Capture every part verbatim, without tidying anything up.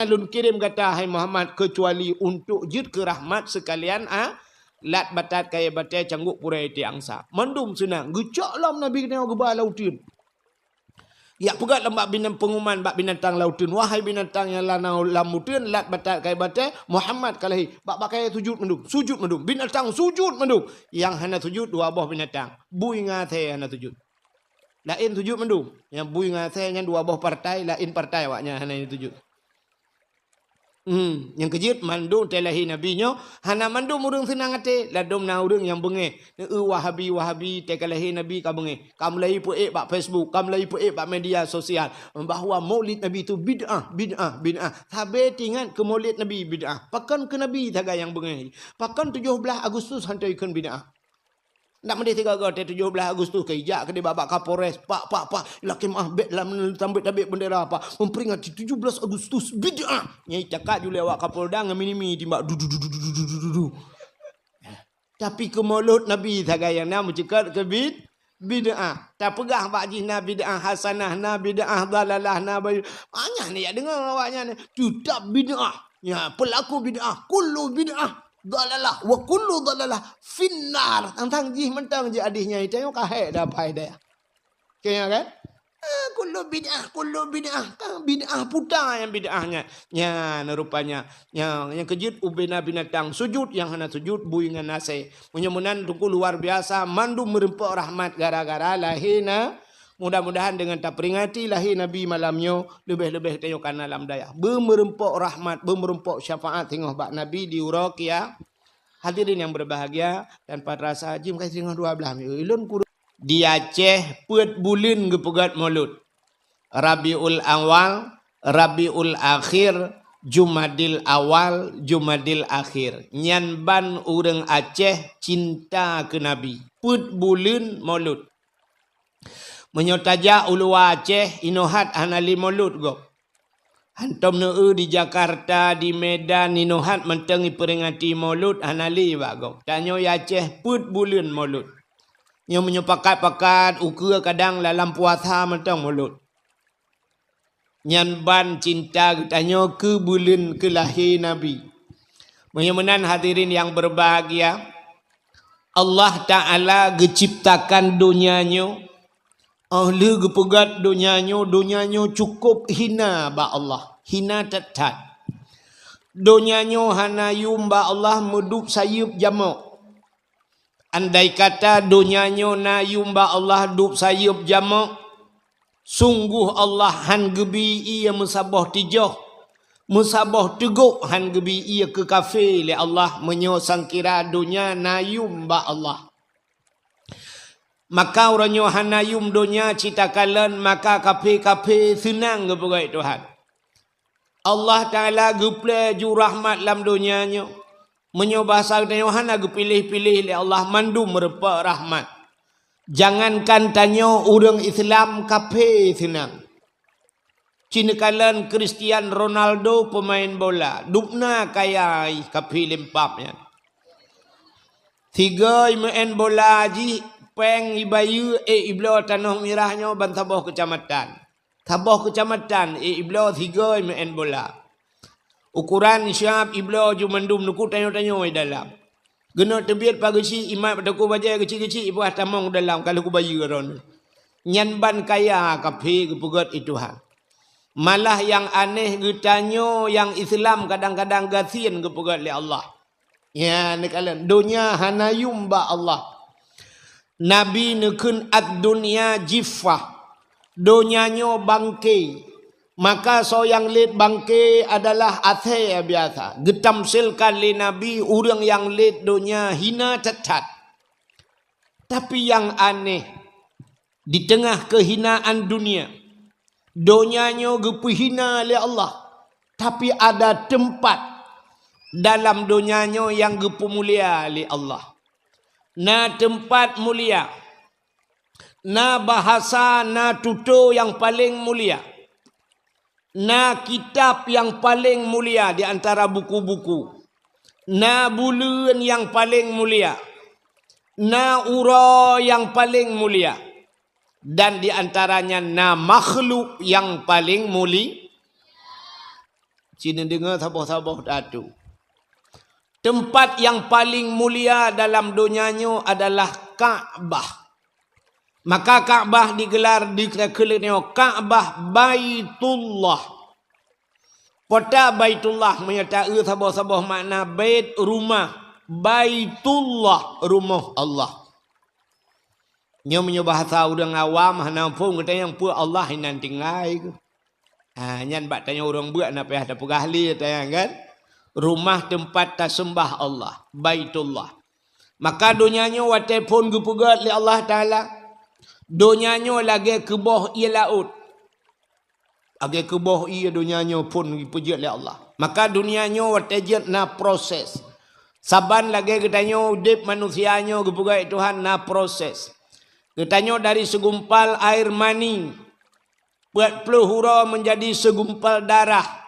Lôn kirém gata, hai Muhammad, keucuali untuk jeuet keu rahmat seukalian, a, lat batat kayée batée canggok purée iték angsa. Mandum seunang. Geucok lom Nabi geutanyoe geuba lam uteuen. Jak peugah lom bak binan-, peunguman bak binatang lam uteuen, "Wahai binatang nyang na lam uteuen, lat batat kayée batée, Muhammad ka lahé." Bak-bak kayée sujut mandum, sujut mandum. Binatang sujut mandum. Nyang hana sujut dua boh binatang. Bui ngon asée hana sujut. Laén sujut mandum. Nyang bui ngon asée nyan dua boh partai, laén partai awaknyan hana sujut. Hmm, nyang keujeuet mandum watée lahé Nabi nyoe, hana mandum ureuëng seunang até, ladôm na ureuëng nyang beungéh. Neu-eu Wahabi-Wahabi watée ka lahé Nabi ka beungéh. Ka mulai peuék bak Facebook, ka mulai peuék bak media sosial bahwa Maulid Nabi itu bid'ah, bid'ah, bid'ah. Sabe teuingat keu Maulid Nabi bid'ah. Pakon keu Nabi sagai nyang beungéh? Pakon tujoh blaih Agustus han ikheun bid'ah? Ndak meudeh tiga go teuh tujoh blaih Agustus keu ijak keudeh bak Kapolres, "Pak, pak, pak, lakée meuáh, bék lam tambet tabek bendera, pak. Memperingati tujoh belas Agustus bid'ah." Nyai cakak julée awak Kapolda ngon mini-mini timbak du, du, du. Tapi keu Maulud Nabi sagai nyang na meuceukat keu bid-, bid'ah. Tapeugah bak jih na bid'ah hasanah, na bid'ah dalalah, na bayu. Banyak ni jak deungoe awaknyan. Tetap bid'ah. Ya, pelaku bid'ah, kullu bid'ah dalalah, wa kullu dalalah finnar. Tang-tang jih mantong jih hadih nyan, tanyoe ka hék dah pai deh. Kaya kan? Ah, kullu bid'ah, kullu bid'ah. Kan bid'ah puta nyang bid'ah nyan. Nyan rupanya. Nyang, nyang keujeuet ubena binatang sujud, nyang hana sujud bui ngon asée. Meunyoe meunan teungku luar biasa, mandum meureumpok rahmat gara-gara lahé na. Mudah-mudahan deungon taperingati lahé Nabi malam nyoe, leubeh-leubeh tanyoe kana lam dayah. Beumeureumpok rahmat, beumeureumpok syafaat singoh bak Nabi di uroe kia. Hadirin yang berbahagia, tanpa terasa jeuem ka singoh dua blaih minggu. Ulôn kureueng di Aceh peuet buleuen geupeugét Maulud. Rabiul Awal, Rabiul Akhir, Jumadil Awal, Jumadil Akhir. Nyan ban ureuëng Aceh cinta keu Nabi. Peuet buleuen Maulud. Meunyoe tajak u luwa Aceh, inoe hat hana lé Maulud gob. Hantom neu-eu di Jakarta, di Medan, inoe hat mantong iperingati Maulud hana lé bak gob. Tanyoe i Aceh peuet buleuen Maulud. Nyoe meunyoe pakat-pakat ukeue kadang lam puasa mantong Maulud. Nyan ban cinta geutanyoe keu buleuen keu lahé Nabi. Meunyoe meunan hadirin yang berbahagia, Allah Ta'ala geuciptakan donya nyoe, oh lheueh geupeugét donya nyoe, donya nyoe cukup hina bak Allah, hina that-that. Donya nyoe hana yum bak Allah meudup sayeuep jamok. Andai kata donya nyoe na yum bak Allah dup sayeuep jamok, sunggoh Allah han geubi ié meusaboh tijoh, meusaboh teugok han geubi ié keu kafé lé Allah meunyoe sangkira donya na yum bak Allah. Maka uroe nyoe hana yum donya cit takalon, maka kafé-kafé seunang geupeugét Tuhan. Allah Ta'ala geuplée ju rahmat lam donya nyoe. Meunyoe bahasa geutanyoe hana geupiléh-piléh lé Allah mandum meureumpok rahmat. Jangankan tanyoe ureuëng Islam kafé seunang. Cit neukalon Cristiano Ronaldo peumaén bola, dubna kaya kafé lempap nyan. Sigoe meu'en bola jih péng ibayeue ék ibloe tanoh mirah nyoe ban saboh keucamatan. Saboh keucamatan ék ibloe sigoe meu'en bola. Ukuran siab ibloe ju mandum nuku tanyoe-tanyoe dalam. Geunok teubiet pageusi imat bak toko bajée geucik-geucik ibuah tamong dalam ka lheueh kubayeue droeneuh. Nyan ban kaya kafé geupeugét i Tuhan. Malah nyang aneh geutanyoe nyang Islam kadang-kadang gasien geupeugét lé Allah. Ya, neukalon donya hana yum bak Allah. Nabi neukheun ad-dunya jiffah. Donya nyoe bangke. Maka soe nyang lét bangke adalah asée biasa. Geutamsilkan lé Nabi ureuëng nyang lét donya hina that-that. Tapi nyang aneh, di teungoh keuhinaan dunia, donya nyoe geupeuhina lé Allah, tapi ada teumpat dalam donya nyoe nyang geupeumulia lé Allah. Na teumpat mulia, na bahasa, na tutoe nyang paleng mulia. Na kitab nyang paleng mulia di antara buku-buku. Na buleuen nyang paleng mulia. Na uroe nyang paleng mulia. Dan di antaranya na makhluk nyang paleng muli-, Ci neudeungoe saboh-saboh tatu. Teumpat nyang paleng mulia dalam donya nyoe adalah Ka'bah. Maka Ka'bah digelar di keuleuh nyoe Ka'bah Baitullah. Pota Baitullah meunyoe taeu saboh-saboh makna bait, rumah, Baitullah, rumoh Allah. Nyoe meunyoe bahasa ureuëng awam hana muphom geutanyoe peue Allah inan tinggai keuh. Ha, nyan bak tanyoe ureuëng beuet na payah tapeugah lé tanyoe kan. Rumah teumpat taseumbah Allah, Baitullah. Maka donya nyoe watée phon geupeugét lé Allah Taala, donya nyoe lagée keuboh ié laôt. Lagée keuboh ié donya nyoe phon geupeujeuet lé Allah. Maka donya nyoe watée jeuet na proses. Saban lagée geutanyoe udeb manusia nyoe geupeugét Tuhan na proses. Geutanyoe dari segumpal air mani, peuet ploh uroe menjadi segumpal darah.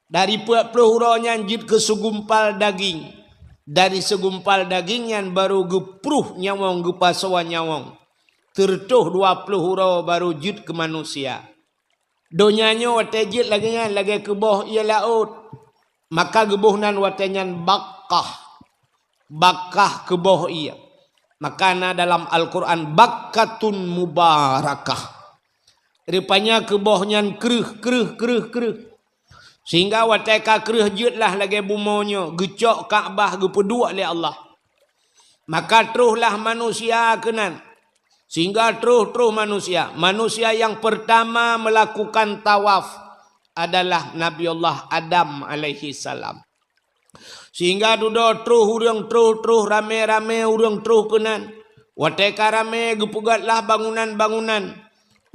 Dari peuet ploh uroe nyan jeuet keu segumpal daging. Dari segumpal daging nyan baru geupruh nyawöng, geupasoe nyawöng. Teureutoh dua ploh uroe baru jeuet keu manusia. Donya nyoe watée jeuet lagée nyan, lagée keuboh ié laôt. Maka geuboh nan watée nyan Bakkah. Bakkah keuboh ié. Maka na dalam Al-Quran, Bakkatun Mubarakah. Rupanya keuboh nyan kreueh, kreueh, kreueh, kreueh. Sehingga watée ka kreueh jeuet lah lagée bumoe nyoe, geucok Ka'bah geupeuduek lé Allah. Maka troh lah manusia keunan. Sehingga troh-troh manusia. Manusia yang pertama melakukan tawaf adalah Nabi Allah Adam alaihi salam. Sehingga dudoe troh ureuëng, troh-troh, ramé-ramé ureuëng troh keunan. Watée ka ramé geupeugét lah bangunan-bangunan.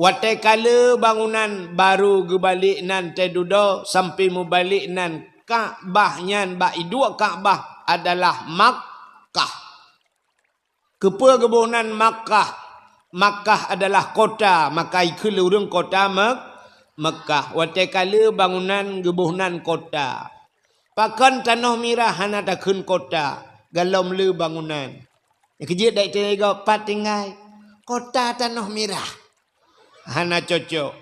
Watée ka le bangunan baru geubalek nan teududoe sampoe meubalek nan Ka'bah nyan bak iduek Ka'bah adalah Makkah. Keupeue geuboh nan Makkah? Makkah adalah kota, maka ikheun lé ureuëng kota Mek-, Mekkah. Watée ka le bangunan geuboh nan kota. Pakon tanoh mirah hana takheun kota, galom le bangunan. Keujeuet dak teuga pat tinggai kota tanoh mirah. Hana cocok.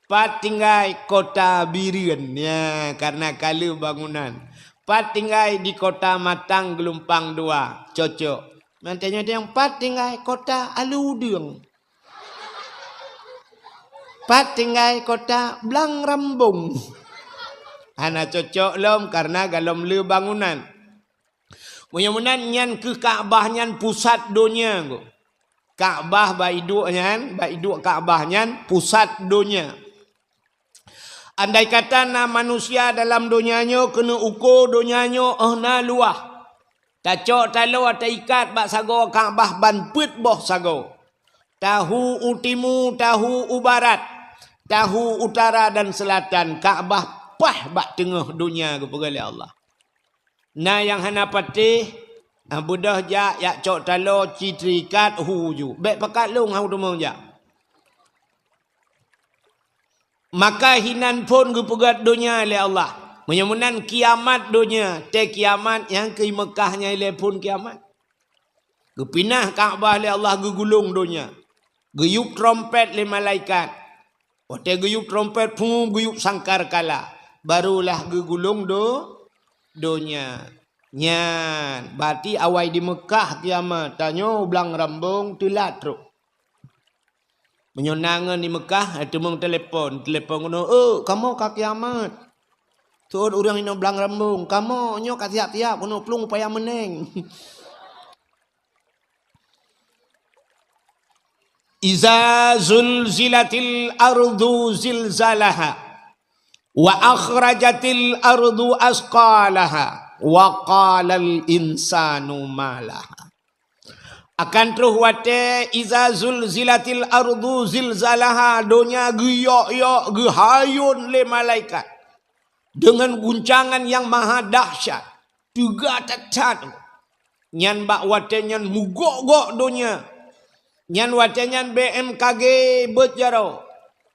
Pat tinggai kota Bireuen, ya, karena ka le bangunan. Pat tinggai di kota Matang Geulumpang Dua, cocok. Mantanya yang pat tinggai kota Alue Udeueng. Pat tinggai kota Blang Rambong. Hana cocok lom karena galom le bangunan. Meunyoe meunan nyan keuh Ka'bah nyan pusat donya. Ka'bah bak iduek nyan, bak iduek Ka'bah nyan pusat donya. Andai kata na manusia dalam donya nyoe keuneuk uko donya nyoe óh na luwah, tacok taloe taikat bak sagoe Ka'bah ban peuet boh sagoe. Tahu u timu, tahu u barat, tahu utara dan selatan, Ka'bah paih bak teungoh donya geupeugah lé Allah. Na nyang hana patéh, ah, beudôh jak, jak cok taloe ci teuikat hu ju. Bék pakat lôn hana teumong jak. Maka hinan phon geupeugét donya lé Allah. Meunyoe meunan kiamat donya, tée kiamat nyang keu Meukah nyan ilée phon kiamat. Geupinah Ka'bah lé Allah geugulong donya. Geuyueb trompet lé malaikat. Watée geuyueb trompet, phum, geuyueb sangkar kala, barulah geugulong do-, donya. Nyan, berarti awai di Meukah kiamat, tanyoe Blang Rambong teulat trok. Meunyoe na ngon di Meukah, eh, teumong telepon, telepon keunoe, "Oh, kamoe ka kiamat." Seuôt ureuëng inoe Blang Rambong, "Kamoe nyoe ka siap-siap keunoe plueng upaya meuneng." Iza zulzilatil ardu zilzalaha, wa akhrajatil ardu asqalaha, wa qalal insanu ma laha. Akan troh watée iza zulzilatil ardu zilzalaha, donya geuyok-yok, geuhayôn lé malaikat deungon guncangan nyang maha dahsyat. Teuga that-that. Nyan bak watée nyan meugok-gok donya. Nyan watée nyan B M K G beuet jaroe.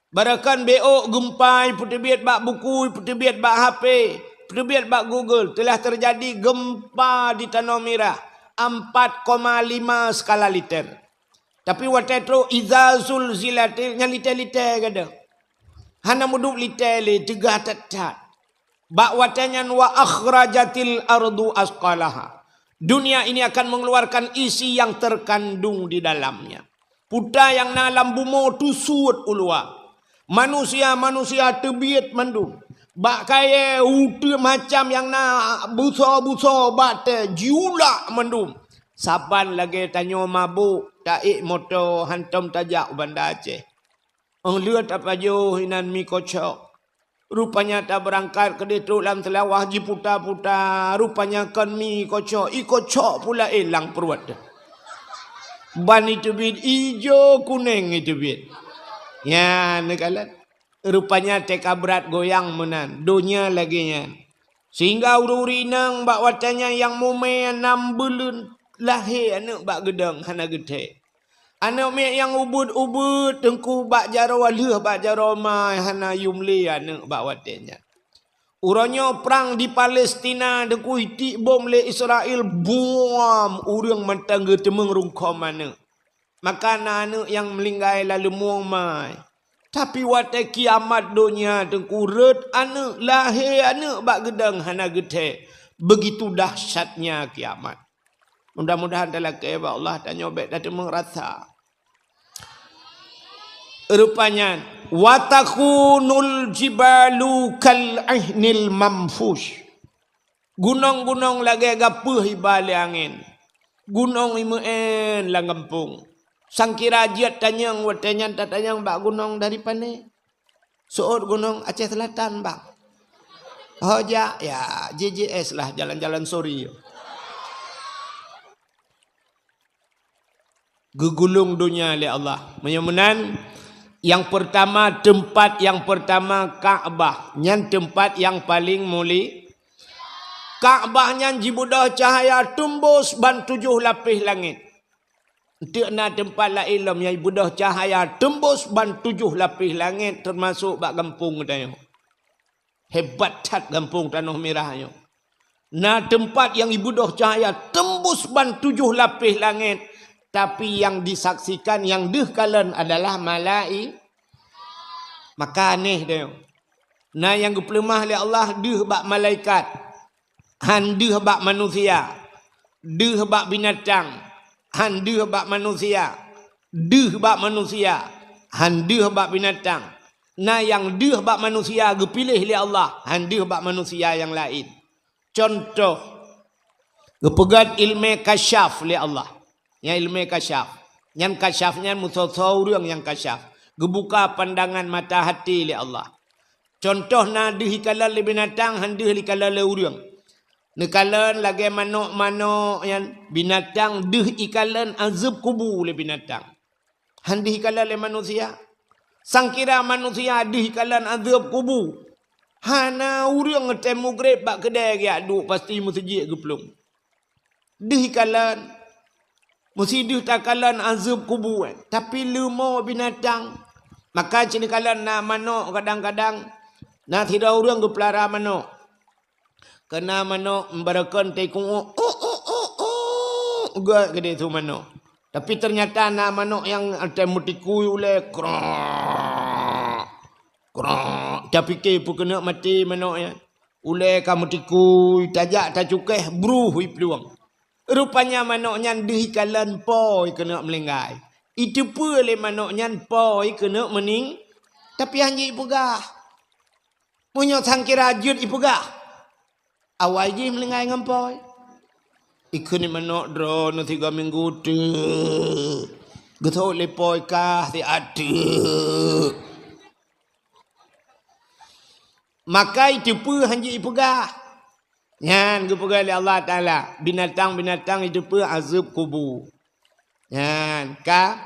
Barakon B O gempa ipeuteubiet bak buku, ipeuteubiet bak H P, ipeuteubiet bak Google. Telah terjadi gempa di Tanoh Mirah, empat koma lima skala Richter. Tapi watée trok iza zulzilatil, nyan litée-litée gada. Hana meudup litée lé, teuga that-that. Bak watée nyan, wa akhrajatil ardu asqalaha. Dunia ini akan mengeluarkan isi yang terkandung di dalamnya. Puta nyang na lam bumoe teusuet u luwa. Manusia-manusia teubiet mandum. Bak kayée uteue macam nyang na busoe-busoe bak tée jiulak mandum. Saban lagée tanyoe mabök, taék moto hantom tajak u Banda Aceh. Óh lheueh tapajoh inan mi kocok. Rupanya tabeurangkat keudeh trok lam Seulawah jiputa-puta. Rupanya kon mi kocok, i kocok pula élang pruet. Ban iteubiet ijo kunéng iteubiet. Nyan neukalon. Rupanya teuka brat goyang meunan. Donya lagée nyan. Sehingga ureuëng-ureuëng inong bak watée nyan nyang mumé nam buleuen lahé aneuëk bak geudong hana geuthée. Aneuëk miet nyang ubeuet-ubeuet teungku bak jaroe lheueh bak jaroe ma hana yum lé aneuëk bak watée nyan. Uroe nyoe prang di Palestina teungku itiek bom lé Israel buam ureuëng mantong geuteumeung rungkôm aneuëk. Maka na aneuëk nyang meulinggai lam leumueng mai. Tapi watée kiamat donya teungku rhot aneuëk lahé aneuëk bak geudong hana geuthée. Begitu dahsyatnya kiamat. Mudah-mudahan talakée bak Allah tanyoe bék tateumeung rasa. Rupanya, wa takhunul jibalu kal ihnil manfush. Gunong-gunong lagée gapeuh iba lé angén. Gunong imeu'en lam gampông. Sangkira jeuet tanyong watée nyan tatanyong bak gunong dari pané. Seuôt gunong Aceh Selatan bang. Ho jak ya J J S lah jalan-jalan sori. Geugulong donya lé Allah. Meunyoe meunan, nyang peurtama, teumpat nyang peurtama Ka'bah. Nyan teumpat nyang paleng muli. Ka'bah nyan jibeudôh cahya teumbôh ban tujoh lapéh langét. Eunteuk na teumpat laén lom nyang jibeudôh cahya teumbôh ban tujoh lapéh langét, teumasok bak gampông geutanyoe. Hebat that gampông Tanoh Mirah nyoe. Na teumpat nyang jibeudôh cahya teumbôh ban tujoh lapéh langét, tapi nyang disaksikan nyang deuh kalon adalah malai-, maka aneh deh. Na nyang geupeuleumah lé Allah deuh bak malaikat, han deuh bak manusia, deuh bak binatang, han deuh bak manusia, deuh bak manusia, han deuh bak binatang. Na nyang deuh bak manusia geupiléh lé Allah, han deuh bak manusia nyang laén. Cuntoh, geupeugét ileumé kasyaf lé Allah. Nyan ileumé kasyaf. Nyan kasyaf nyan meusoe-soe ureuëng nyang kasyaf. Geubuka pandangan mata hati lé Allah. Cuntoh na deuh ikalon lé binatang, han deuh ikalon lé ureuëng. Neukalon lagée manok-manok nyan, binatang deuh ikalon azeueb kubu lé binatang. Han deuh ikalon lé manusia. Sangkira manusia deuh ikalon azeueb kubu. Hana ureuëng tém mugreb bak keudée geujak duek pasti meuseujid geuplueng. Deuh ikalon, meusideuh takalon azeueb kubu, tapi leumo binatang. Maka cit neukalon na manok kadang-kadang, na sidroe ureuëng geupeulara manok. Keuna manok meubarakon teuku, "Uk, uk, uk, uk," gét keudeh su manok. Tapi teunyata na manok nyang tém meutikui ulée, "Krok, krok." Tapike peue keuneuk maté manok nyan. Ulée ka meutikui, tajak tacukéh, bruh iplueng. Rupanya manok nyan deuh ikalon po ikeuneuk meulinggai. Iteupeue lé manok nyan po ikeuneuk meuning, tapi han jeuet ipeugah. Meunyoe sangkira jeuet ipeugah, awai jih meulinggai ngon po. Ikheun manok droeneuh sigoe minggu teuk. Geuseuôt lé po kah siat teuk. Maka iteupeue han jeuet ipeugah. Nyan geupeugah lé Allah Taala, binatang-binatang iteupeue azeueb kubu. Nyan ka,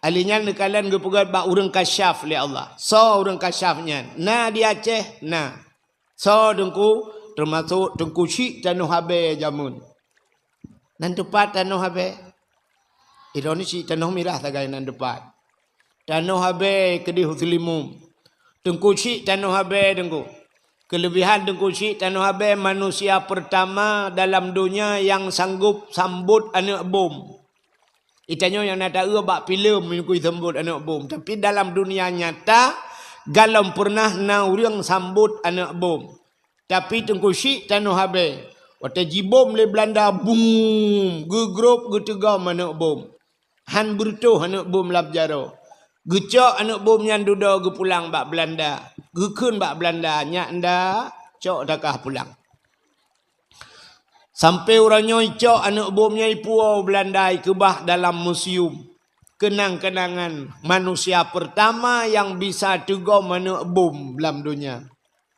ahli nyan neukalon geupeugah bak ureuëng kasyaf lé Allah. Soe ureuëng kasyaf nyan? Na di Aceh? Na. Soe teungku? Teumasok Teungku Chik Tanoh Abée jameun. Nan teupat Tanoh Abée. Ironis cit Tanoh Mirah sagai nan teupat. Tanoh Abée keudeh Muslimun. Teungku Chik Tanoh Abée teungku. Keulebihan Teungku Chik Tanoh Abée manusia peurtama dalam donya nyang sanggob sambot aneuëk bom. Itanyoe nyang na taeu bak filem meunyoe sambot aneuëk bom. Tapi dalam dunia nyata, galom pernah na ureuëng sambot aneuëk bom. Tapi Teungku Chik Tanoh Abée, watée jibom lé Beulanda, bum, geugrôp geuteugom aneuëk bom. Han beureutoh aneuëk bom lam jaroe. Geucok aneuëk bom nyan dudoe geupulang bak Beulanda. Geukheun bak Beulanda, "Nyak nda, cok takah pulang." Sampoe uroe nyoe icok aneuëk bom nyan ipuwoe Beulanda, ikeubah dalam museum. Keunang-keunangan manusia peurtama nyang bisa teugom aneuëk bom lam donya.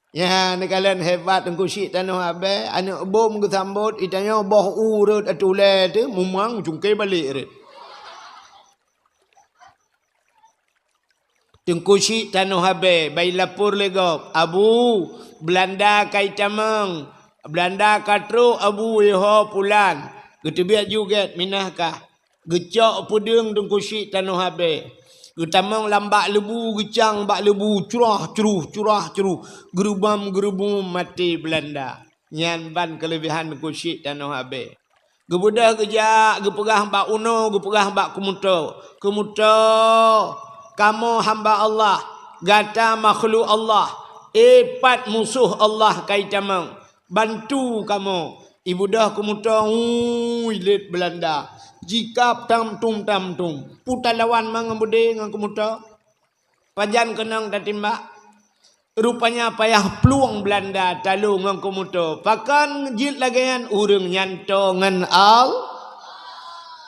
Nyan neukalon hebat Teungku Chik Tanoh Abée, aneuëk bom geusambot, itanyoe boh u rhot ateueh ulée teuh, mumang cungke balek rhot. Teungku Chik Tanoh Abée, bah ilapor lé gob, "Abu, Beulanda ka itamong, Beulanda ka trok Abu, yoh pulan." Geuteubiet ju gét, minah kah. Geucok peudeueng Teungku Chik Tanoh Abée. Geutamong lam bak leubu, geucang bak leubu, curah-curuh, curah-curuh, geurubom-geurubom maté Beulanda. Nyan ban keuleubehan Teungku Chik Tanoh Abée. Geubeudôh geujak, geupeugah bak unoe, geupeugah bak keumeutô, "Keumeutô, kamoe hamba Allah, gata makhluk Allah, eh, pat musoh Allah ka itamong. Bantu kamoe." Ibeudôh keumeutô, ui, lét Beulanda. Jikab tam-tum, tam-tum. Peue talawan ma ngon beudé ngon keumeutô? Pajan keunong tatimbak? Rupanya payah plueng Beulanda talo ngon keumeutô. Pakon jeuet lagée nyan? Ureuëng nyan tô ngon Al-,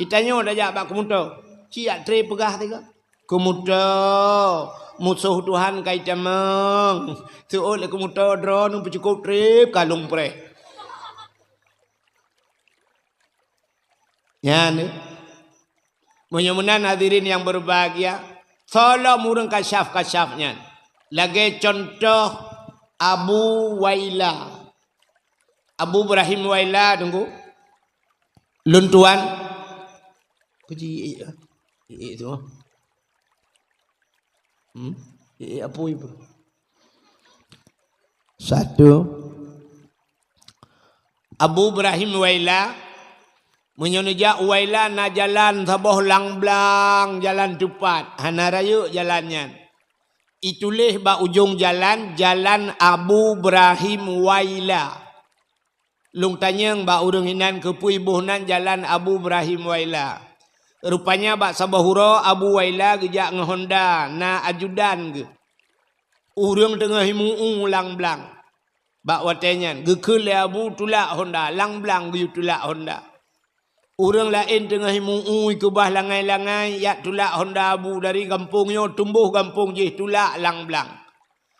itanyoe tajak bak keumeutô. Ci jak tré peugah tiga. Keumeutô, musoh Tuhan ka itamong. Seuôt lé keumeutô droeneuh peucukôp trép kalông preh. Nyan, eh. Meunyoe meunan hadirin nyang berbahagia, soe lom ureuëng kasyaf-kasyaf nyan. Lagée contoh Abu Waila. Abu Ibrahim Waila, tunggu. Lôn tuan. Puji, eh, eh, eh, tu. Hmm? Eh, eh, apa itu? Satu. Abu Ibrahim Waila, meunyoe neujak u Waila na jalan saboh lam blang, jalan teupat, hana rayeuk jalan nyan. Ituléh bak ujong jalan, Jalan Abu Ibrahim Waila. Lôn tanyong bak ureuëng inan keupeue iboh nan Jalan Abu Ibrahim Waila. Rupanya bak saboh uroe Abu Waila geujak ngon honda, na ajudan geuh. Ureuëng teungoh imu-u lam blang. Bak watée nyan, geukheun lé Abu tulak honda, lam blang geuyue tulak honda. Ureuëng laén teungoh imu-u ikeubah langai-langai, jak tulak honda Abu dari gampông nyoe tumboh gampông jih tulak lam blang.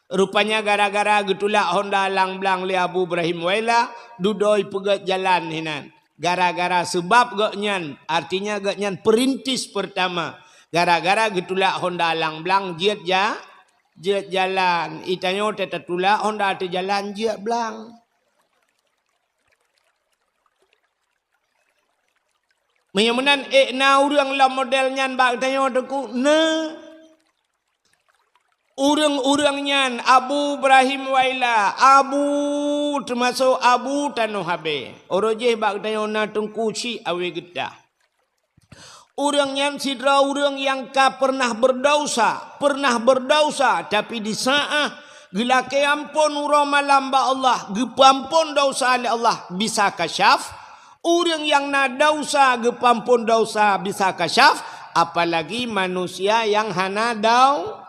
Rupanya gara-gara geutulak honda lam blang lé Abu Ibrahim Waila, dudoe ipeugét jalan hinan. Gara-gara seubab gobnyan, artinya gobnyan perintis pertama. Gara-gara geutulak honda lam blang jeuet ja-, jeuet jalan. Itanyoe teutatulak honda teuh jalan jeuet blang. Meunyoe meunan, ék na ureuëng lom model nyan bak geutanyoe, Teungku? Na. Ureuëng-ureuëng nyan, Abu Ibrahim Waila, Abu, teumasok Abu Tanoh Abée. Uroe jih bak geutanyoe na Teungku Chik Awé Geutah. Ureuëng nyan sidroe ureuëng nyang ka pernah berdausa, pernah berdausa, tapi di saát geulakée amphon uroe malam bak Allah, geupeuamphon dausa lé Allah, bisa kasyaf. Ureuëng nyang na dausa geupeuamphon dausa bisa kasyaf, apalagi manusia nyang hana dau-,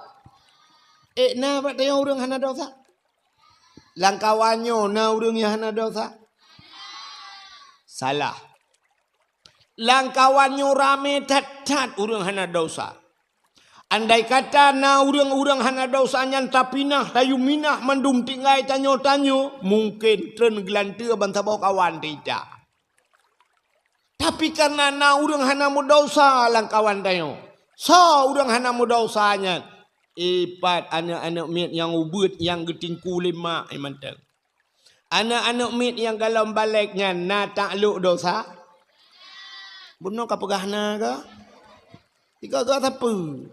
ék na bak tanyoe ureuëng hana dausa? Lamkawan nyoe na ureuëng nyang hana dausa? Salah. Lamkawan nyoe ramé that-that ureuëng hana dausa. Andai kata na ureuëng-ureuëng hana dausa nyan tapinah, tayue minah mandum tinggai tanyoe-tanyoe, mungken treun geulanteue ban saboh kawan teuita. Tapi kareuna na ureuëng hana meudausa lamkawan tanyoe. Soe ureuëng hana meudausa nyan? Ipat aneuëk-aneuëk miet nyang ubeuet nyang geutingku lé mak nyan mantong. Aneuëk-aneuëk miet nyang golom balek nyan na taklok dosa? Bunoe ka peugah na kah? Tiga-tiga sapeue?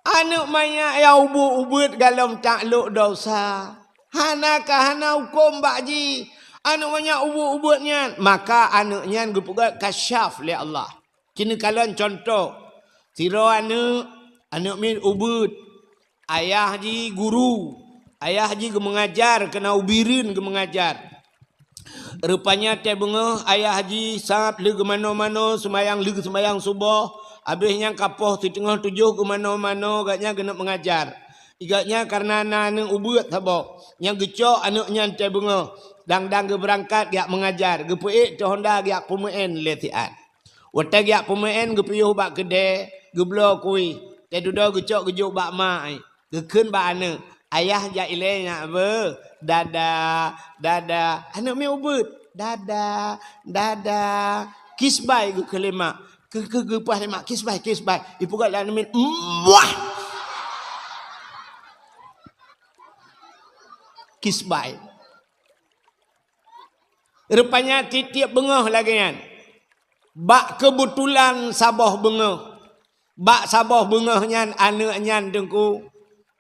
Aneuëk manyak nyang ubeuet-ubeuet golom taklok dosa. Hana ka hana huköm bak jih. Aneuëk manyak ubeuet-ubeuet nyan, maka aneuëk nyan geupeugét kasyaf lé Allah. Keuneuk kalon cuntoh, sidroe aneuëk, aneuëk miet ubeuet. Ayah jih guru, ayah jih geumeungajar, keunan u Bireuen geumeungajar. Rupanya watèe beungoh ayah jih sab lheueh geumanoe-manoe seumayang, lheueh geuseumayang suboh, abéh nyan ka poh siteungoh tujoh geumanoe-manoe, gobnyan geuneuk meungajar. Gobnyan kareuna na aneuk ubeuet saboh, nyang geucok aneuk nyan watèe beungoh, dang-dang geubeurangkat geujak meungajar, geupeuék teuh honda geujak peumeu'en lé siat. Watèe geujak peumeu'en geupiôh bak keudè, geubloe kueh, watèe dudoe geucok geujok bak mak. Geukheun bak aneuk, "Ayah jak ilèe nyak beuh. Dadah, dadah." Aneuk miet ubeuet, "Dadah, dadah." Kisbai geukheun lé mak. Keu, keu, geupaih lé mak, "Kisbai, kisbai." Ipeugah lé aneuk miet, "Muah!" Kisbai. Rupanya tiep-tiep beungoh lagèe nyan. Bak keubeutulan saboh beungoh. Bak saboh beungoh nyan aneuk nyan teungku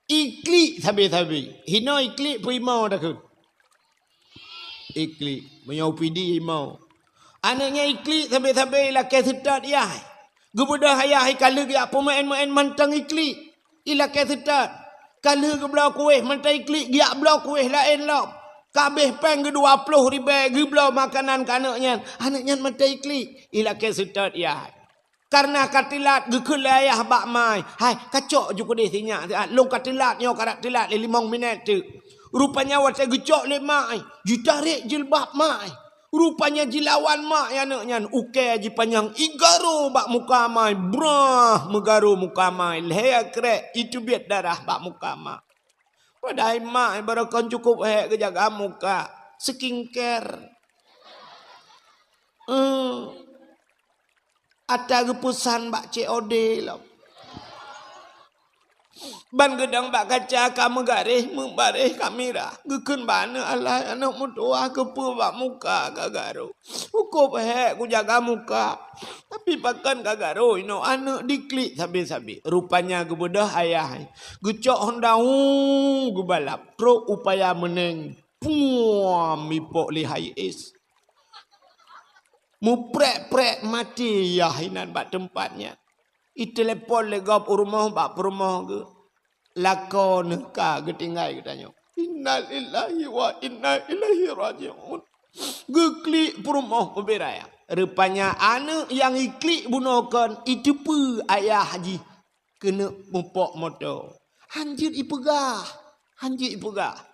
iklik sabe-sabe. Hinoe iklik peue imoe takheun. Iklik, meunyoe pidi imoe. Aneuk nyan iklik sabe-sabe ilakèe seutôt yah. Geubeudôh ayah i ka lheueh geujak peumeu'en-meu'en mantong iklik. Ilakèe seutôt. Ka lheueh geubloe kueh mantong iklik geujak bloe kueh laén lom. Ka abéh péng geudua ploh ribèe geubloe makanan keu aneuk nyan. Aneuk nyan mantong iklik. Ilakèe seutôt yah. Kareuna ka teulat geukheun lé ayah bak mak, "Hai, kacok ju keudéh sinyak siat, lôn ka teulat nyoe, ka rab teulat lé limong minèt teuk." Rupanya watèe geucok lé mak, jitarek jilbab mak. Rupanya jilawan mak aneuk nyan, ukèe jipanyang, igaro bak muka mak, brah, meugaro muka mak, lhèe krèk, iteubiet darah bak muka mak. Padahai mak barokon cukôp hék geujaga muka, skincare. Eh. Ata geupeusan bak C O D lom. Ban geudong bak kaca ka meugaréh, meubaréh ka mirah. Geukheun bak aneuk, "Alah, aneuk meutuwah keupeue bak muka ka garo. Cukôp hék kujaga muka. Tapi pakon ka garo inoe aneuk diklik sabe-sabe." Rupanya geubeudôh ayah. Geucok honda, hu, geubalap. Trok u Paya Meuneng. Puam, ipok lé hai es. Muprek-prek maté yah inan bak teumpat nyan. Itelepon lé gob u rumoh bak peurumoh geuh. Lakoe neuh ka geutinggai geutanyoe. Innalillahi wa inna ilaihi raji'un. Geuklik peurumoh ubé raya. Rupanya aneuk nyang iklik bunoe kon iteupeue ayah jih keuneuk mupok moto. Han jeuet ipeugah, han jeuet ipeugah.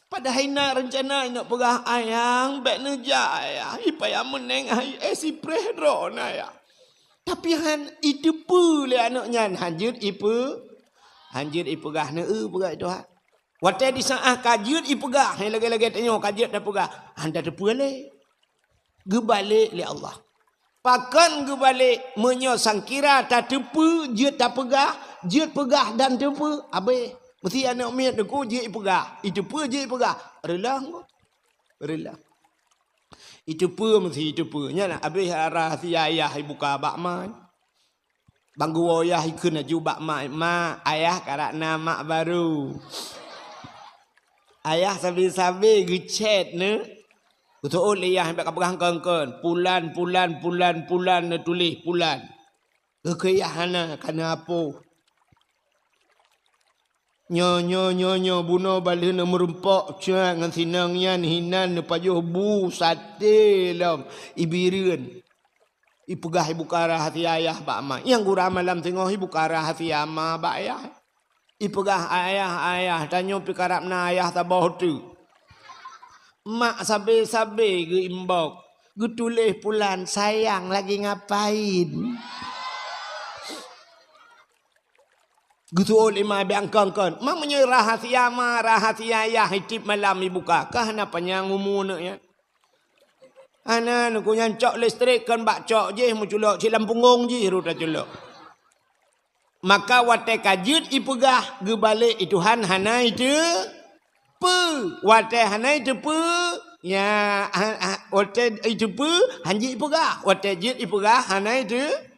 Padahai na reuncana ineuk peugah, "Ayang, bèk neujak ayah, i Paya Meuneng hai es ipreh droeneuh ayah." Tapi han iteupeue lé aneuk nyan, han jeuet ipe-, han jeuet ipeugah, neu-eu peugah Tuhan. Watèe di saát ka jeuet ipeugah, hai lagèe-lagèe tanyoe ka jeuet tapeugah, han tateupeue lé. Geubalek lé Allah. Pakon geubalek? Meunyoe sangkira tateupeue jeuet tapeugah, jeuet peugah dan teupeue, abéh. Meusti aneuk miet neuku jeuet ipeugah, iteupeue jeuet ipeugah. Reuloh, reuloh. Iteupeue meusti iteupeue. Nyan abéh rahsia ayah ibuka bak ma. Ban geuwoe yah ikheun laju bak mak, "Mak, ayah karab na mak barô." Ayah sabe-sabe geuchat neu. Geuseuôt lé yah, bèk kapeugah kon-kon. Pulan, pulan, pulan, pulan neutuléh, pulan. Geukheun yah hana, ka neuhapôh. Nyoe, nyoe, nyoe, nyoe, bunoe baleuh neumeurumpok cat ngon sinong nyan hinan neupajoh bu saté lom i Bireuen. Ipeugah ibuka rahsia ayah bak ma. Nyang gura malam singoh ibuka rahsia ma bak ayah. Ipeugah, "Ayah, ayah, tanyoe pih karab na ayah saboh teuk." Mak sabe-sabe geuimbok, geutuléh pulan sayang lagi ngapain. Geuseuôt lé ma bèk kon-kon. Ma meunyoe rahsia ma, rahsia ayah, tiep malam ibuka, ka hana panyang umu aneuk nyan. Hana, neuku nyan cok listrik kon bak cok jih, meuculok cit lam punggong jih rot taculok. Maka watèe ka jeuet ipeugah, geubalek i Tuhan hana iteupeue. Watèe hana iteupeue, ya, ha, ha, watèe iteupeue, han jeuet ipeugah. Watèe jeuet ipeugah, hana iteupeue.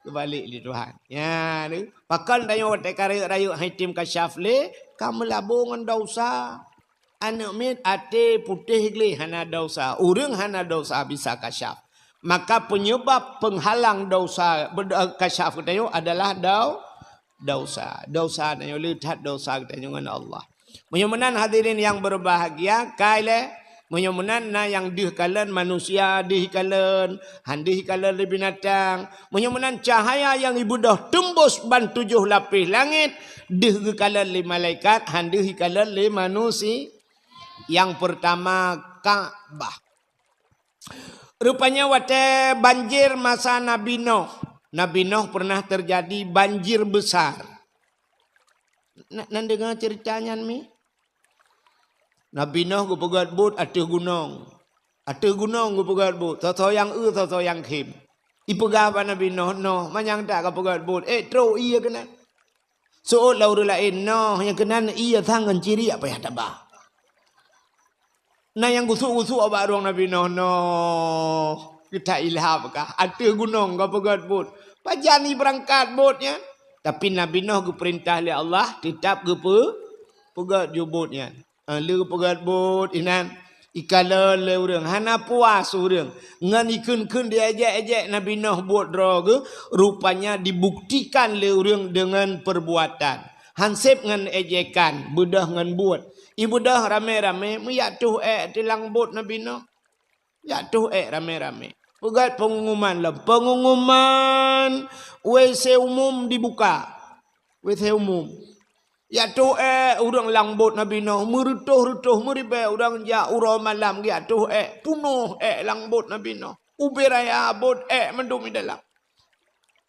Geubalek lé Tuhan. Nyan, pakon tanyoe watèe ka rayeuk-rayeuk han item kasyaf lé, ka meulabô ngon desya. Aneuk miet até putéh gleh hana desya. Ureueng hana desya bisa kasyaf. Maka peunyeubab peunghalang desya, bed-, kasyaf geutanyoe adalah dau-, Dosa. Dosa tanyoe le that dosa geutanyoe ngon Allah. Meunyoe meunan hadirin yang berbahagia, kai lé. Meunyoe meunan na nyang deuh kalon manusia, deuh kalon, han deuh kalon lé binatang. Meunyoe meunan cahaya nyang ibeudôh teumbôs ban tujoh lapéh langét, deuh geukalon lé malaikat, han deuh kalon lé manusia. Yang pertama, Ka'bah. Rupanya watée banjir masa Nabi Noh. Nabi Noh pernah terjadi banjir besar. Na-, nan deungoe ceurita nyan mi? Nabi Noh geupeugét buet ateueh gunong. Ateueh gunong geupeugét buet. Soe-soe nyang eu, soe-soe nyang khém. Ipeugah bak Nabi Noh, "Noh, manyang that kapeugét buet. Eh, trok ie keunan." Seuôt lé ureuëng laén, "Noh, nyang keunan ie sang ngon ciriek payah taba." Na nyang gusuk-gusuk bak rueng Nabi Noh, "Noh, geutak ilham kah? Ateueh gunong kapeugét buet. Pajan ibeurangkat buet nyan?" Tapi Nabi Noh geupeurintah lé Allah, teutab geupeu-, peugét ju buet nyan. Ah, lheueh peugét buet inan, ikalon lé ureuëng, hana puas ureuëng. Ngon ikheun-kheun diejek-ejek Nabi Noh buet droe geuh, rupanya dibuktikan lé ureuëng deungon perbuatan. Han seb ngon ejekan, beudôh ngon buet. Ibeudôh ramé-ramé, meujak toh ék teulang buet Nabi Noh. Jak toh ék ramé-ramé. Peugét pengumuman lom. Pengumuman W C umum dibuka. W C umum. Jak toh ék ureuëng lam buet Nabi Noh. Meureutôh-reutôh, meuribée ureuëng jak uroe malam jak toh ék. Punoh ék lam buet Nabi Noh. Ubé raya buet ék mandum di dalam.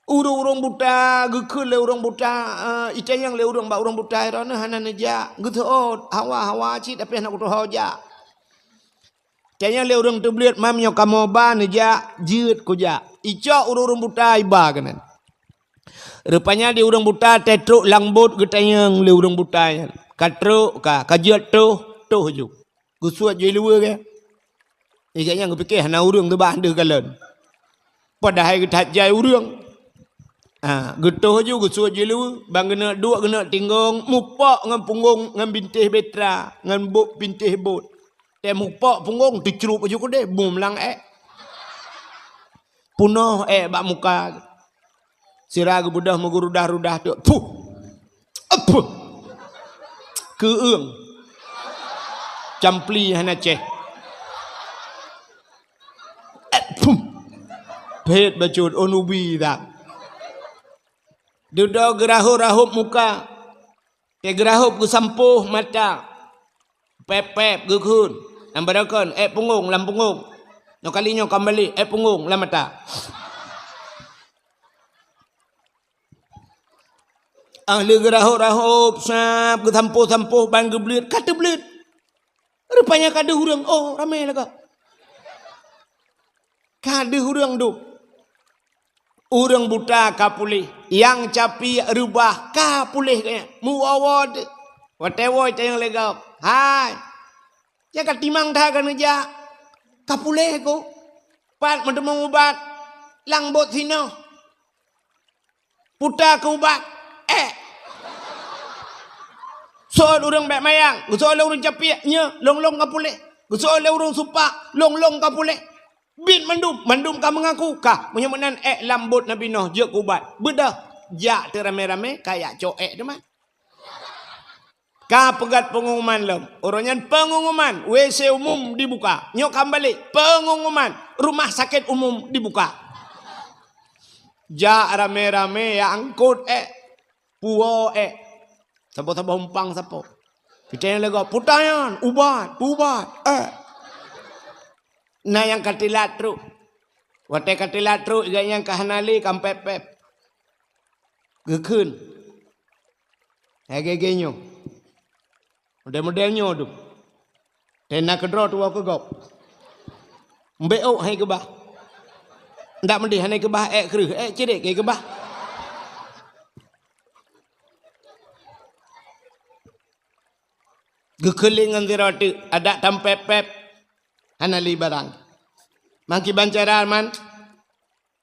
Ureuëng-ureuëng buta, geukheun lé ureuëng buta, eh, itanyong lé ureuëng bak ureuëng buta, droeneuh hana neujak. Geuseuôt, hawa-hawa cit, tapi hana kutuho jak. Tanyong lé ureuëng teubleuet, "Mam, nyoe kamoe ba neujak?" "Jeuet kujak." Icok ureuëng-ureuëng buta iba keunan. Rupanya di ureuëng buta teutrok lam buet geutanyong lé ureuëng buta nyan. Ka trok ka, ka jeuet toh, toh ju. Geusuet ju iluweue keu. Gobnyan geupike hana ureuëng teuba deuh galon. Padahai geuthat jai ureuëng. Ha, geutoh ju geusuet ju iluweue, ban geuneuk duek geuneuk tinggong, mupok ngon punggong ngon bintéh betra, ngon bot bintéh bot. Tée mupok punggong teucrup ju keudeh, bum lam ék. Punoh ék bak muka. Sira geubeudôh meugurudah-rudah tu. Puh! Apuh! Keueung. Campli hana ceh. Apuh! Phet bacut, oh, nubi dah. Dudoe geurahop-rahop muka. Teugeurahop geusampôh mata. Pép-pép geukheun. Lam baroekon, ék punggong lam punggong. Nyoe kali nyoe ka balek, ék punggong lam mata. Ah, lheueh geurahop-rahop, sab, geusampôh-sampôh, ban geubleuet, ka teubleuet. Rupanya ka deuh ureuëng, oh, ramé lagoe. Ka deuh ureuëng duek. Ureuëng buta ka puléh, nyang capi reubah ka puléh geuhnyan. Meuwoe-woe deuh. Watée woe tanyong lé gob, "Hai, nyang ka timang that ka neujak? Ka puléh ku. Pat meuteumé ubat? Lam buet sinoe." Puta keu ubat, ék. Seuôt ureuëng bék mayang, geuseuôt lé ureuëng capiek, nyoe, lôn-lôn ka puléh. Geuseuôt lé ureuëng supak, lôn-lôn ka puléh. Biet mandum, mandum ka meungaku, ka. Meunyoe meunan ék lam buet Nabi Noh jeuet keu ubat. Beudôh, jak teuramé-ramé, ka jak cok ék teuma. Ka peugét pengumuman lom. Uroe nyan pengumuman, W C umum dibuka. Nyoe ka balek, pengumuman, rumah sakét umum dibuka. Jak ramé-ramé jak angkot ék. Puwoe ék. Saboh-saboh umpang sapo. Kita nyang leuga, "Puta nyan, ubat, ubat, ék." Na nyang ka teulat trok. Watée ka teulat trok, gobnyan ka hana lé, ka pép-pép. Geukheun. Lagée-lagée nyoe. Model-model nyoe tu. Tena keudroe tuwoe keu gob. Mbek ôk hai keubah. Ndak meudeh hana keubah ék kreueh, ék cirek hai keubah. Geukeuling ngon sidroe teuk, adak tampép-pép. Hana lé barang. Mangkiban cara man.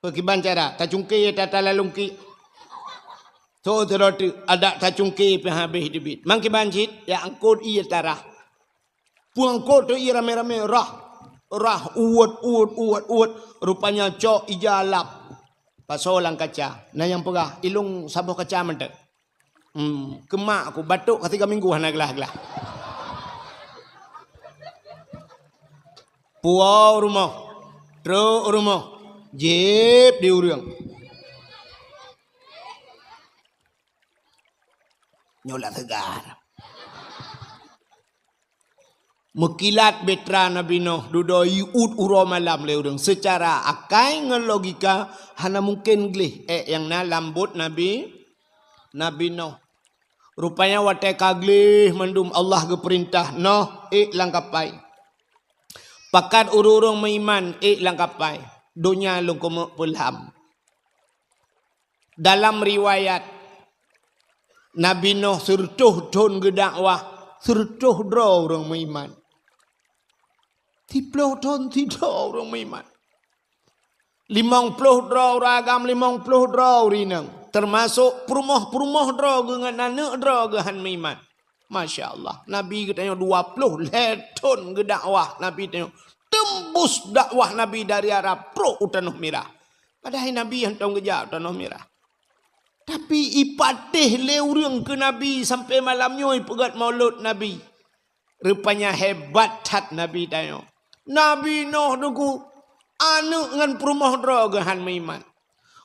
Peu kiban cara? Tacungke tata lalungki. Tho sidroe teuk adak tacungke pih habéh teubiet. Mangkiban cit, ya angkot ie tarah. Peungangkot teu ie ramé-ramé rah. Rah uwet, uwet, uwet, uwet. Rupanya cok ija lap. Pasoe lam kaca. Na nyang peugah, "Ilong saboh kaca mantong." Hmm, keumak ku batuk ka tiga minggu hana glah-glah. Puwoe u rumoh, trok u rumoh, jieb di ureuëng. Nyoe lah seugar. Meukilat bahtera Nabi Nuh, dudoe iut uroe malam lé ureuëng. Seucara akai ngon logika, hana mungken gleh ék nyang na lam bot Nabi, Nabi Nuh. Rupanya watée ka gleh mandum, Allah geupeurintah, "Nuh, ék lam kapai. Pakat ureuëng-ureuëng meuiman, ék lam kapai. Donya lôn keumeuk peulham." Dalam riwayat, Nabi Nuh sireutôh thon geudakwah, sireutôh droe ureuëng meuiman. Siplôh thon sidroe ureuëng meuiman. Limong ploh droe ureuëng agam, limong ploh droe ureuëng inong. Teumasok peurumoh-peurumoh droe geuh ngon aneuëk droe geuh han meuiman. Masya Allah. Nabi geutanyoe dua ploh lhée thon geudakwah Nabi tanyoe. Teumbus dakwah Nabi dari Arab trok u Tanoh Mirah. Padahai Nabi hantom geujak u Tanoh Mirah. Tapi ipatéh lé ureuëng keu Nabi sampai malam nyoe ipeugét maulud Nabi. Rupanya hebat that Nabi tanyoe. Nabi Nuh teungku, aneuëk ngon peurumoh droe geuh han meuiman.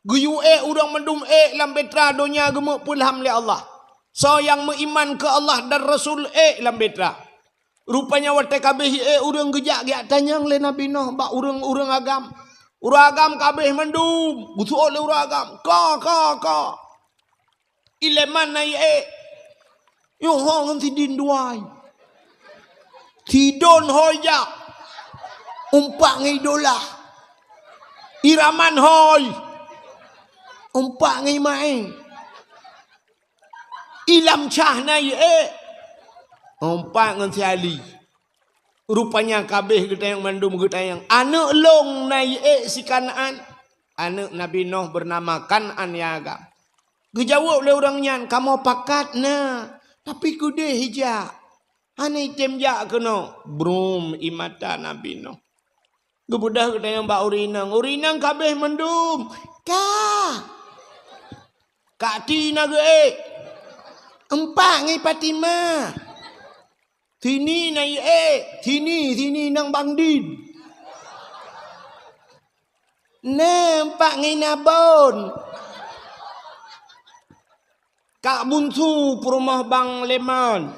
Geuyue ék ureuëng mandum ék lam bahtera donya geumeuk peulham lé Allah. Soe nyang meuiman keu Allah dan Rasul ék lam bahtera. Rupanya watée ka abéh ék ureuëng geujak geujak tanyong lé Nabi Nuh bak ureuëng-ureuëng agam. Ureuëng agam ka abéh mandum, geuseuôt lé ureuëng agam. Ka, ka, ka. Ileman na ék. Yoh ho ngon sidin duai. Sidon hôi jak. Umpak ngon idolah. Iraman hôi. Umpak ngon imaén. Ilam cah na ék. Umpak ngon si Ali. Rupanya ka abéh geutanyong mandum geutanyong. Aneuëk lôn na ék si Kanaan. Aneuëk Nabi Nuh beunama Kanaan nyang agam. Geujaweueb lé ureuëng nyan, "Kamoe pakat na, tapi keudeh ijak. Hana item jak keunoe." Brum ie mata Nabi Nuh. Geubeudôh geutanyoe bak ureuëng inong. Ureuëng inong ka abéh mandum. Ka. Kak Ti na geuék. Empat ngon Fatimah. Sini na ék. Sini, sini nang Bang Din. Na empat ngon Abon. Kak Bunsu peurumoh Bang Leman.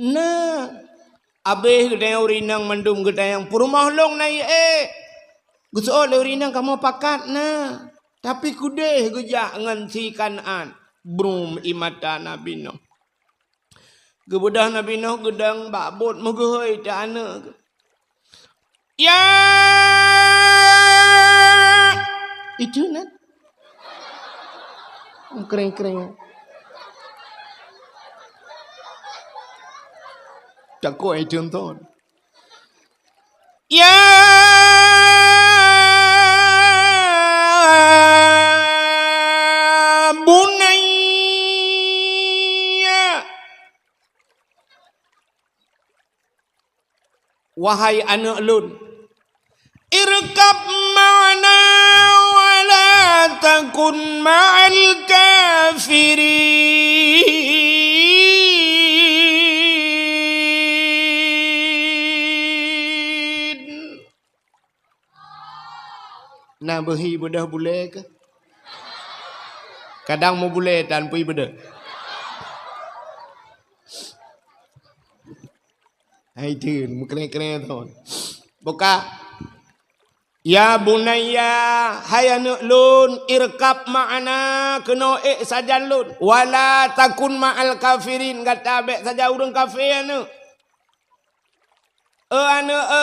Na. Abéh geutanyong ureuëng inong mandum geutanyong, "Peurumoh lôn na ék?" Geuseuôt lé ureuëng inong, "Kamoe pakat na. Tapi keudeh geujak ngon si Kanaan." Brum ie mata Nabi Nuh. Geubeudôh Nabi Nuh geudong bak bot meugeuhôi teuh aneuëk. Ya, itu nan. Kering-kering. Takut itu tu. Ya bunayya. Wahai aneuëk lôn, irkab ma'ana wa la takun ma'al kafirin. Na beuhi beudôh bulée keuh? Kadang meubulée tan pui beudôh. Hai teun, meukrée-krée thon. Buka. Ya bunayya, hai aneuëk lôn, irkab ma'ana, keunoe ék sajan lôn. Wala takun ma'al kafirin, gata bék sajan ureuëng kafé aneuëk. Aneuëk,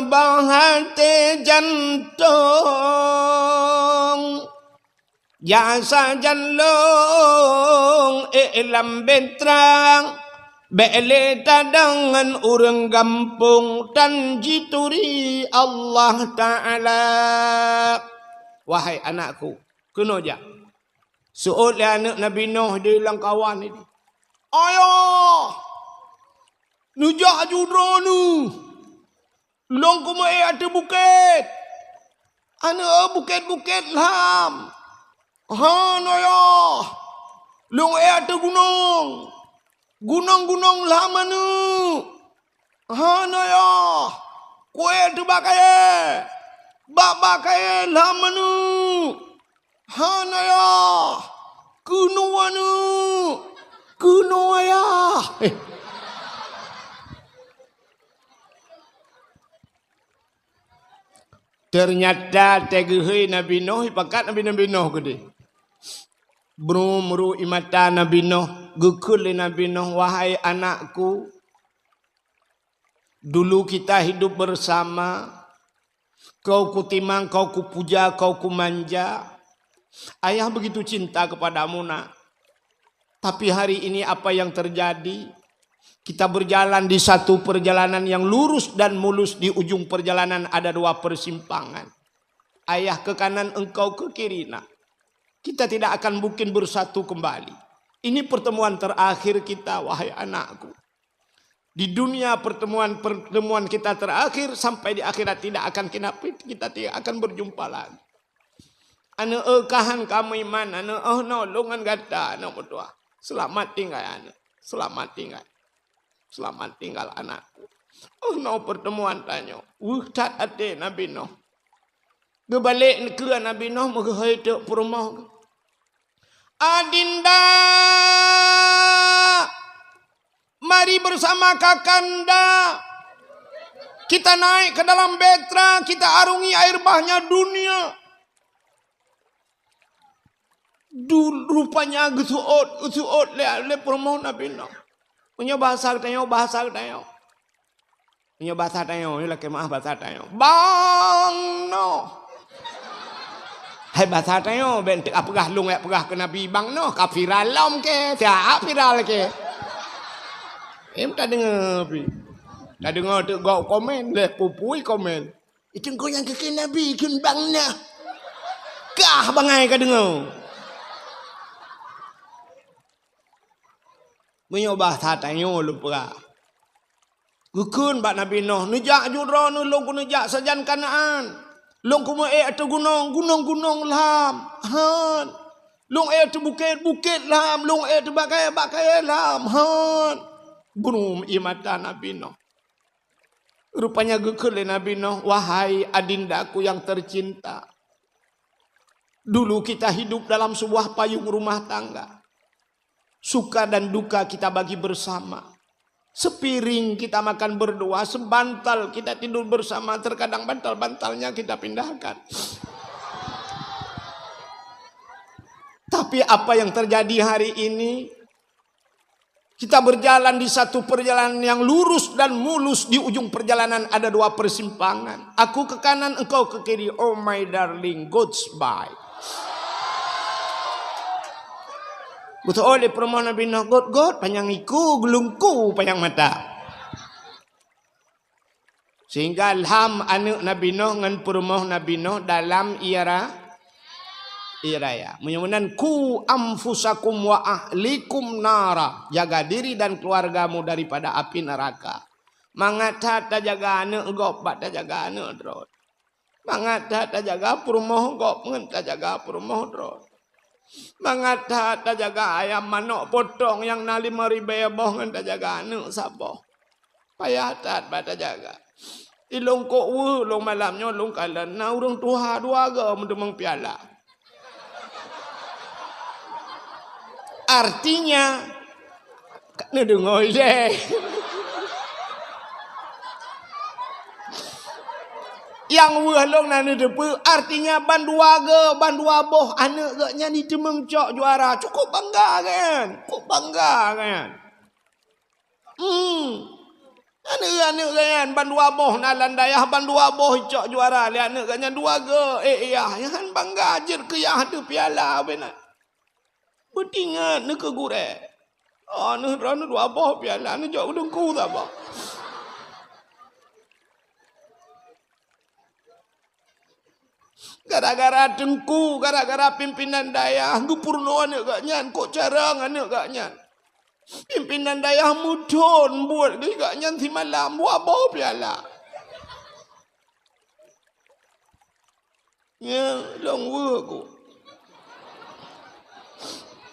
bak até jantong. Jak sajan lôn ék lam bahtera, bék lé tadong ngon ureuëng gampông tan jituri Allah Taala. Wahai anakku, keunoe jak. Seuôt lé aneuëk Nabi Nuh di lam kawan nyan, "Ayah, neujak aju droeneuh." Lôn keumeue ateueh bukét. Aneuëk, bukét-bukét lham. Hana yah. Lôn ék ateueh gunong. Gunong-gunong lham aneuk. Hana yah. Ku ék ateueh bak kayée. Bak-bak kayée lham aneuk. Hana yah. Keunoe aneuk. Keunoe ayah. Eh. Teunyata teuh geuhôi Nabi Nuh, ipakat Nabi, Nabi Nuh keudeh. Bru-bru ie mata Nabi Nuh, geukheun lé Nabi Nuh, "Wahai anakku, dulu kita hidup bersama, kau kutimang, kau kupuja, kau kumanja. Ayah begitu cinta kepadamu, Nak. Tapi hari ini apa yang terjadi? Kita berjalan di satu perjalanan yang lurus dan mulus, di ujung perjalanan ada dua persimpangan. Ayah ke kanan, engkau ke kiri, Nak. Kita tidak akan mungkin bersatu kembali. Ini pertemuan terakhir kita, wahai anakku. Di dunia pertemuan-pertemuan kita terakhir, sampai di akhirat tidak akan kita, kita tidak akan berjumpa lagi. Aneuk, eh, kahan kamu iman, aneuk, oh no, lôn ngon gata, aneuk meutuah. Selamat tinggal, aneuk. Selamat tinggal. Selamat tinggal, anakku." Oh no, pertemuan tanyoe. Weueh that até Nabi Nuh. Geubalek keu Nabi Nuh, meugeuhôi teuk peurumoh. "Adinda, mari bersama kakanda. Kita naik ke dalam bahtera, kita arungi air bahnya dunia." Du-, rupanya geuseuôt, geuseuôt lé, lé peurumoh Nabi Nuh. Meunyoe bahasa geutanyoe, bahasa geutanyoe. Meunyoe basa tanyoe, nyoe lakée meuáh basa tanyoe. Bang noh. Hai basa tanyoe, bék enteuk peugah lôn jak peugah keu Nabi bang noh, ka viral lom kée, siat viral kée. Em, tadeungoe pi. Tadeungoe teuk gob komen, leh pupui komen. Itu engkau nyang keu Nabi, kheun bang noh. Kah bangai ka deungoe. Meunyoe basa tanyoe lôn peugah. Geukheun bak Nabi Nuh, "Neujak ju droeneuh, lôn keuneuk jak sajan Kanaan. Lôn keuneuk ék ateueh gunong, gunong-gunong lham. Han. Lôn ék ateueh bukét, bukét lham. Lôn ék ateueh bak kayée, bak kayée lham. Han." Brum ie mata Nabi Nuh. Rupanya geukheun lé Nabi Nuh, "Wahai adindaku yang tercinta, dulu kita hidup dalam sebuah payung rumah tangga. Suka dan duka kita bagi bersama. Sepiring kita makan berdua, sebantal kita tidur bersama, terkadang bantal-bantalnya kita pindahkan. Tapi apa yang terjadi hari ini, kita berjalan di satu perjalanan yang lurus dan mulus, di ujung perjalanan ada dua persimpangan. Aku ke kanan, engkau ke kiri. Oh my darling, goodbye." Beutôi lé peurumoh Nabi Nuh, got-got panyang iku, geulungku panyang mata. Sehingga lham aneuk Nabi Nuh ngon peurumoh Nabi Nuh dalam ié ra-, ié raya. Meunyoe meunan, "Qu anfusakum wa ahlikum nara." Jaga diri dan keluargamu daripada api neraka. Mangat that tajaga aneuk gob bak tajaga aneuk droe. Mangat that tajaga peurumoh gob ngon tajaga peurumoh droe. Mangat that tajaga ayam manok potong nyang na lima ribée boh ngon tajaga aneuk saboh. Payah that bak tajaga. Ilôn kok weueh lôn malam nyoe lôn kalon na ureuëng tuha dua goe meuteumeung piala. Artinya, ka neudeungoe ilée. Nyang weueh lôn na neuteupeue, artinya bandua goe, bandua boh aneuk geuh nyan jiteumeung cok juara. Cukup bangga kan? Cukup bangga kan? Hmm. Aneuk-aneuk geuh nyan bandua boh na lam dayah, bandua boh icok juara lé aneuk geuh nyan dua goe. Eh, yah, nyan bangga jeuet keu yah teuh piala beunan. Beutingat neukeu gurée. Oh, neuh droeneuh dua boh piala, neujok keu teungku saboh. Gara-gara teungku, gara-gara pimpinan dayah, geupeurunoe aneuk geuh nyan, kok carông aneuk geuh nyan. Pimpinan dayah meuthon buet geuh nyan simalam, dua boh piala. Nyan lôn weueh ku.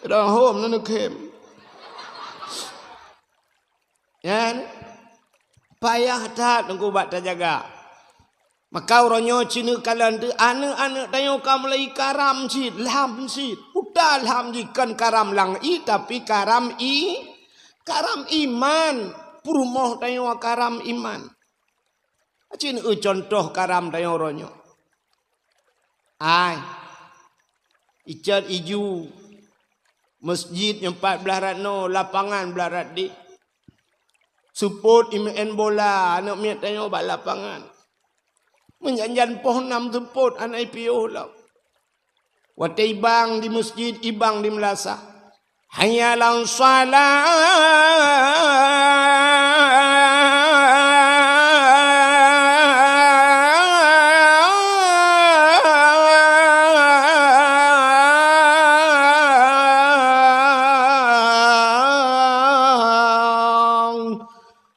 Keudroe hom na neukhém. Nyan, payah that Teungku bak tajaga. Maka uroe nyoe ci neukalon teuh aneuëk-aneuëk tanyoe ka mulai karam cit, lham cit. Uta lham jih kon karam langét, tapi karam i-, karam iman. Peurumoh tanyoe karam iman. Ci neueu cuntoh karam tanyoe uroe nyoe. Ai, icot iju, meuseujid nyoe pat blah rot noe, lapangan blah rot deh. Seupôt imeu'en bola aneuëk miet tanyoe bak lapangan. Meujan-jan poh nam seupôt hana ipiôh lom. Watée ibang di meuseujid, ibang di meulasah. Hayya 'alas shalah.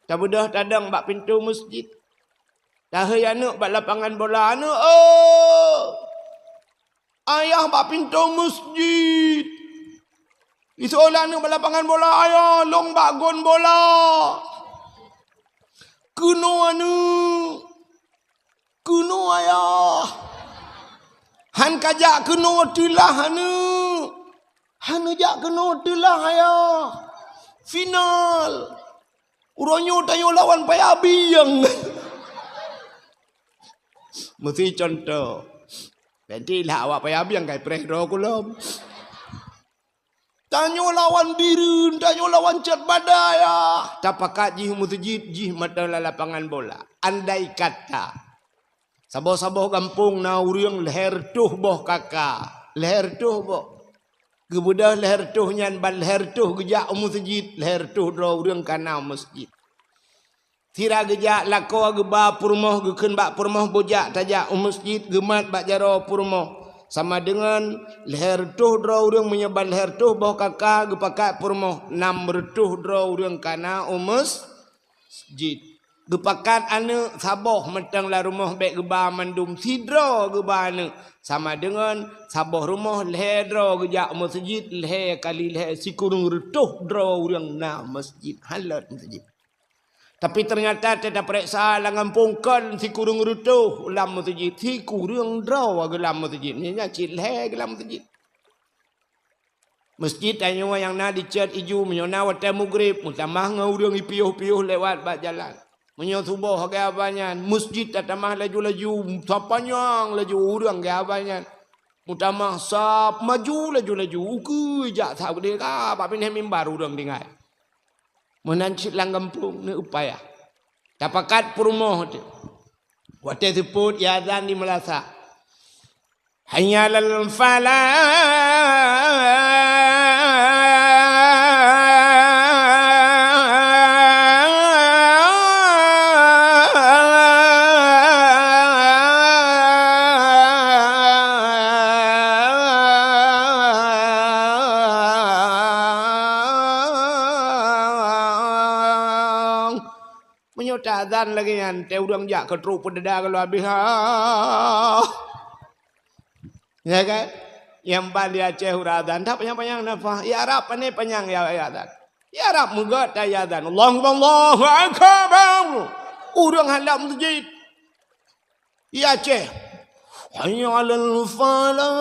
Tabeudôh tadong bak pintoe meuseujid. Tahei aneuëk bak lapangan bola, "Aneuëk, oh! Ayah bak pintoe meuseujid." Iseulah aneuëk bak lapangan bola, "Ayah, lôn bak gon bola." "Keunoe aneuëk, keunoe ayah." "Han kajak keunoe teulah aneuëk." "Han neujak keunoe teulah ayah. Final. Uroe nyoe tanyoe lawan Paya Bieng." Meusti cuntoh. Berarti lah awak Paya Bieng kai preh droe kulom. "Tanyoe lawan Bireuen, tanyoe lawan Cot Bada ayah." Tapakat jih meuseujid, jih mantong lam lapangan bola. Andai kata saboh-saboh gampông na ureuëng lhée reutôh boh K K, lhée reutôh boh. Geubeudôh lhée reutôh nyan ban lhée reutôh geujak u meuseujid, lhée reutôh droe ureuëng ka na u meuseujid. Sira geujak lakoe geuba peurumoh, geukheun bak peurumoh, "Bujak tajak u meuseujid," geumat bak jaroe peurumoh. Sama deungon lhée reutôh droe ureuëng, meunyoe ban lhée reutôh boh K K geupakat peurumoh, nam reutôh droe ureuëng ka na u meus-, jid. Geupakat aneuëk saboh mantong lam rumoh bék geuba mandum, sidroe geuba aneuëk. Sama deungon saboh rumoh lhée droe geujak u meuseujid, lhée kali lhée sikureueng reutôh droe ureuëng na meuseujid, han lôt meuseujid. Tapi teunyata teuh tapareksa lam gampông kon sikureueng reutôh lam meuseujid, sikureueng droe geulam meuseujid. Nyan cit lhée geulam meuseujid. Meuseujid tanyoe nyang na di Cot Iju, meunyoe na watée mugreb, meutamah ngon ureuëng ipiôh-piôh lewat bak jalan. Meunyoe suboh lagée haba nyan, meuseujid tatamah laju-laju, sapanyang laju ureuëng lagée haba nyan. Meutamah sab maju laju-laju, ukeue jak sab geude ka bak binéh mimbar ureuëng tinggai. Meunan cit lam gampông, neueu payah. Tapakat peurumoh teuh. Watée seupôt iazan di meulasah. Hayya 'alal falah. Meunyoe taazan lagée nyan, teuh ureuëng jak keu trok peudada geuloe habéh, ha. Ya kan? Nyang ban di Aceh ureuëng azan, tak panyang-panyang nafah. Ya Arab, pane panyang ya, ya azan. Ya Arab, meugot ta ya azan. Allahu Akbar, Allahu Akbar. Ureuëng halom meuseujid. Ya Aceh. Hayya 'alal falah.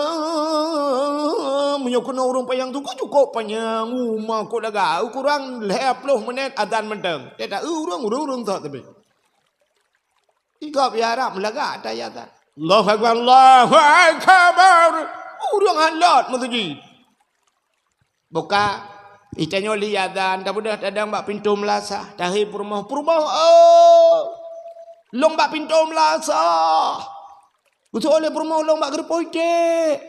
Meunyoe keunoe ureuëng panyang tu, kok cukôp panyang. Uma kok lagak. Kurang lhée ploh menit azan mantong. Teuh ta ureuëng, ureuëng, ureuëng tak tapi. Igop ya Arab meulagak ata ya azan. Allahu Akbar, Allahu Akbar. Ureuëng halot meuseujid. Buka, itanyoe li azan, tabeudôh tadong bak pintoe meulasah, tahé peurumoh, peurumoh, oh! Lôn bak pintoe meulasah. Geusoe lé peurumoh lôn bak geureupoh iték.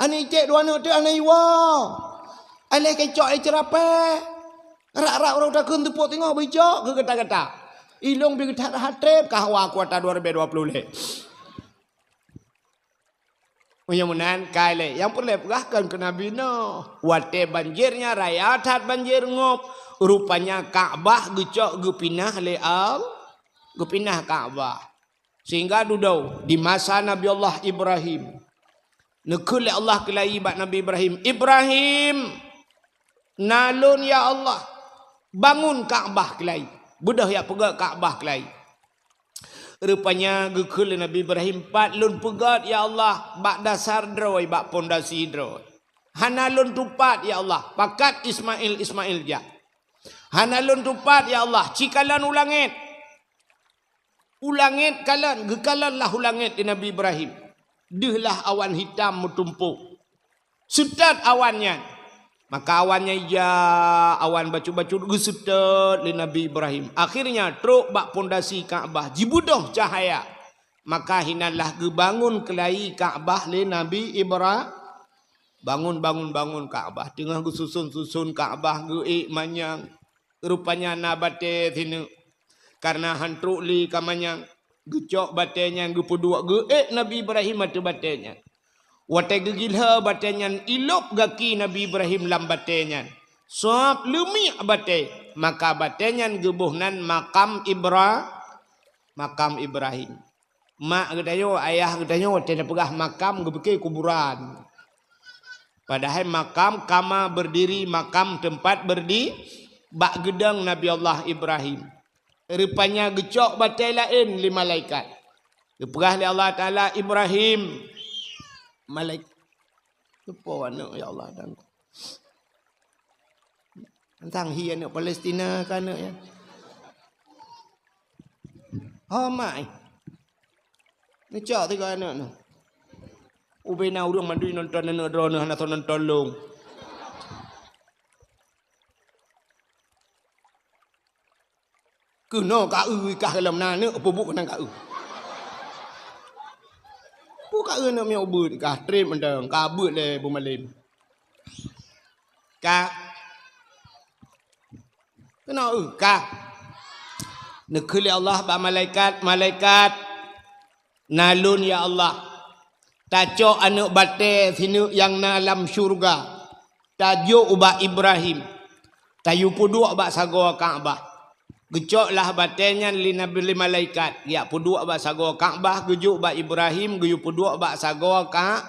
Aneuk iték dua aneuk teuh aneuk iwa. Aléh keucok lé ceurapée. Rak-rak uroe takheun teupok teungoh beujok keu gata-gata. Ilong pi geutat that treb ka hawa kuota dua ribu dua puluh lé. Meunyoe meunan, kai lé, nyang peureulée peugah kon keu Nabi Nuh. Watée banjir nyan raya that banjir ngop, rupanya Ka'bah geucok geupinah lé Al-, geupinah Ka'bah. Sehingga dudoe di masa Nabi Allah Ibrahim, Neukheun lé Allah keulayi bak Nabi Ibrahim, "Ibrahim, na lôn ya Allah, bangun Ka'bah keulayi. Beudôh jak peugét Ka'bah keulayi." Rupanya geukheun lé Nabi Ibrahim, "Pat lôn peugét ya Allah, bak dasar droe, bak pondasi droe. Hana lôn tupat ya Allah, pakat Ismail, Ismail jak. Hana lôn tupat ya Allah, ci kalon u langét." U langét kalon, geukalon lah u langét lé Nabi Ibrahim. Deuh lah awan hitam meutumpôk. Seutôt awan nyan. Maka awan nyan ija, awan bacut-bacut geuseutôt lé Nabi Ibrahim. Akhirnya trok bak pondasi Ka'bah, jibeudôh cahya. Maka hinan lah geubangon keulayi Ka'bah lé Nabi Ibra-, bangon, bangon, bangon Ka'bah. Teungoh geususon-suson Ka'bah, geuék manyang. Rupanya na batée sineuk. Kareuna han trok lé ka manyang, geucok batée nyan geupeuduek, geuék Nabi Ibrahim ateueh batée nyan. Watée geugilhée batée nyan, ilôb gaki Nabi Ibrahim lam batée nyan. Sab leumiek batée, maka batée nyan geuboh nan makam Ibra-, makam Ibrahim. Mak geutanyoe, ayah geutanyoe watée tapeugah makam geupike kuburan. Padahai makam kama berdiri, makam tempat berdi-, bak geudong Nabi Allah Ibrahim. Rupanya geucok batée laén lé malaikat. Geupeugah lé Allah Taala, "Ibrahim." Malaik-, soe po aneuk ya Allah dan. Tang hi aneuk Palestina ka aneuk nyan. Ho mak, eh. Neucok tiga aneuk nyoe. Ubena ureuëng mandum nonton aneuk droeneuh hana soe nonton lôn. Keunoe ka eu kah lom na aneuk peubuet keunan ka eu. Pu ka eu aneuk miet ubeut kah trép mantong ka beuet lé beumalem. Ka. Keunoe eu kah. Neukheun lé Allah bak malaikat, "Malaikat, na lôn ya Allah, tacok aneuk batée sineuk nyang na lam syeuruga, tajok ubak Ibrahim, tayue peuduek bak sagoe Ka'bah." Geucok lah batée nyan lé Nabi, lé malaikat, geujak peuduek bak sagoe Ka'bah, geujok bak Ibrahim, geuyue peuduek bak sagoe Ka-,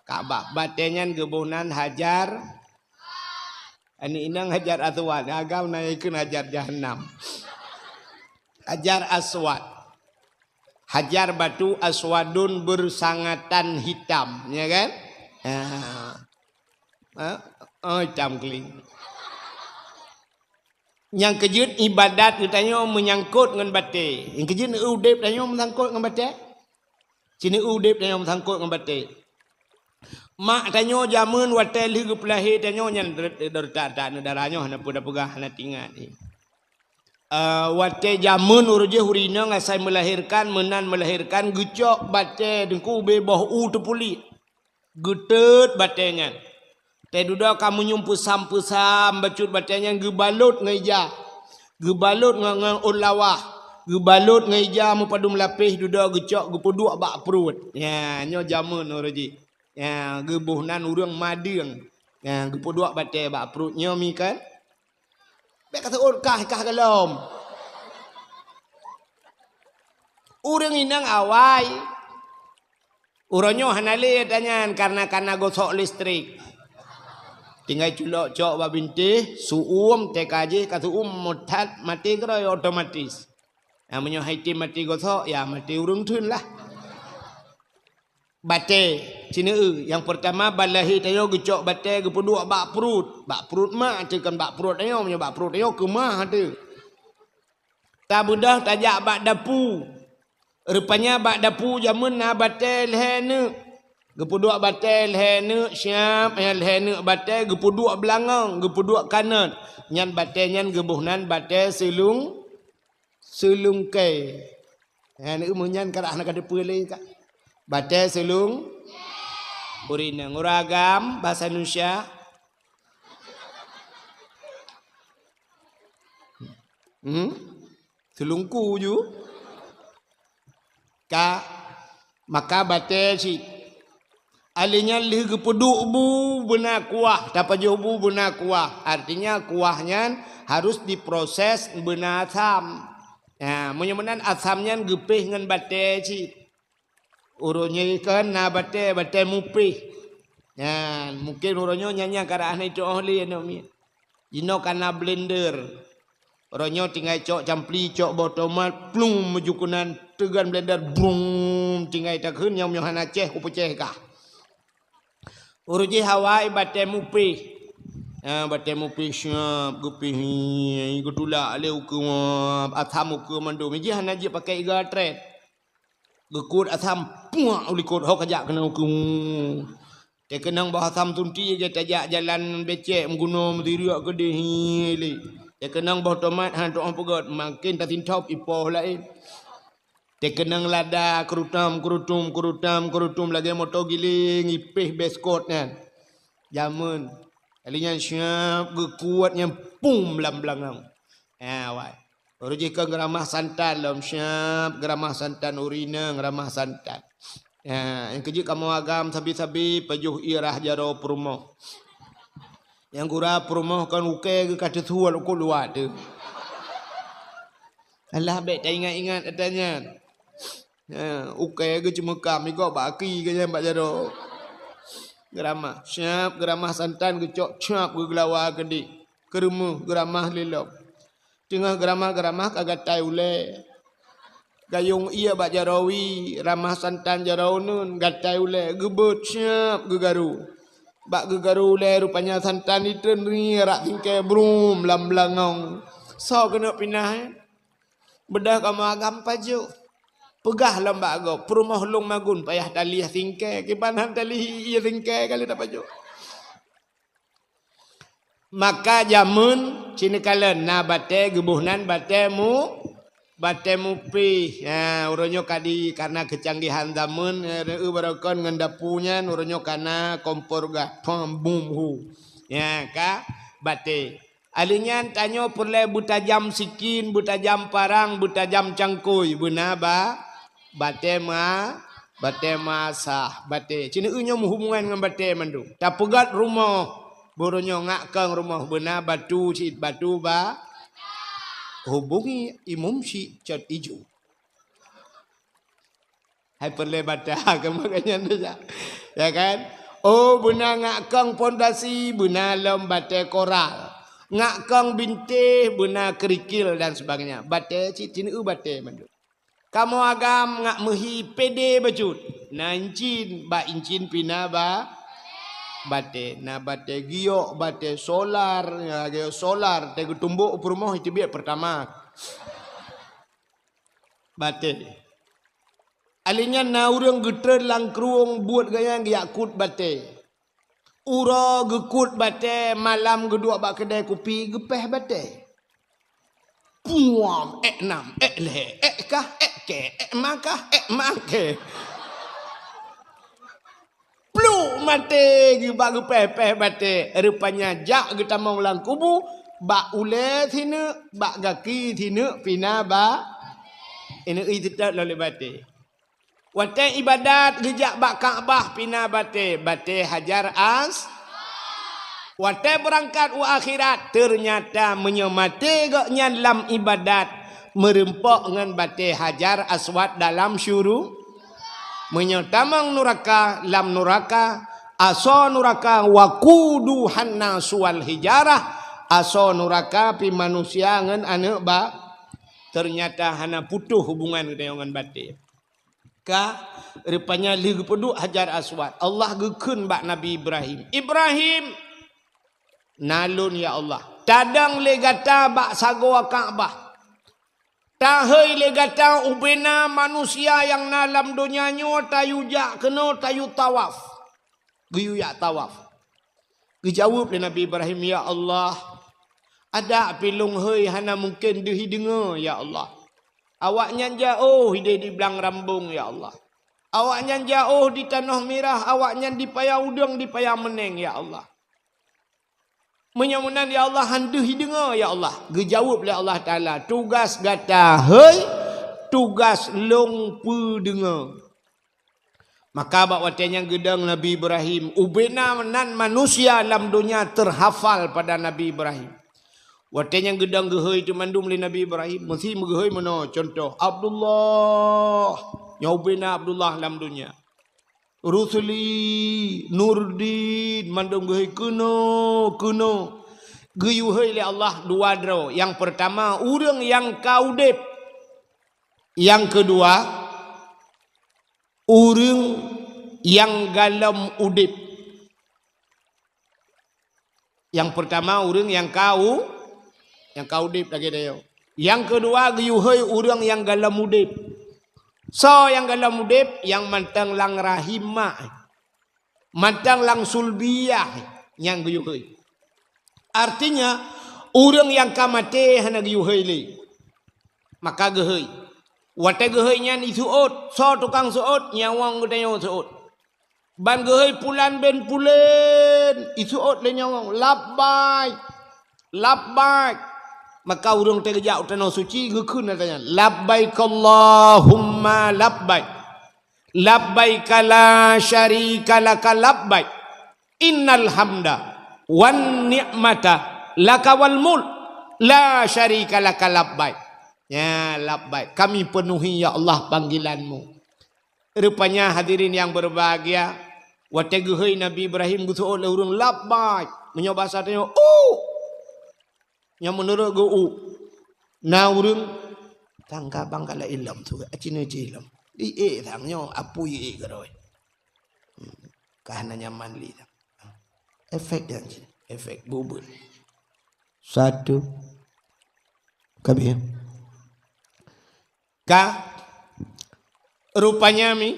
Ka'bah. Batée nyan geuboh nan Hajar, aneuk inong Hajar Aswad, agam na ikheun Hajar Jahannam. Hajar Aswad. Hajar batu aswadun bersangatan hitam, ya kan? Ha. Ha? Oh, hitam keuling. Nyang keujeuet ibadat geutanyoe meunyangkot ngon batée. Nyang keujeuet udeb tanyoe meusangkot ngon batée. Sineuk udeb tanyoe meusangkot ngon batée. Mak tanyoe jameun watée lheueh geupeulahé tanyoe nyan der-, derita-derita aneuk dara nyoe hana peue tapeugah, hana teuingat. Eh, watée jameun uroe jih ureuëng inong asai meulahérkan, meunan meulahérkan, geucok batée teungku ubé boh u teupuliek. Geuteut batée nyan. Teududoe ka meunyum peusam-peusam bacut batée nyan geubalot ngon ija. Geubalot ngon, ngon ôn lawah. Geubalot ngon ija meupadum lapéh dudoe geucok geupeuduek bak pruet. Nya, nyoe jameun uroe jih. Nya, geuboh nan ureuëng madeueng. Nya, geupeuduek batée bak pruet nyoe mi kan. Bék ka seuôt kah, kah galom. Ureuëng inong awai. Uroe nyoe hana lé tanyan kareuna kana gosok listrik. Tinggai culok cok bak bintéh, su'uem, teuka jih ka su'uem meutat maté keudroe otomatis. Nah, meunyoe hai tem maté gosok, ya maté ureuëng theun lah. Batée, sineuk eu, nyang peurtama ban lahé tanyoe geucok batée geupeuduek bak pruet. Bak pruet mak teuh kon bak pruet tanyoe, meunyoe bak pruet tanyoe keumah teuh. Tabeudôh tajak bak dapu. Rupanya bak dapu jameun na batée lhée neuk. Geupeuduek batée lhée neuk siab, nyang lhée neuk batée geupeuduek beulangong, geupeuduek kanot. Nyan batée nyan geuboh nan batée seulung, seulungkée. Nyan eu meunyan karah na ka teupeue lé ka. Batée seulung, ureuëng inong, ureuëng agam, bahasa Indonesia. Hmm? Seulungku ju. Ka, maka batée cit. Alèh nyan lheueh geupeuduek bu beuna kuah, tapajoh bu beuna kuah. Artinya kuah nyan harus diproses beuna asam. Nah, meunyoe meunan asam nyan geupéh ngon batée cit. Uroe nyoe kan na batée, batée mupih. Nyan, mungken uroe nyoe nyan-nyan karab hana jitu'oh lé aneuk miet. Jinoe ka na blender. Uroe nyoe tinggai cok campli, cok boh tomat, plung, meuju keunan, teugan blender, brum, tinggai takheun, nyang meunyoe hana céh, kupeucéh kah. Uroe jih awai batée mupih. Ha, batée mupih siap, geupih, geutulak lé ukeue, asam ukeue mandum. Jih hana jeuet pakai iga trét. Geukut asam, puak u likot, ho kajak keunan ukeue. Teukeunong boh asam sunti, tajak jalan becek, meuguno, meusiriek keudeh, hi, lé. Teukeunong boh tomat, hana tu'oh peugét, makin tasintop ipoh laén. Teukeunong lada, keurutam, keurutum, keurutam, keurutum, lagée moto giléng, ipéh beskot nyan. Jameun. Kali nyan siap, geukuet nyan, pum, lam beulangong. Ha, wai. Uroe jih kon geuramah santan lom, siap geuramah santan, ureueng inong geuramah santan. Ha, nyang keujeuet kamoe agam sabe-sabe pajoh ié rhah jaroe peurumoh. Nyang gura peurumoh kon ukée geuh ka teusuet u luwa teuh. Alah, bék taingat-ingat ata nyan. Ha, ukée geuh ceumeukam, igob bak aki geuh nyan bak jaroe. Geuramah, siap geuramah santan geucok, siap geugeulawa keudeh. Keureumeuh geuramah lé lom. Teungoh geuramah-geuramah ka gatai ulée. Gayong ié bak jaroe wie, ramah santan jaroe uneuen, gatai ulée, geubeuet siap geugaru. Bak geugaru ulée rupanya santan itreun ri rak singkée brum lam beulangong. Soe keuneuk pinah, eh? Beudôh kamoe agam pajoh. Peugah lom bak gob, peurumoh lôn magun payah talieh singkée, kiban han talieh ié singkée ka lheueh tapajoh. Maka jameun sineukaleuen na batée geuboh nan batée mu-, batée mupih. Ha, uroe nyoe ka di, karena keucanggihan jameun, eh, reu barokon ngon dapu nyan, uroe nyoe ka na kompor gas, pam, bum, hu. Ya, ka batée. Alheuh nyan tanyoe peureulée beutajam sikin, beutajam parang, beutajam cangkôi, beuna ba-, batée ma-, batée meuasah, batée. Sineuk nyoe meuhubungan ngon batée mandum. Tapeugét rumoh, buroe nyoe ngak kong rumoh, beuna batu cit, batu ba-, hubungi imum cit cot ijo. Hai peureulée bata, keumakanya nyan, ya kan? Oh, beuna ngak kong pondasi, beuna lom batée koral. Ngak kong bintéh, beuna kerikil dan sebagainya. Batée cit, sineuk batée mandum. Kamoe agam ngak meuhi pédé bacut. Na incin, bak incin pih na ba-, batée. Na batée giok, batée solar, ya, giok solar, teuh geutumbok u peurumoh, iteubiet Pertamax. Batée. Alheuh nyan na ureuëng geutreun lam krueng buet gaya geujak kut batée. Uroe geukut batée, malam geuduek bak keudée kupi geupéh batée. Puam, ék nam, ék lhée, ék kah, ék kée, ék makah, ék makée. Pluk maté geuh bak geupéh-péh batée, rupanya jak geutamong lam kubu, bak ulée sineuk, bak gaki sineuk pih na ba-, ineuk-ineuk teutap lom lé batée. Watée iébadat geujak bak Ka'bah pih na batée, batée Hajar As-, watée beurangkat u akhirat, teunyata meunyoe maté gobnyan lam iébadat, meurumpok ngon batée Hajar Aswad dalam syuru-, meunyoe tamong nuraka, lam nuraka, asoe nuraka, waquduhan nasu wal hijarah, asoe nuraka pih manusia ngon aneuëk ba-, teunyata hana putôh hubungan geutanyoe ngon batée. Ka, rupanya lheueh geupeuduek Hajar Aswad, Allah geukheun bak Nabi Ibrahim, "Ibrahim, na lôn, ya Allah, tadong lé gata bak sagoe Ka'bah. Tahôi lé gata ubena manusia nyang na lam donya nyoe tayue jak keunoe tayue tawaf." Geuyue jak tawaf. Geujaweueb lé Nabi Ibrahim, "Ya Allah, adak pih lôn hôi hana mungken deuh ideungoe, ya Allah. Awaknyan jiôh ideh di blang rambong, ya Allah. Awaknyan jiôh di tanoh mirah, awaknyan di paya udeueng, di paya meuneng, ya Allah. Meunyoe meunan, ya Allah, han deuh ideungoe, ya Allah." Geujaweueb lé Allah Taala, "Tugaih gata hôi, tugaih lôn peudeungoe." Maka bak watée nyan geudong Nabi Ibrahim, ubena nan manusia lam donya teuhafal pada Nabi Ibrahim. Watée nyan geudong geuhôi teumandum lé Nabi Ibrahim, meusi meugeuhôi meunoe, contoh, "Abdullah, Nyoe ubena Abdullah lam dunia. Rusli, Nurdin, mandum geuhôi keunoe, keunoe. Geuyue hôi lé Allah dua droe. Nyang peurtama, ureuëng nyang ka udeb. Nyang keudua, ureuëng nyang galom udeb. Nyang peurtama, ureuëng nyang ka u-, nyang ka udeb lagée tanyoe. Nyang keudua, geuyue hôi ureuëng nyang galom udeb. Soe nyang galom udeb? Nyang mantong lam rahim mak, mantong lam sulbiyah, nyang geuyue hôi. Artinya, ureuëng nyang ka maté hana geuyue hôi lé. Maka geuhôi. Watée geuhôi nyan iseuôt, soe tukang seuôt? Nyawöng geutanyoe seuôt. Ban geuhôi pulan bin pulan, iseuôt lé nyawöng, "Labbaik, labbaik." Maka ureuëng teugeujak u tanoh suci geukheun ata nyan, "Labbaik Allahumma labbaik. Labbaik la syarika laka labbaik. Innal hamda wan ni'mata laka wal mulk. La syarika laka labbaik." Ya, labbaik. Kami penuhi, ya Allah, panggilan-Mu. Rupanya hadirin yang berbahagia, watée geuhôi Nabi Ibrahim geuseuôt lé ureuëng, "Labbaik." Meunyoe basa tanyoe, "U." Nyang meunurot geu-u. Na ureuëng tangga bang galak ilom tu, acine ci ilom. Di e sang nyoe, apui e keuroi. Hmm. Ka hana nyaman lé. Efek dan cit, efek bubut. Satu. Kabe. Ka rupanya mi,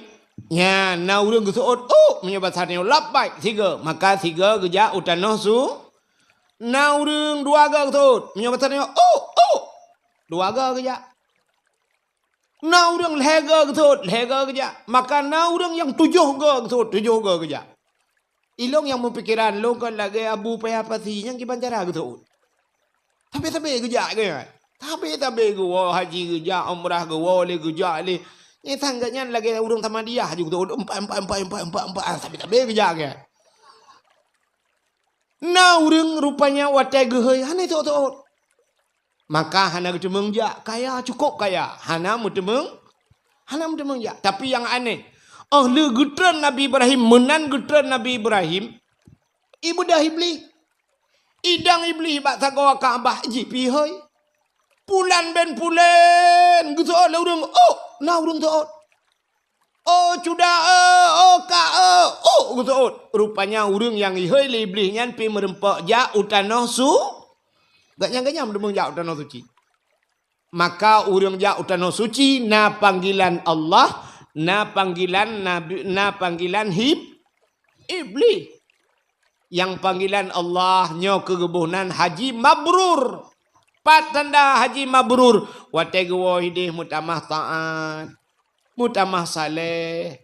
nya na ureuëng geuseuôt, "Oh," meunyoe basa nyoe, "Labbaik," sigoe, maka sigoe geujak u tanoh su. Na ureuëng dua goe geuseuôt, meunyoe basa nyoe, "Oh, oh," dua goe geujak. Na ureuëng lhée goe geuseuôt, lhée goe geujak. Maka na ureuëng nyang tujoh goe geuseuôt, tujoh goe geujak. Ilong nyang meupikeran lôn kon lagée Abu Paya Pasi nyang kiban cara geuseuôt. Sabe-sabe geujak geuh. Sabe-sabe geuwoe haji geujak, umrah geuwoe lé geujak lé. Nyan sang geuh nyan lagée ureuëng Samadiyah ju geuseuôt empat, empat, empat. Ah, sabe-sabe geujak geuh. Na ureuëng rupanya watée geuhôi hana seuôt-seuôt. Maka hana geuteumeung jak, kaya, cukup kaya, hana meuteumeung, hana meuteumeung jak. Tapi nyang aneh, oh lheueh geutreun Nabi Ibrahim, meunan geutreun Nabi Ibrahim, ibeudôh Iblih. Idong Iblih bak sagoe Ka'bah jipihôi. Pulan ben pulan geuseuôt lé ureuëng, oh, na ureuëng seuôt. Oh, cuda, eh, oh, ka, eh, oh, geuseuôt. Rupanya ureuëng nyang ihôi lé Iblih nyan pi meureumpok jak u tanoh su-, gak nyang ganyang meudeumeung jak u tanoh suci. Maka ureuëng jak u tanoh suci na panggilan Allah, na panggilan Nabi, na panggilan Hib-, Iblih. Nyang panggilan Allah nyoe keu geuboh nan haji mabrur. Pat tanda haji mabrur? Watée geuwoe ideh meutamah taát, meutamah saleh,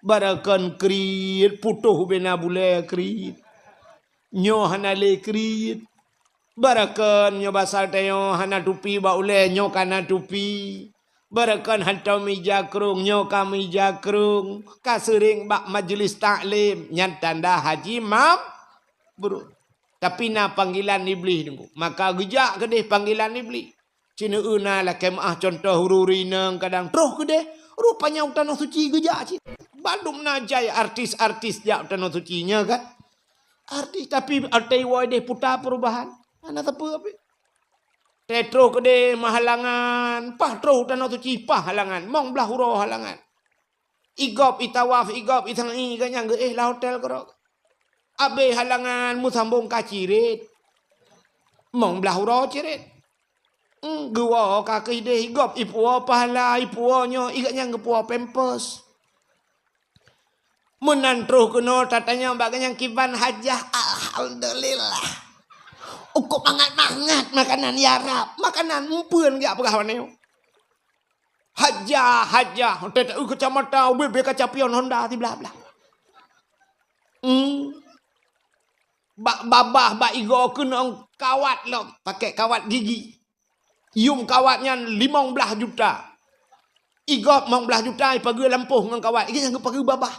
barakon kriet, putôh ubena bulée kriet. Nyoe hana lé kriet. Barakon nyoe basa tanyoe hana tupi bak ulée, nyoe ka na tupi. Barakon hantom ija krong, nyoe ka meuija krong. Ka seuring bak majeulis taklim, nyan tanda haji mabrur. Tapi na panggilan Iblih teungku. Maka geujak keudeh panggilan Iblih. Cit na lakée meuáh cuntoh ureuëng inong kadang troh keudeh, rupanya u tanoh suci geujak cit. Bandum na jai artis-artis jak u tanoh suci nyan kan. Artis tapi atai woe deh puta perubahan. Hana sapeue pih. Teutroh keudeh meuhalangan, paih troh u tanoh suci paih halangan, mong blaih uroe halangan. Igop itawaf, igop isai, ganyang geuéh lam hotel keudroe. Abéh halangan meusambong ka ciret. Mong blaih uroe ciret. Hmm, geuwoe ka keuh ideh igop ipuwoe pahala, ipuwoe nyoe, iganyang geupuwoe pampers. Meunan troh keunoe tatanyong bak ganyang kiban hajah, alhamdulillah. Ukok mangat-mangat makanan ya Rab, makanan meupeuen geujak peugah wanyoe. Hajah, hajah, teuta kacamata, ubé-bé kaca pion Honda siblah-blah. Hmm. Bak babah, bak igoe keunong kawat lom, pakai kawat gigi. Yum kawat nyan limong blaih juta. Igop limong blaih juta ipageue lampôh ngon kawat, igop nyang geupageue babah.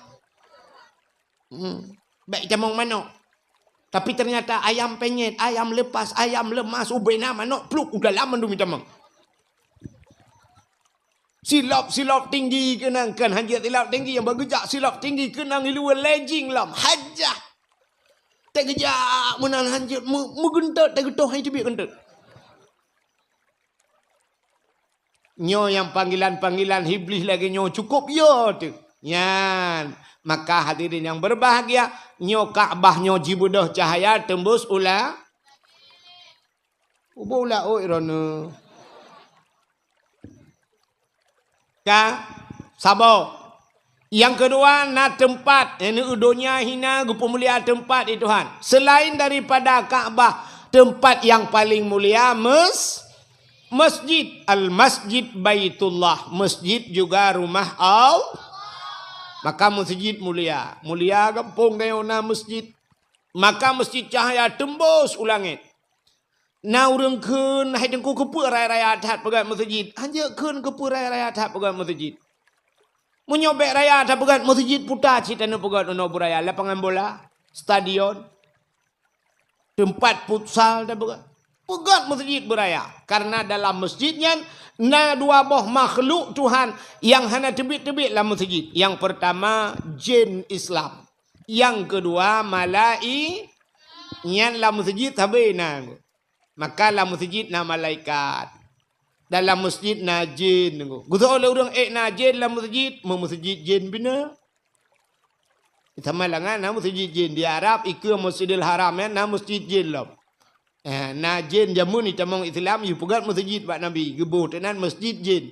Hmm. Bèk itamong manok. Tapi ternyata ayam penyet, ayam lepas, ayam lemas, ubena manok, pluk, u dalam mandum itamong. Silop-silop tinggi keunong, kan hanjeuet silop tinggi, nyang bak geujak silop tinggi keunong i luwa lejing lom. Hajah. Teugeujak meunan hanjeuet, meu-, meugeuntot, teugeutôh hai teubiet geuntot. Nyoe nyang panggilan-panggilan Iblih lagèe nyoe cukôp yo teuh. Nyan, maka hadirin nyang berbahagia, nyoe Ka'bah nyoe jibeudôh cahya teumbus ula-, ubak ula ôt droeneuh. Ka? Saboh. Nyang keudua, na teumpat, yakni donya hina geupeumulia teumpat di Tuhan. Selain daripada Ka'bah, teumpat nyang paleng mulia mes-, masjid. Al-Masjid Baitullah. Masjid juga rumah Allah. Maka masjid mulia. Mulia gampông geuh na masjid. Maka masjid cahya teumbus u langét. Na ureuëng kheun, "Hai Teungku, keupeue raya-raya that peugöt meuseujid?" Hanjeuet kheun keupeue raya-raya that peugöt meuseujid. Meunyoe bék raya that peugöt meuseujid, puta cit taneuk peugöt unoe beuraya, lapangan bola, stadion, teumpat futsal that peugöt. Peugöt meuseujid beuraya, karena dalam meuseujid nyan na dua boh makhluk Tuhan nyang hana teubiet-teubiet lam meuseujid. Nyang peurtama, jén Islam. Nyang keudua, malai-, nyan lam meuseujid sabe na. Maka lam meuseujid na malaikat. Dan lam meuseujid na jén. Geusoe lé ureuëng ék na jén lam meuseujid, meu-, meuseujid jén bina. Sama langan na meuseujid jén. Di Arab, ikeue Masjidil Haram nyan na meuseujid jén lom. Eh, na jén jameun itamong Islam, jipeugöt meuseujid bak Nabi. Geuboh teunan meuseujid jén.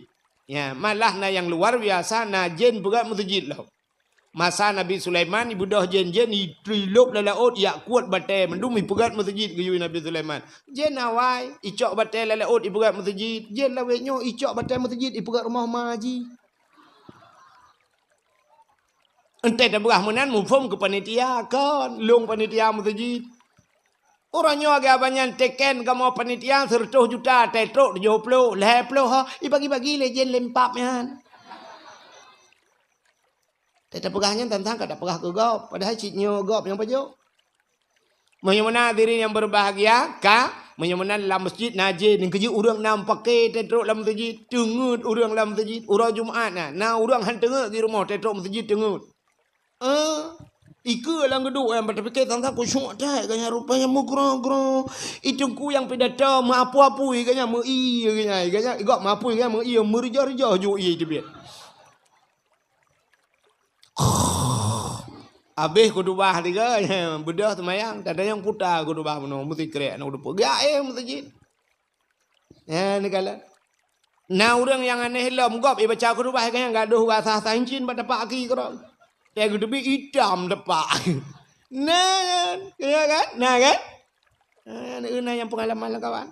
Ya, malah na nyang luar biasa, na jén peugöt meuseujid lom. Masa Nabi Sulaiman, ibeudôh jén-jén, itrilop lam laôt, ijak kuet batèe mandum, ipeugöt meuseujid geuyue Nabi Sulaiman. Jén awai, icok batèe lam laôt, ipeugöt meuseujid. Jén lawét nyoe, icok batèe meuseujid, ipeugöt rumoh ma jih. Entah tapeugah meunan, muphom keu panitia, kon, lôn panitia meuseujid. Uroe nyoe lagèe abanyan teken kamoe panitia seratus juta, teutrok tujoh ploh, lhèe ploh ho, ibagi-bagi lé jén lempap nyan. Teupeugah nyan tantang ka tapeugah keu gob, padahai cit nyoe gob nyang pajoh. Meunyoe meunan hadirin nyang berbahagia, ka, meunyoe meunan lam meuseujid na jén, keujeuet ureuëng na meupaké teutrok lam meuseujid, teungeut ureuëng lam meuseujid, uroe Jumat na, na ureuëng han teungeut di rumoh teutrok meuseujid teungeut. Eh, ikeue lam geuduek nyan, bak tapike sang-sang khusyuk that, gobnyan rupanya meugroe-groe. I teungku nyang pidato meuapui-apui, gobnyan meu-ie, gobnyan, gobnyan, i gob meuapui, gobnyan meu-ie, meurijah-rijah ju ie teubiet. Habéh khutubah tiga, beudôh seumayang, tadayong puta khutubah bunoe, meusikrek aneuk teupeu. Gaéh meuseujid. Nyan neukalon. Na ureuëng nyang aneh lom, gob ibaca khutubah, gobnyan gadôh rasa sancin bak tapak aki keudroe. Teuh geuteubiet itam tapak. Na kan? Ya kan? Na kan? Ha, na nyang peungalaman lam kawan.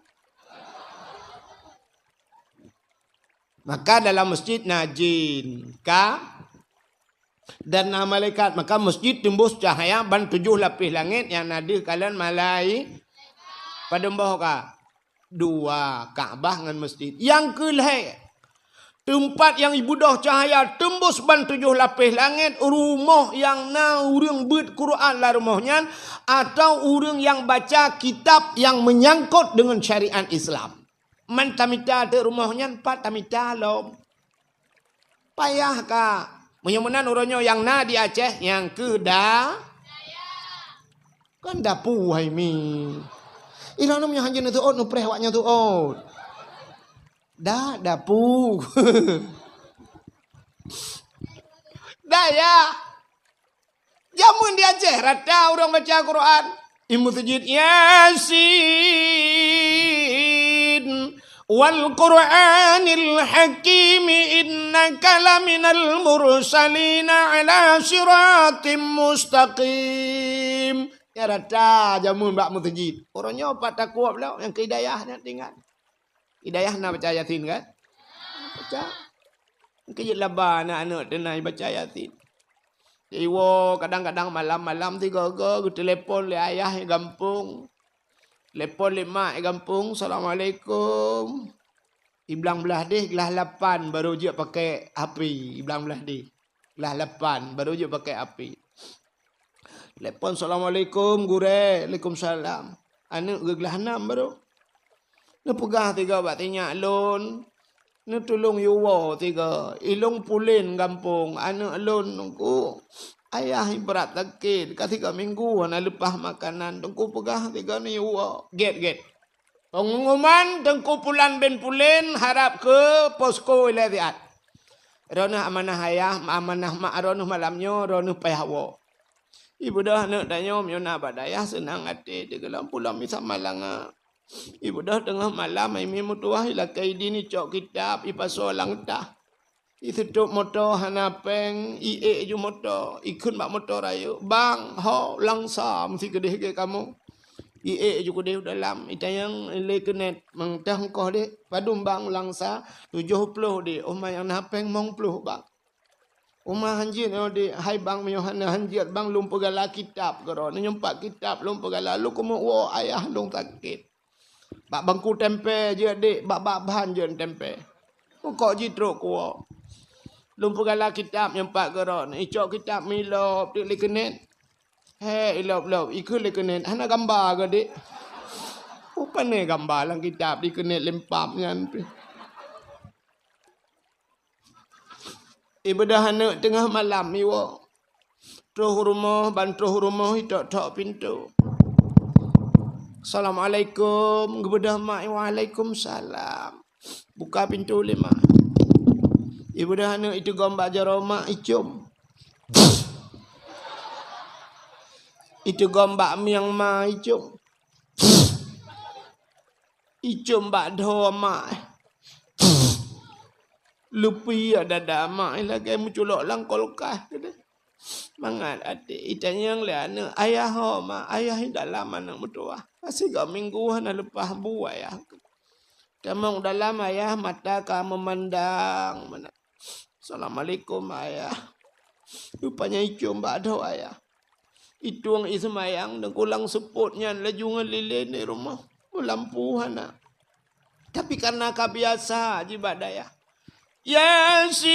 Maka dalam meuseujid na jén, ka? Dan na malaikat, maka meuseujid teumbus cahya ban tujoh lapéh langét nyang na deuh kalon malai-, padum boh ka? Dua, Ka'bah ngon meuseujid. Nyang keu lhèe, teumpat nyang ibeudôh cahya teumbus ban tujoh lapéh langét, rumoh nyang na ureuëng beuet Quran lam rumoh nyan, atawa ureuëng nyang baca kitab nyang meunyangkot deungon syariat Islam. Man tamita teuk rumoh nyan, pat tamita lom. Payah ka. Meunyoe meunan uroe nyoe nyang na di Aceh, nyang keu da-, kan dapu hai mi. Ilôn meunyoe hanjeuet neuseuôt, neupreh awak nyoe seuôt. Da, dapu. Dayah. Jameun di Aceh, rata ureuëng baca Quran. I meuseujid Yasin. Wal Qur'anil Hakim, innaka laminal mursalin ala siratim mustaqim. Nyan rata jameun bak meuseujid. Uroe nyoe pat takuab lom, nyang keu hidayah nyan tinggai. Hidayah na baca Yasin kan? Baca. Keu jeuet laba aneuk-aneuk teuh na baca Yasin. Jadi woe kadang-kadang malam-malam sigoe-goe geutelepon lé ayah di gampông. Telepon lé mak di gampông, "Assalamualaikum." Iblang blah deh, glah lapan baru jeuet pakai H P, iblang blah deh. Glah lapan baru jeuet pakai H P. Telepon, "Assalamualaikum, Gurèe." "Waalaikumsalam." Aneuk geuglah nam baru. Neupeugah sigoe bak sinyak lôn, Neutulông yue woe sigoe, ilông pulen gampông, aneuk lôn Teungku. Ayah brat sakét, ka sigoe minggu hana leupah makanan. Teungku peugah sigoe neuyue woe. Gét-gét. Pengumuman Teungku Pulan bin Pulen harab keu posko ilée siat. Droeneuh amanah ayah, amanah mak droeneuh malam nyoe, droeneuh payah woe. Ibeudôh aneuk tanyoe meunyoe na bak dayah seunang até, teugeulom pulang misa malanga. Ibeudôh teungoh malam, hai mi meutuwah, ilakée idin icok kitab, ipasoe lam tah. Iseutôb moto hana péng, iék ju moto, ikheun bak moto rayeuk, "Bang, ho, langsa meusi keudeh gét kamoe." Iék ju keudeh u dalam, itanyong lé keunet, "Meunteung koh deh, padum bang langsa?" "Tujoh ploh deh." "Oh ma nyang na péng limong ploh bang." "Oh ma hanjeuet nyoe deh, hai bang, meunyoe hana hanjeuet bang, lôn peugala kitab keudroe. Nyoe pat kitab lôn peugala, lôn keumeung woe ayah lôn sakét." Bak bangku tempe jeuet dek, bak, bak ban jeuet tempe. Meuko jitrok kuwoe. Lôn peugala kitab nyang pat keudroe, icok kitab meulop teuk lé keunet. He, ilop-lop, ikheun lé keunet, hana gamba keu dek. Pane gamba lam kitab di keunet lempam nyan pih. Ibeudôh aneuk teungoh malam iwoe. Troh rumoh, ban troh rumoh itok-tok pintoe. "Assalamualaikum," geubeudôh mak iwoe, "Waalaikumsalam." Buka pintoe lé mak. Ibeudôh aneuk iteugom bak jaroe mak icom. Iteugom bak mieng ma icom. Icom bak dhoe mak. Leupie dada mak lagée meuculok lam kulkas keudeh. Mangat até itanyong lé aneuk, "Ayah ho mak?" "Ayah i dalam aneuk meutuwah. Ka sigoe minggu hana leupah bu ayah." Tamong dalam ayah mata ka meumandang meunan. "Assalamualaikum ayah." Rupanya icom bak dhoe ayah. Itueng iseumayang, dengkulang seupôt nyan laju ngon lilén di rumoh. Lampu hana. Tapi karena ka biasa jibadah ayah. Yasin.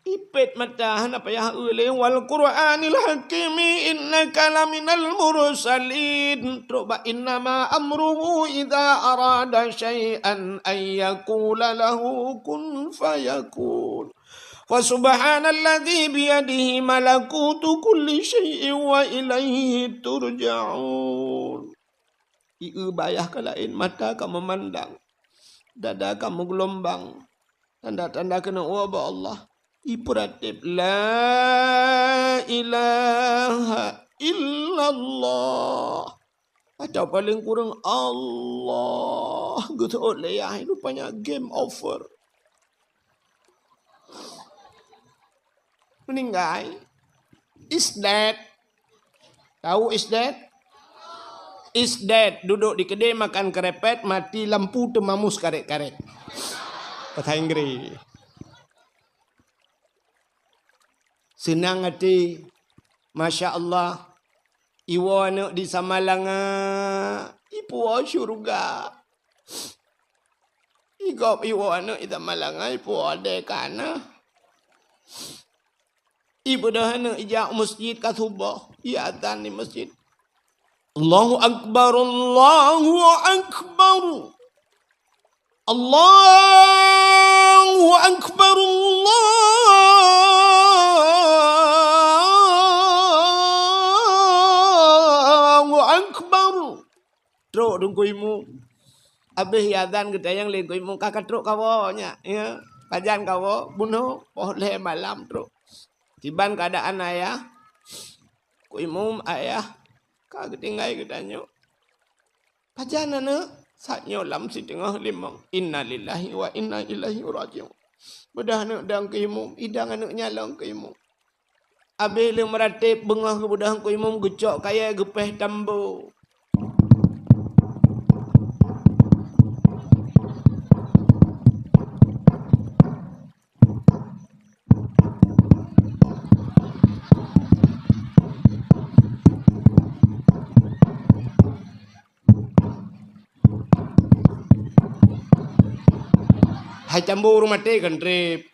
Ipét mata hana payah eu lé, "Wal Qur'anil Hakim innaka laminal mursalin." Trok bak innama amruhu idza arada syai'an an yaqula lahu kun fayakun. Fa subhanalladzi biyadihi malakutu kulli syai'in wa ilaihi turja'un. Ié bayah ka laén, mata ka meumandang, dada ka meugeulumbang. Tanda-tanda keuneuk woe bak Allah. Ipeuratéb, "La ilaha illallah." Atau paléng kureueng, "Allah." Geuseuôt lé yah, rupanya game over. Meuninggai. Is dead. Tahu is dead? Is dead. Duduk di keudè makan keurepet, mati lampu teumamus karet-karet. Bahasa Inggris. Seunang até. Masya Allah. Iwoe aneuk di Samalanga, ipuwoe syeuruga. Igob iwoe aneuk di Samalanga, ipuwoe adé kana. Ibeudôh aneuk ijak u meuseujid ka suboh, iazan di meuseujid. Allahu Akbar, Allahu Akbar. Allahu Akbar, Allahu Akbar. Trok Teungku Imum. Abéh iazan geutanyong lé Teungku Imum, "Ka, ka trok kawoe nyak, ya? Pajan kawoe?" "Bunoe, poh lhèe malam trok." Kiban keuadaan ayah, Teungku Imum, ayah ka geutinggai geutanyoe. Pajan aneuk? Saát nyoe lam siteungoh limong. Innalillahi wa inna ilaihi raji'un. Beudôh aneuk dong keu imum, idong aneuk nyan lom keu imum. Abéh lheueh meuratéb beungoh geubeudôh keu imum, geucok kayèe geupéh tambo. Hai tambo ureueng maté kan trép.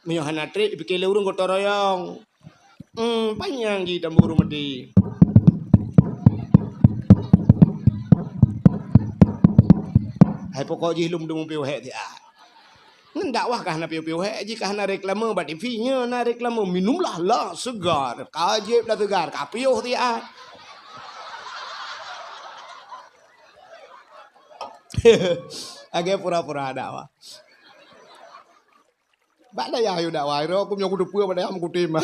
Meunyoe hana trép, pike lé ureueng gotong royong. Hmm, panyang jih tambo ureueng maté. Hai pokok jih lom dum piôh hek siat. Ngon dakwah ka hana piôh-piôh hek, jih ka hana reklame bak T V, nyoe na reklame, "Minumlah la segar, ka jieb la segar, ka piôh siat." Lagèe pura-pura dakwah. Bak dayah yue dakwah, iro ku meunyoe kuteupeue bak dayah meukutem.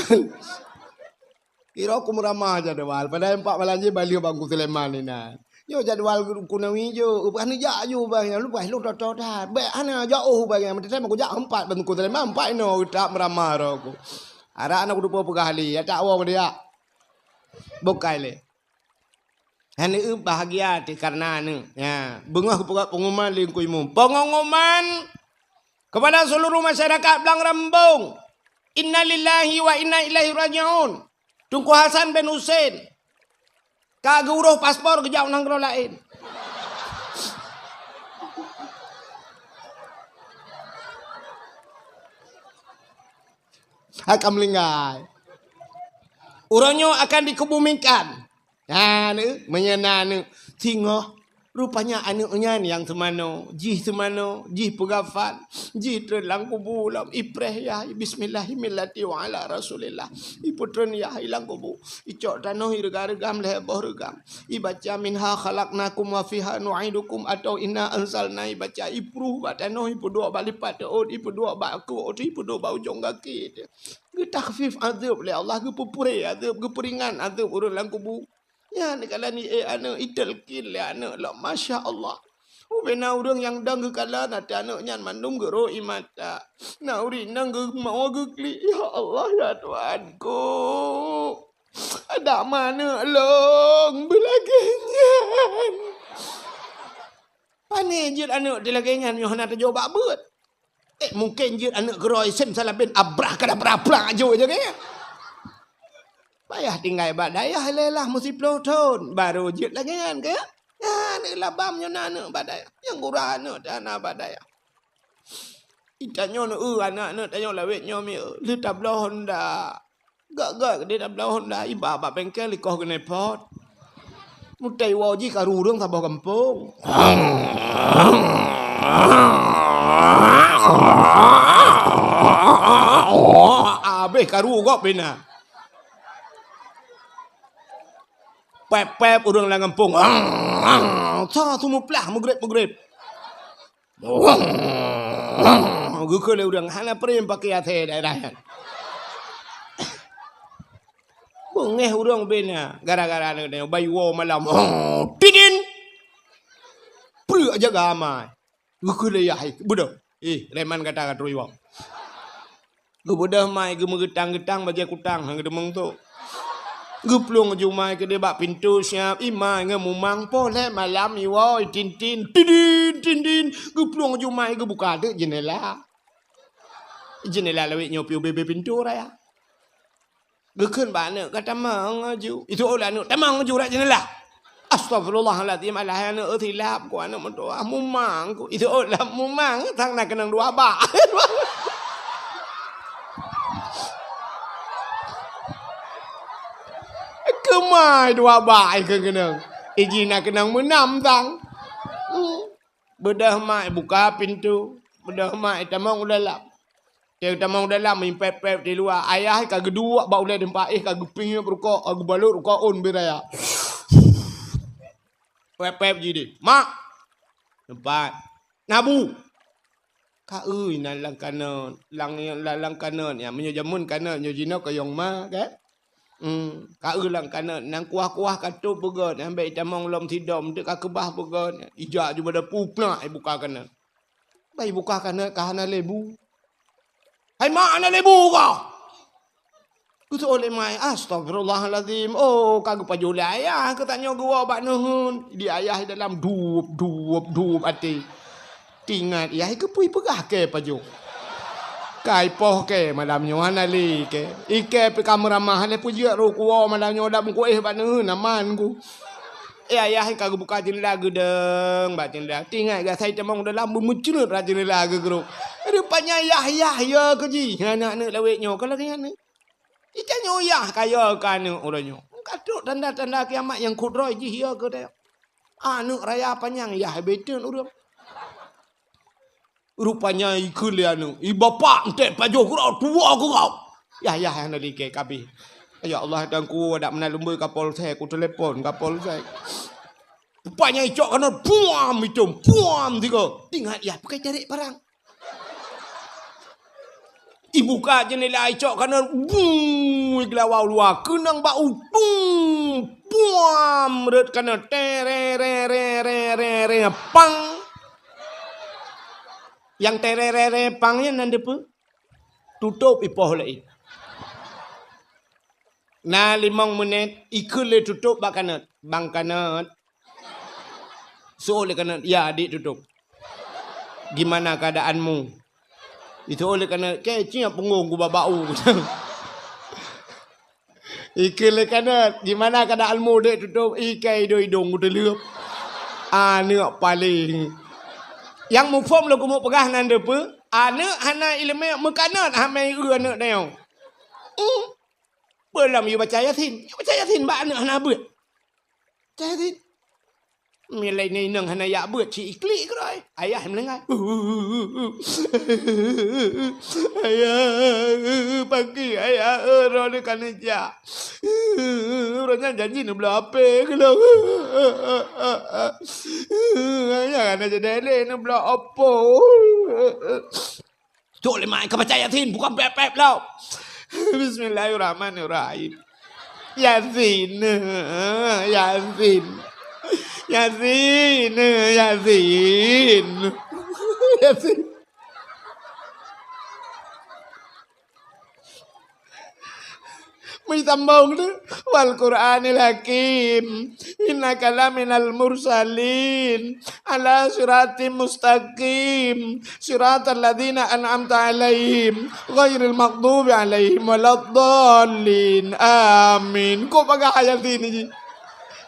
Iro ku meuramah jadwal, padahai empat malam jih balieh bak Teungku Sulaiman inan. Nyoe jadwal ku nawi jok, hana jak ju bang nyan, leupah lôn toto that. Bèk hana jaoh bang nyan, meuteutém ku jak empat bak Teungku Sulaiman, empat inoe utak meuramah iro ku. Arak na kuteupeue peugah lé, ya tak woe dia. Bukai lé. Aneuk bahagia teuh kareuna aneuk. Ya, beungoh geupeugah pengumuman lé Teungku Imum. Pengumuman kepada seluruh masyarakat Blang Rambong. Innalillahi wa inna ilaihi raji'un. Teungku Hasan bin Husein ka geuuroh paspor geujak u nanggroe laén. Akan meuninggai. Uroe nyoe akan dikebumikan. Ha, ni, meunyoe na aneuk singoh, rupanya aneuk nyan nyang seumanoe, jih seumanoe, jih peugafan, jih treun lam kubu lom, ipreh yah, bismillahi millati wa ala rasulillah. Ipeutreun yah i lam kubu, icok tanoh ireuga-reugam lhèe boh reugam. Ibaca minha khalaqnakum wa fiha nu'idukum atau inna anzalna, ibaca ipruh bak tanoh, ipeuduek bak lipat teuôt, ipeuduek bak keuôt, ipeuduek bak ujong gaki. Geutakhfif azab lé Allah, geupeupuré azab, geupeuringan azab ureueng lam kubu. Nyan kalon ié aneuk, italkin lé aneuk lom, masya Allah. Ubena ureueng nyang dong geukalon até aneuk nyan mandum geurok ie mata. Na ureueng inong geumoe geuklik, "Ya Allah, ya Tuhanku, adak ma aneuk lôn beulagèe nyan." Pane jeuet aneuk dilagèe nyan nyoe hana tajok bak beuet. Eh, mungken jeuet aneuk keudroe sem salabên abrah kadabra plak jok jagèe. Payah tinggai bak dayah lelah meusiplôh thon, baru jeuet lagèe nyan keu? Nyan aneuk labam nyoe na aneuk bak dayah. Nyang gura aneuk teuh hana bak dayah. Itanyoe neu eu aneuk-aneuk tanyoe lawét nyoe mi eu, lheueh tabloe honda. Gak-gak keudéh tabloe honda, iba bak bengkel ikoh keuneupot. Meutai woe jih karu ureueng saboh gampông. Abéh karu gob bina. Pép-pép ureueng lam gampông. Sa sumuplah meugreb-meugreb. Geukheun lé ureueng hana prem paké asèe daerah nyan. Beungéh ureueng bina gara-gara nyoe bayi woe malam. Tidin. Preuk jaga amai. Geukheun lé yah, "Eh, beudôh. Eh, reman gata ka trôh iwoe." Geubeudôh mai geumeugeutang-geutang bajèe kutang, han geudeungoe tu. Geuplueng jumai keudéh bak pintoe siap, imai ngon mumang, poh lhèe malam iwoe, tin-tin, tidin, tin-tin. Geuplueng jumai geubuka teuk jeundela. Jeundela lawét nyoe piôh bèe-bèe pintoe raya. Geukheun bak aneuk, "Ka tamong aju." Itu oleh aneuk, "Tamong aju rot jeundela." Astagfirullahalazim, alah aneuk, "Eh, silap ku aneuk meutuah, mumang ku." Itu oleh mumang, sang na keunong dua bak. Keumai dua bak ai keu keunong. Iji na keunong meunam sang. Hmm. Beudôh mai buka pintoe. Beudôh mai tamong u dalam. Teutamong dalam, meuimpép-pép di luwa. Ayah ka geuduek bak ulèe teumpat, eh, ka geupiep rukok, ka geubalot rukok ôn beu raya. Pép-pép jih deh. "Mak!" Teumpat. "Na bu?" "Ka eu inan lam kanot, lam, lam, lam kanot nyan. Meunyoe jameun kanot, nyoe jinoe kayong ma, kan?" Hmm, ka eu lam kanot, nyan kuah-kuah ka tôp beugöt, nyan bèk itamong lom sidom, teuk ka keubah beugöt. Ijak ju bak dapu, plah ibuka kanot. Bah ibuka kanot ka hana lé bu. "Hai mak, hana lé bu kah?" Geuseuôt lé mai, "Astagfirullahalazim. Oh, ka geupajoh lé ayah, keu tanyoe geuwoe bak neuheun." Di ayah di dalam dup, dup, dup até. Teuingat yah, keupeue peugah kèe pajoh. Ka ipoh kèe malam nyoe hana lé kèe. Ikèe pih ka meuramah lé peujeuet roh kuwoe malam nyoe dak meukuéh bak neuheun aman ku. Eh, ayah ka geubuka jeundela geudong bak jeundela. Teuingat gasai tamong dalam beumeucreut rot jeundela geugrôp. Rupanya yah, yah, ya keu jih. Aneuk-aneuk lawét nyoe ka lagèe nyan. Itanyoe yah ka ya keu aneuk uroe nyoe. Ka trok tanda-tanda kiamat nyang kudroe jih ya keu dayah. Aneuk raya panyang yah beten ureueng. Rupanya ikheun lé aneuk, "I bapak enteuk pajoh keudroe, tuwoe keudroe." Yah, yah, hana likée kabeh. Ya Allah, Teungku, adak meunan lumbôi Kapolsek, ku telepon Kapolsek. Rupanya icok kanot, puam itong, puam tiga. Ingat yah, pakai tarék parang. Ibuka jeundela icok kanot, buu, igeulawa u luwa, keunong bak u, buu, puam, rot kanot, tere, re, re, re, re, re, pang. Nyang tere, re, re, pang nyan nan dipeue? Tutôp ipoh laén. Na limong menit, ikheun lé tutôp bak kanot. "Bang kanot." Seuôt lé kanot, "Ya, adik tutôp." "Gimana keadaanmu?" Iseuôt lé kanot, "Kée ciek punggong ku babak u." Ikheun lé kanot, "Gimana keadaanmu, dek tutôp?" "Ikai idong-idong ku teuleuep." Aneuk paléng. Nyang muphom lôn keumeung peugah nan dipeue? Aneuk hana iéleumé meukanot hana ié aneuk nyoe. Hmm. Peue lom yue baca Yasin? Yue baca Yasin bak aneuk hana beuet. Baca Yasin. Milai inong hana jak beuet, ci iklik keudroe. Ayah meuninggai. Ayah, pagi ayah, eh, roh ni kan jak. Ureueng nyan janji neubloe ape keulong. Ayah hana jadi lé neubloe apo. Cok lé mai ka baca Yasin, bukan pép-pép lom. Bismillahirrahmanirrahim. Yasin, Yasin, Yasin, Yasin, Yasin. Meusambông tu, "Wal Qur'anil Hakim, innaka laminal mursalin, ala siratim mustaqim, siratal ladzina an'amta 'alaihim, ghairil maghdubi 'alaihim waladdallin. Amin." Kok bagah Yasin ni jih?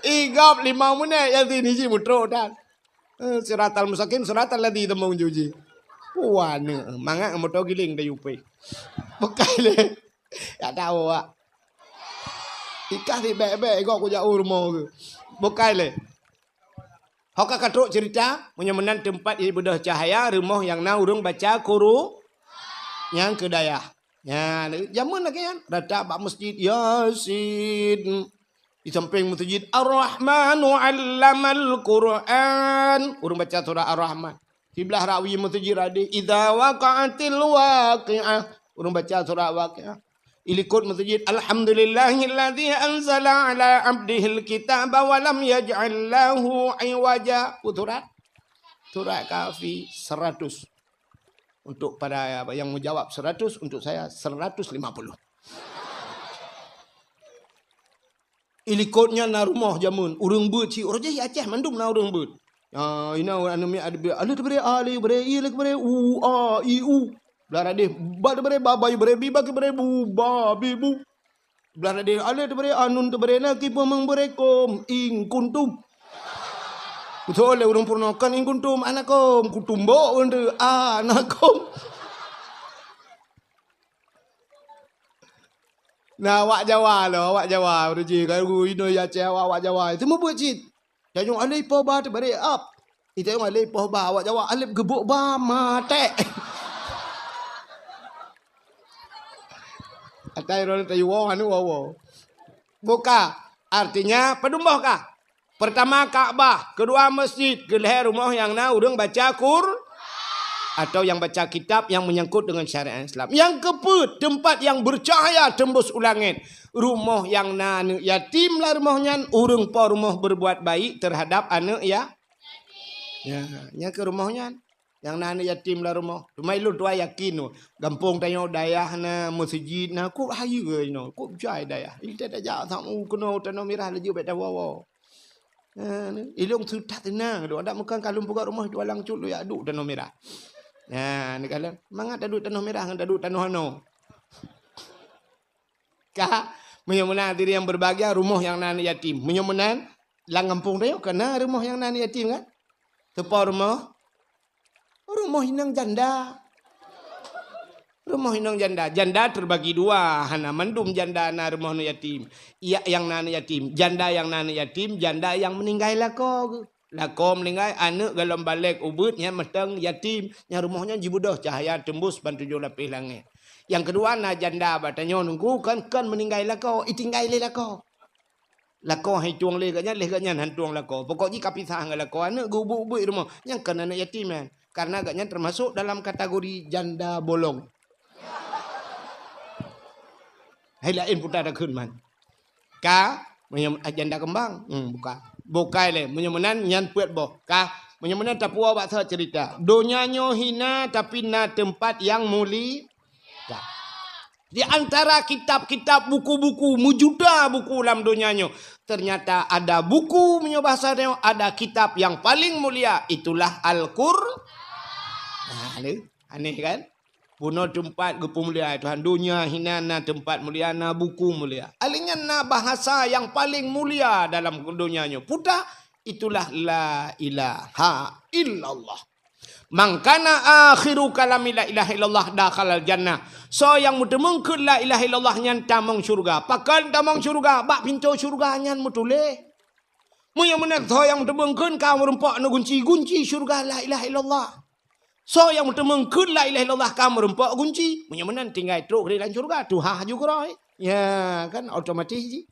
Igab limong menit Yasin ni jih mutrok dan. Eh, siratal mustaqim, siratal ladzi tamong juji. Wah, ni, mangat moto giling dah yupe. Bukai lé. Ya tahu, wak. Ikah si bek-bek, igok kujak u rumoh ke. Bukai lé. Ho ka katrok cerita, meunyoe meunan teumpat ié beudôh cahaya, rumoh nyang na ureueng baca Quru-, nyang keu dayah. Nyan, jameun lagèe nyan, rata bak masjid, Yasin. Di sampéng masjid, Ar-Rahmanu 'allamal Qur'an. Ureueng baca surah Ar-Rahman. Siblah rawi masjid hadeh, Idza waqa'atil waqi'ah. Ureueng baca surah Waqiah. Ilikot masjid, Alhamdulillahilladzi anzala 'ala 'abdihil kitaba wa lam yaj'al lahu 'iwaja. Peue surat? Surat Kahfi seratus. Untuk para yang menjawab seratus, untuk saya seratus lima puluh. Ilikot nyan na rumoh jameun, ureueng beuet cit, ureueng jih Aceh mandum na ureueng beuet. Ah, ina ureueng aneuk miet ada beuet, alif teubri, alif teubri, i lé teubri, u, a, i, u. Blah radeh, ba teubri, ba, ba teubri, bi, ba teubri, bu, ba, bi, bu. Blah radeh, alif teubri, a, nun teubri, na kipeumang beurekom, in kuntum. Beutôi lé ureueng peurunoe kan in kuntum, anakom, kutumbok untuk anakom. Nah, awak Jawa lo, awak Jawa, ureueng jih, kalau inoe ya cewek awak, awak Jawa, itu meubuet cit. Tanyoe alif poh ba teubri ap. Itayong alif poh ba, awak Jawa alif geubok ba maté. Atai ron tayu wo anu wo. Buka. Artinya, padum boh kah? Pertama Ka'bah, kedua masjid, keulhèe rumoh nyang na ureueng baca Qur-, atau yang baca kitab yang menyangkut dengan syariat Islam. Yang keupeuet, tempat yang bercahaya tembus u langét. Rumoh nyang na aneuk yatim lam rumoh nyan, ureueng po rumoh berbuat baik terhadap aneuk ya-, ya, nyan keuh rumoh nyan. Nyang na aneuk yatim lam rumoh. Teuma ulôn tuan yakin, gampông tanyoe dayah na, meuseujid na, kok hayeue inoe, kok jai dayah. Ilée tajak samu keunoe Tanoh Mirah laju bèk tawoe-woe. Ha, ilôn seutat teunang lôn. Adak meukan ka lôn peugah rumoh tualang cut lôn yak duek Tanoh Mirah. Ha, neukalon. Mangat taduek Tanoh Mirah ngon taduek tanoh anoe. Ka, meunyoe meunan hadirin yang berbahagia, rumoh nyang na aneuk yatim. Meunyoe meunan, lam gampông tanyoe ka na rumoh nyang na aneuk yatim kan? Teupo rumoh? Rumoh inong janda. Rumoh inong janda. Janda terbagi dua, hana mandum janda na rumoh aneuk yatim. Iya nyang na aneuk yatim, janda nyang na aneuk yatim, janda nyang meuninggai lakoe geuh. Lakoe meuninggai, aneuk golom balek ubit nyan mantong yatim, nyang rumoh nyan jibeudôh cahya teumbus ban tujoh lapéh langét. Nyang keudua na janda bak tanyoe nunggu, kon, kon meuninggai lakoe, itinggai lé lakoe. Lakoe han itueng lé gobnyan, lé gobnyan han tueng lakoe. Pokok jih ka pisah ngon lakoe, aneuk geuubit-ubit rumoh. Nyang kon aneuk yatim nyan. Karena gobnyan teumasok dalam kategori janda bolong. Hai laén puta takheun man. Ka, meunyoe, ah, janda keumbang. Hmm, bukan. Bukai lé. Meunyoe meunan nyan peuet boh. Ka, meunyoe meunan tapuwoe bak soe cerita. Donya nyoe hina tapi na teumpat nyang muli-, Ka. Di antara kitab-kitab, buku-buku, meujuta buku lam donya nyoe, ternyata ada buku, meunyoe bahasa nyoe, ada kitab yang paling mulia, itulah Al-Qur-, Nah, ni aneh kan? Bunoe teumpat geupeumulia Tuhan. Donya hina na teumpat mulia, na buku mulia. Alèh nyan na bahasa yang paling mulia dalam donya nyoe. Peue teuh? Itulah la ilaha illallah. "Man kana akhiru kalami la ilaha illallah dakhalal jannah." Soe nyang meuteumèe kheun la ilaha illallah nyan tamong syeuruga. Pakon tamong syeuruga? Bak pintoe syeuruga nyan meutuléh. Meunyoe meunan soe nyang meuteumèe kheun ka meurumpok ngon gunci, gunci syeuruga la ilaha illallah. Soe nyang meuteumèe kheun la ilaha illallah ka meurumpok gunci. Meunyoe meunan tinggai trok keudéh lam syeuruga, tuha ju keudroe. Ya, kan otomatis jih.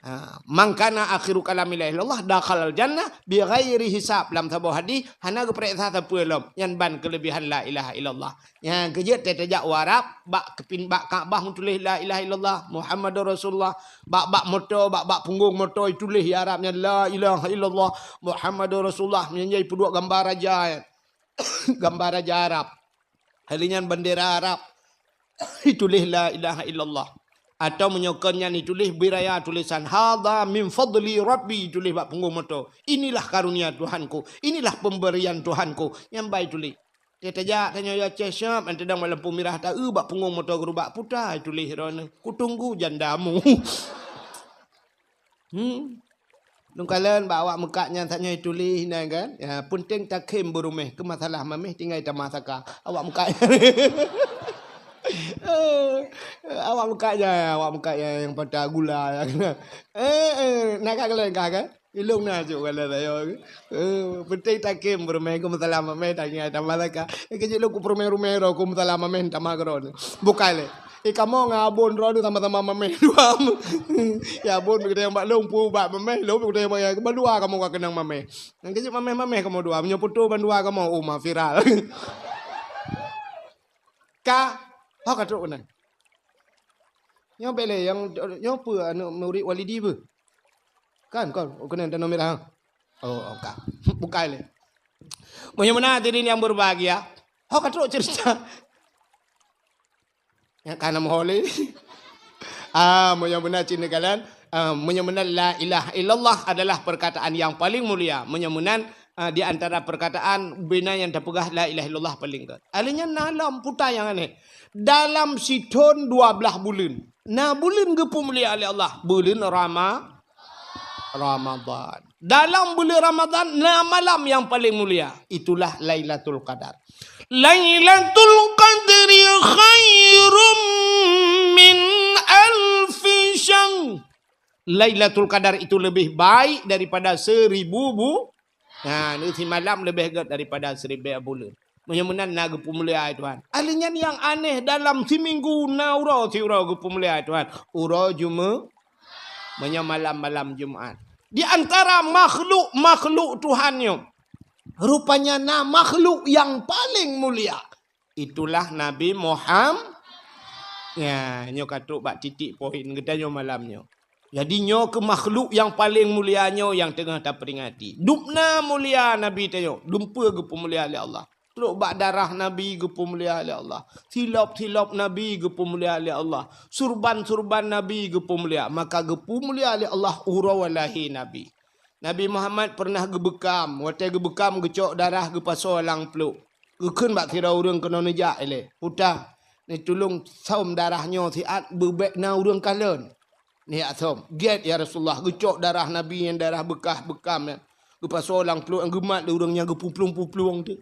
Ha, "Man kana akhiru kalami la ilaha illallah dakhalal jannah bighairi hisab." Lam saboh hadih, hana geupareksa sapeue lom. Nyan ban keulebihan la ilaha illallah. Nyan keuh jeuet tajak u Arab, bak keupin-, bak Ka'bah meutuléh la ilaha illallah Muhammadur Rasulullah. Bak, bak moto, bak, bak punggong moto ituléh di Arab nyan la ilaha illallah Muhammadur Rasulullah. Nyan jai peuduek gambar raja, gambar raja Arab. Hai lheueh nyan bendera Arab ituléh la ilaha illallah. Atau meunyoe kon nyan ituléh biraya tulisan, "Hadza min fadli Rabbi," ituléh bak punggong moto. "Inilah karunia Tuhanku, inilah pemberian Tuhanku." Nyan ban ituléh. Tajak tanyoe di Aceh siap, nyan tadong bak lampu mirah, taeu bak punggong moto geurubak, peue teuh ituléh droeneuh, "Kutunggu jandamu." Hmm. Lôn kalon bak awak meukat nyan, saát nyoe tuléh nyan kan. Ya, peunteng takhém beuruméh, keu masalah maméh tinggai tamah saka. Awak meukat nyan. Eh, awak meukat nyan, awak meukat nyan nyang patah gula nyan. Eh, eh, na ka kalon kah kan? Ilôn na cok kalon sayoe. Eh, peunteng takhém beuruméh, keu masalah maméh tinggai tamah saka. Eh, keu jeuet lôn keu peuruméh-ruméh droe, keu masalah maméh tamah keudroe. Bukai lé. Eh, kamoe ngon abon droeneuh sama-sama maméh dua. Ya, abon pih geutanyong bak lôn, peue bak maméh, lôn pih geutanyong bak, bandua kamoe ka keunong maméh. Nyang keuh jeuet maméh-maméh kamoe dua, meunyoe putôh bandua kamoe, oh, ma viral. Ka, ho ka trok keunan. Nyoe bèk lé, nyang, nyoe peue aneuk murit Walidi peue? Kan, kon, keunan tanoh mirah. Oh, oh, ka. Bukai lé. Meunyoe meunan hadirin yang berbahagia, ho ka trok cerita. Nyang ka na meuho lé. Ah, meunyoe meunan cit neukalon, ah, meunyoe meunan la ilaha illallah adalah perkataan yang paling mulia. Meunyoe meunan, ah, di antara perkataan bina nyang tapeugah la ilaha illallah paling gèt. Alèh nyan na lom peue teuh nyang aneh. Dalam sithon dua blaih buleuen. Na buleuen geupeumulia lé Allah. Buleuen Rama-, Ramadan. Dalam buleuen Ramadan na malam yang paling mulia, itulah Lailatul Qadar. "Lailatul Qadri khairum min alfi syahr." Lailatul Qadar itu lebih baik daripada seribu bu-, nah, nyoe simalam leubeh gèt daripada siribèe buleuen. Meunyoe meunan na geupeumulia Tuhan. Alèh nyan nyang aneh dalam siminggu na uroe siuroe geupeumulia Tuhan. Uroe Jume-, meunyoe malam-malam Jumat. Di antara makhluk-makhluk Tuhan nyoe, rupanya na makhluk yang paling mulia. Itulah Nabi Muham-, ya, nyoe ka trok bak titik poin geutanyoe malam nyoe. Jadi nyoe keuh makhluk yang paling mulia nyoe nyang teungoh taperingati. Dubna mulia Nabi tanyoe, dumpeue geupeumulia lé Allah. Trok bak darah Nabi geupeumulia lé Allah. Silop-silop Nabi geupeumulia lé Allah. Surban-surban Nabi geupeumulia. Maka geupeumulia lé Allah uroe lahé Nabi. Nabi Muhammad pernah geubeukam. Watèe geubeukam geucok darah geupasoe lam pluek. Geukheun bak sidroe ureueng keunoe neujak ilèe. Peue teuh, neutulông sôm darah nyoe siat beubèk na ureueng kalon. Neujak sôm. Gèt, ya Rasulullah, geucok darah Nabi nyang darah beukah beukam nyan. Geupasoe lam pluek nyang geumat lé ureueng nyang geupuplueng-puplueng teuh.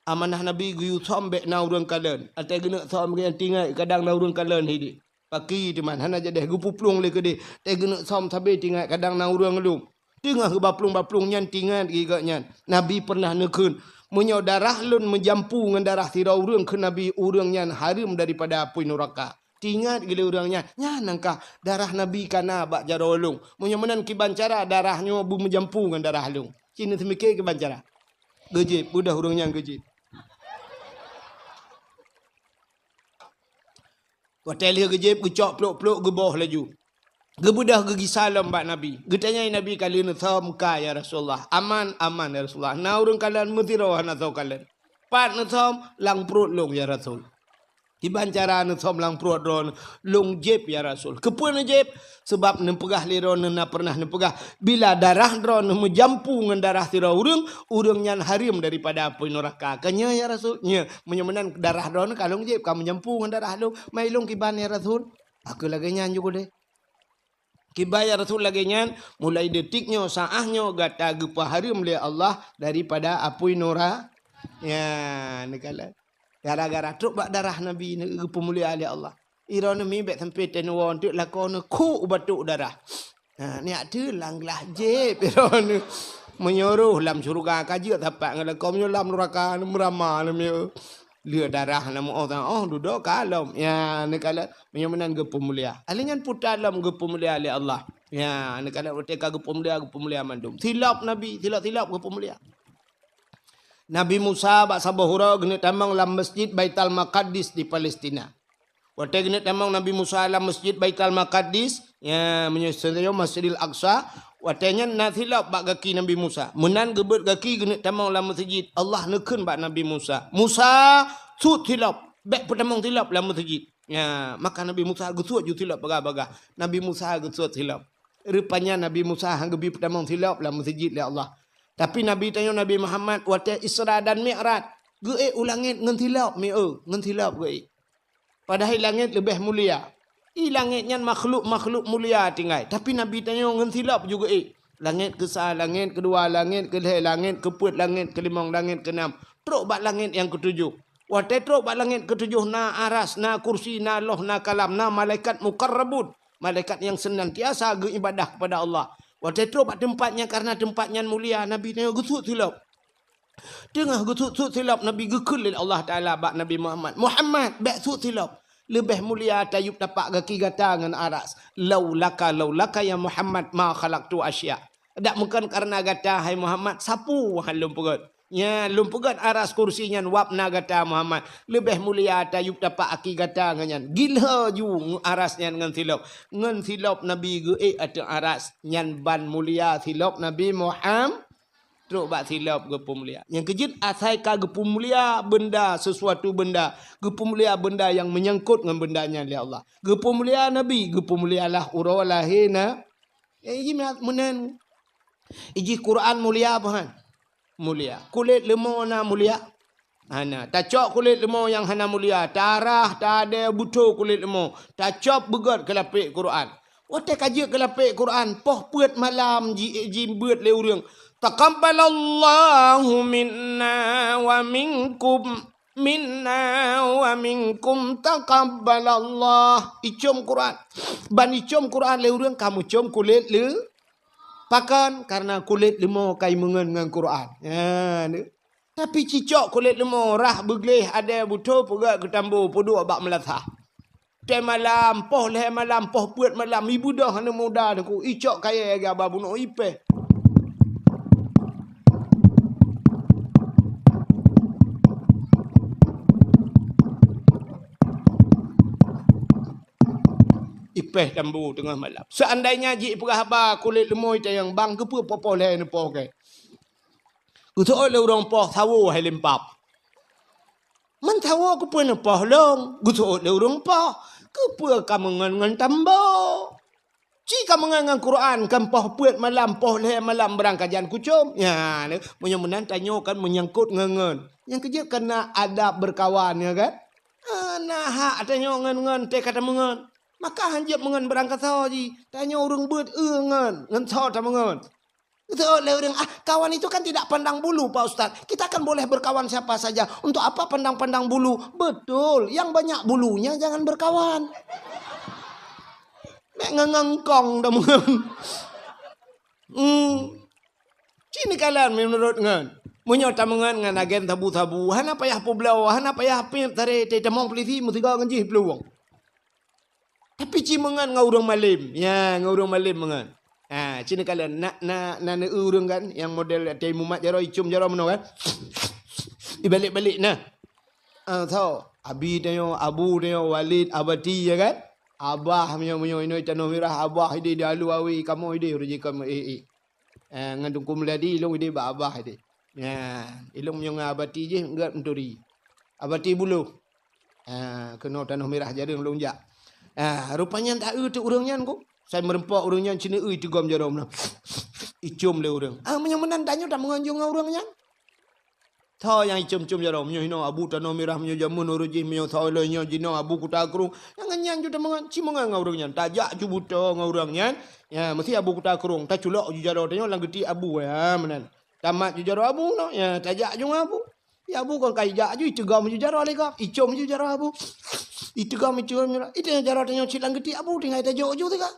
Amanah Nabi geuyue sôm bèk na ureueng kalon. Watèe geuneuk sôm geuh tinggai kadang na ureueng kalon sidéh. Paki teuma hana jadèh geupuplueng lé keudéh. Watèe geuneuk sôm sabé tinggai kadang na ureueng lom. Teungoh geubaplueng-baplueng nyan teuingat geuh nyan. Nabi pernah neukheun, "Meunyoe darah lôn meujampu ngon darah sidroe ureuëng," kheun Nabi, "ureuëng nyan hareuem daripada apui nuraka." Teuingat geuh lé ureuëng nyan, "Nyan nyang ka darah Nabi ka na bak jaroe lôn. Meunyoe meunan kiban cara darah nyoe beumeujampu ngon darah lôn." Ci neuseumiké kiban cara. Geujieb, beudôh ureuëng nyan geujieb. Watée lheueh geujieb, geucok plôk-plôk, geuboh laju. Geubeudôh geugisa lom bak Nabi. Geutanyong Nabi, "Ka lheueh neusom ka, ya Rasulullah?" "Aman, aman, ya Rasulullah." "Na ureuëng kalon?" "Meusidroe hana soe kalon." "Pat neusom?" "Lam pruet lôn, ya Rasul." "Kiban cara neusom lam pruet droeneuh?" "Lôn jieb, ya Rasul." "Keupeue neujieb?" "Sabab neupeugah lé droeneuh, na pernah neupeugah, 'Bila darah droeneuh meujampu ngon darah sidroe ureuëng, ureuëng nyan hareuem daripada apui nuraka.' Ka nyoe, ya Rasul?" "Nyoe, meunyoe meunan darah droeneuh ka lôn jieb, ka meujampu ngon darah lôn, ma ilôn kiban, ya Rasul?" "Aku lagée nyan ju keudeh." "Kiban, ya Rasul, lagée nyan, mulai detik nyoe, saáh nyoe gata geupeuhareuem lé Allah daripada apui nura-," ya, neukalon. Gara-gara trok bak darah Nabi neu-, geupeumulia lé Allah. Droeneuh mi bék sampoe teunuwoe teuk lakoe neuh kuk batok darah. Ha, nyak teuh lam glah jieb droeneuh. Meunyoe roh lam syeuruga ka jeuet sapat ngon lakoe, meunyoe lam nuraka neuh meurama neuh mi. Lheueh darah na meu-oh, oh dudoe ka lom. Ya, neukalon, meunyoe meunan geupeumulia. Ahli nyan puta lom geupeumulia lé Allah. Ya, neukalon watée ka geupeumulia, geupeumulia mandum. Silop Nabi, silop-silop geupeumulia. Nabi Musa bak saboh uroe geuneuk tamong lam Masjid Baitul Maqadis di Palestina. Watée geuneuk tamong Nabi Musa lam Masjid Baitul Maqadis, ya, meunyoe seunyoe Masjidil Aqsa, watée nyan na silop bak gaki Nabi Musa. Meunan geubeuet gaki geuneuk tamong lam meuseujid, Allah neukheun bak Nabi Musa, "Musa, suet silop, bék peutamong silop lam meuseujid." Ya, maka Nabi Musa geusuet ju silop bagah-bagah. Nabi Musa geusuet silop. Rupanya Nabi Musa han geubi peutamong silop lam meuseujid lé Allah. Tapi Nabi tanyoe Nabi Muhammad watée Isra dan Mi'raj, geuék u langét ngon silop, mi-, eu, ngon silop geuék. Padahai langét leubeh mulia. I langét nyan makhluk-makhluk mulia tinggai, tapi Nabi tanyoe ngon silop ju geuék. Langét keusa, langét keudua, langét keulhée, langét keupeuet, langét keulimong, langét keunam. Trok bak langét nyang keutujoh. Watée trok bak langét keutujoh na aras, na kursi, na loh, na kalam, na malaikat mukarrabun, malaikat nyang seunantiasa geuibadah kepada Allah. Watée trok bak teumpat nyan, karna teumpat nyan mulia, Nabi tanyoe geusuet silop. Teungoh geusuet-suet silop, Nabi geukheun lé Allah Taala bak Nabi Muhammad, "Muhammad, bék suet silop. Leubeh mulia tayueb tapak gaki gata ngon aras. Laulaka, laulaka ya Muhammad ma khalaqtu asya." Dak meukon kareuna gata, hai Muhammad, sapeue han lôn peugét. Nya, lôn peugét aras kursi nyan wab na gata, Muhammad. Leubeh mulia tayueb tapak aki gata ngon nyan. Gilho ju aras nyan ngon silop. Ngon silop Nabi geuék ateueh aras. Nyan ban mulia silop Nabi Muhammad. Trok bak silop geupeumulia. Nyang keujeuet asai ka geupeumulia beunda, sesuatu beunda. Geupeumulia beunda nyang meunyangkot ngon beunda nyan lé Allah. Geupeumulia Nabi, geupeumulialah uroe lahé na. Eh, iji meunan. Iji Quran mulia apa han? Mulia. Kulét leumo na mulia? Hana. Tacok kulét leumo nyang hana mulia, tarah, tadée, butho kulét leumo, tacop beugét keu lapék Quran. Watée ka jeuet keu lapék Quran, poh peuet malam ji-, jibeuet lé ureuëng, "Taqabbalallahu minna wa minkum, minna wa minkum taqabbalallah." Icom Quran. Ban icom Quran lé ureuëng ka meucom kulét leu-, pakon? Kareuna kulét leumo ka imeungon ngon Quran. Ha, ni. Tapi cicok kulét leumo, rhah beugleh, adée butho, peugét keu tambo, peuduek bak meulasah. Tée malam, poh lhée malam, poh peuet malam, ibeudôh aneuk muda teungku, icok kayée gaba bunoe ipéh. Ipéh tambo teungoh malam. Seandainya jih peugah haba kulét leumo itanyong, "Bang, keupeue poh-poh lhée neupoh kée?" Geuseuôt lé ureuëng poh, "Sawo hai limpab." "Man sawo keupeue neupoh lôn?" Geuseuôt lé ureuëng poh, "Keupeue ka meungon ngon tambo? Ci ka meungon ngon Quran, kan poh peuet malam, poh lhée malam beurangkajan kucom." Nyan, meunyoe meunan tanyoe kan meunyangkot ngon-ngon. Nyang keujeuet kan na adab beurkawan, ya kan? Ah, na hak tanyoe ngon-ngon tée ka tameungon. Maka hanjeuet meungon beurangkasoe jih. Tanyoe ureuëng beuet eu ngon, ngon soe tameungon. Geuseuôt lé ureuëng, "Ah, kawan itu kan tidak pandang bulu, Pak Ustaz. Kita kan boleh berkawan siapa saja. Untuk apa pandang-pandang bulu?" Betul, yang banyak bulunya jangan berkawan. Bék ngon-ngon kong dah meungon. Hmm. Ci neukalon meunurot ngon. Meunyoe tameungon ngon agen sabu-sabu, hana payah peubloe, hana payah piep taré, teutamong polisi meusigoe ngon jih peuluwong. Tapi ci meungon ngon ureuëng malem. Ya, ngon ureuëng malem meungon. Ha, ci neukalon na na na neu ureuëng kan, nyang model teuh mumat jaroe, icom jaroe meunoe kan. Ibalek-balek na. Ah, so, abi tanyoe, abu tanyoe, walid, abati, ya kan? Abah meunyoe, meunyoe inoe tanoh mirah, abah ideh di alu awi, kamoe ideh uroe jih kamoe, eh, eh. Eh, ngon Teungku Meuladi, ilong ideh bak abah ideh. Ya, ilong meunyoe ngon abati jih, ngat meuturi. Abati buloh. Eh, keunoe tanoh mirah jareueng lôn jak. Eh, rupanya tak eu teuk ureuëng nyan ku. Sai meureumpok ureuëng nyan, ci neu eu, itigom jaroe meunan. Icom lé ureuëng. Ah, meunyoe meunan tanyoe tameungon ju ngon ureuëng nyan. Tho nyang icom-com jaroe, meunyoe hinoe abu tanoh mirah, meunyoe jameun uroe jih, meunyoe soe lôn nyoe jinoe abu kuta krueng. Nyang ngon nyan ju tameungon, ci meungon ngon ureuëng nyan. Tajak ju buto ngon ureuëng nyan. Ya, meusi abu kuta krueng, taculok ju jaroe tanyoe lam geuti abu, ya, meunan. Tamat ju jaroe abu nyoe, ya, tajak ju ngon abu. Ya, abu kon ka ijak ju, itigom ju jaroe lé gob, icom ju jaroe abu. Itigom, itigom jaroe. Itigom jaroe tanyoe cit lam geuti abu, tinggai tajok ju teuka.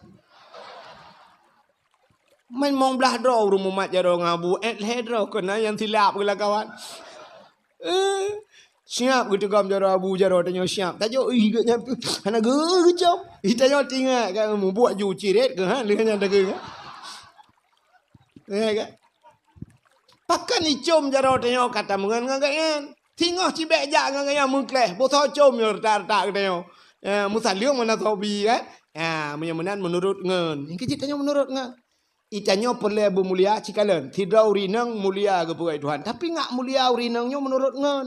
Main mong blaih droe ureuëng mumat jaroe ngon abu, eh, lhée droe keunan nyang silap geulakoe. Eh, siap geutigom jaroe abu, jaroe tanyoe siap. Tajok, ih, geuh nyan hana geu-, geucom. Ih, tanyoe tingat kan, mubuet ju ciret keuh, ha, lheueh nyan dageng, ha. Ya kan? Pakon icom jaroe tanyoe ka tameungon ngon gobnyan. Singoh cibék jak ngon gobnyan meukleh, boh soe com nyoe reutak-reutak geutanyoe. Ya, meusaleueng meunan soe bi kan. Ya, meunyoe meunan meunurot ngon. Nyang keu jih tanyoe meunurot ngon. Itanyoe peureulée beumulia cikalon. Sidroe ureuëng inong mulia geupeugah Tuhan. Tapi ngat mulia ureuëng inong nyoe meunurot ngon.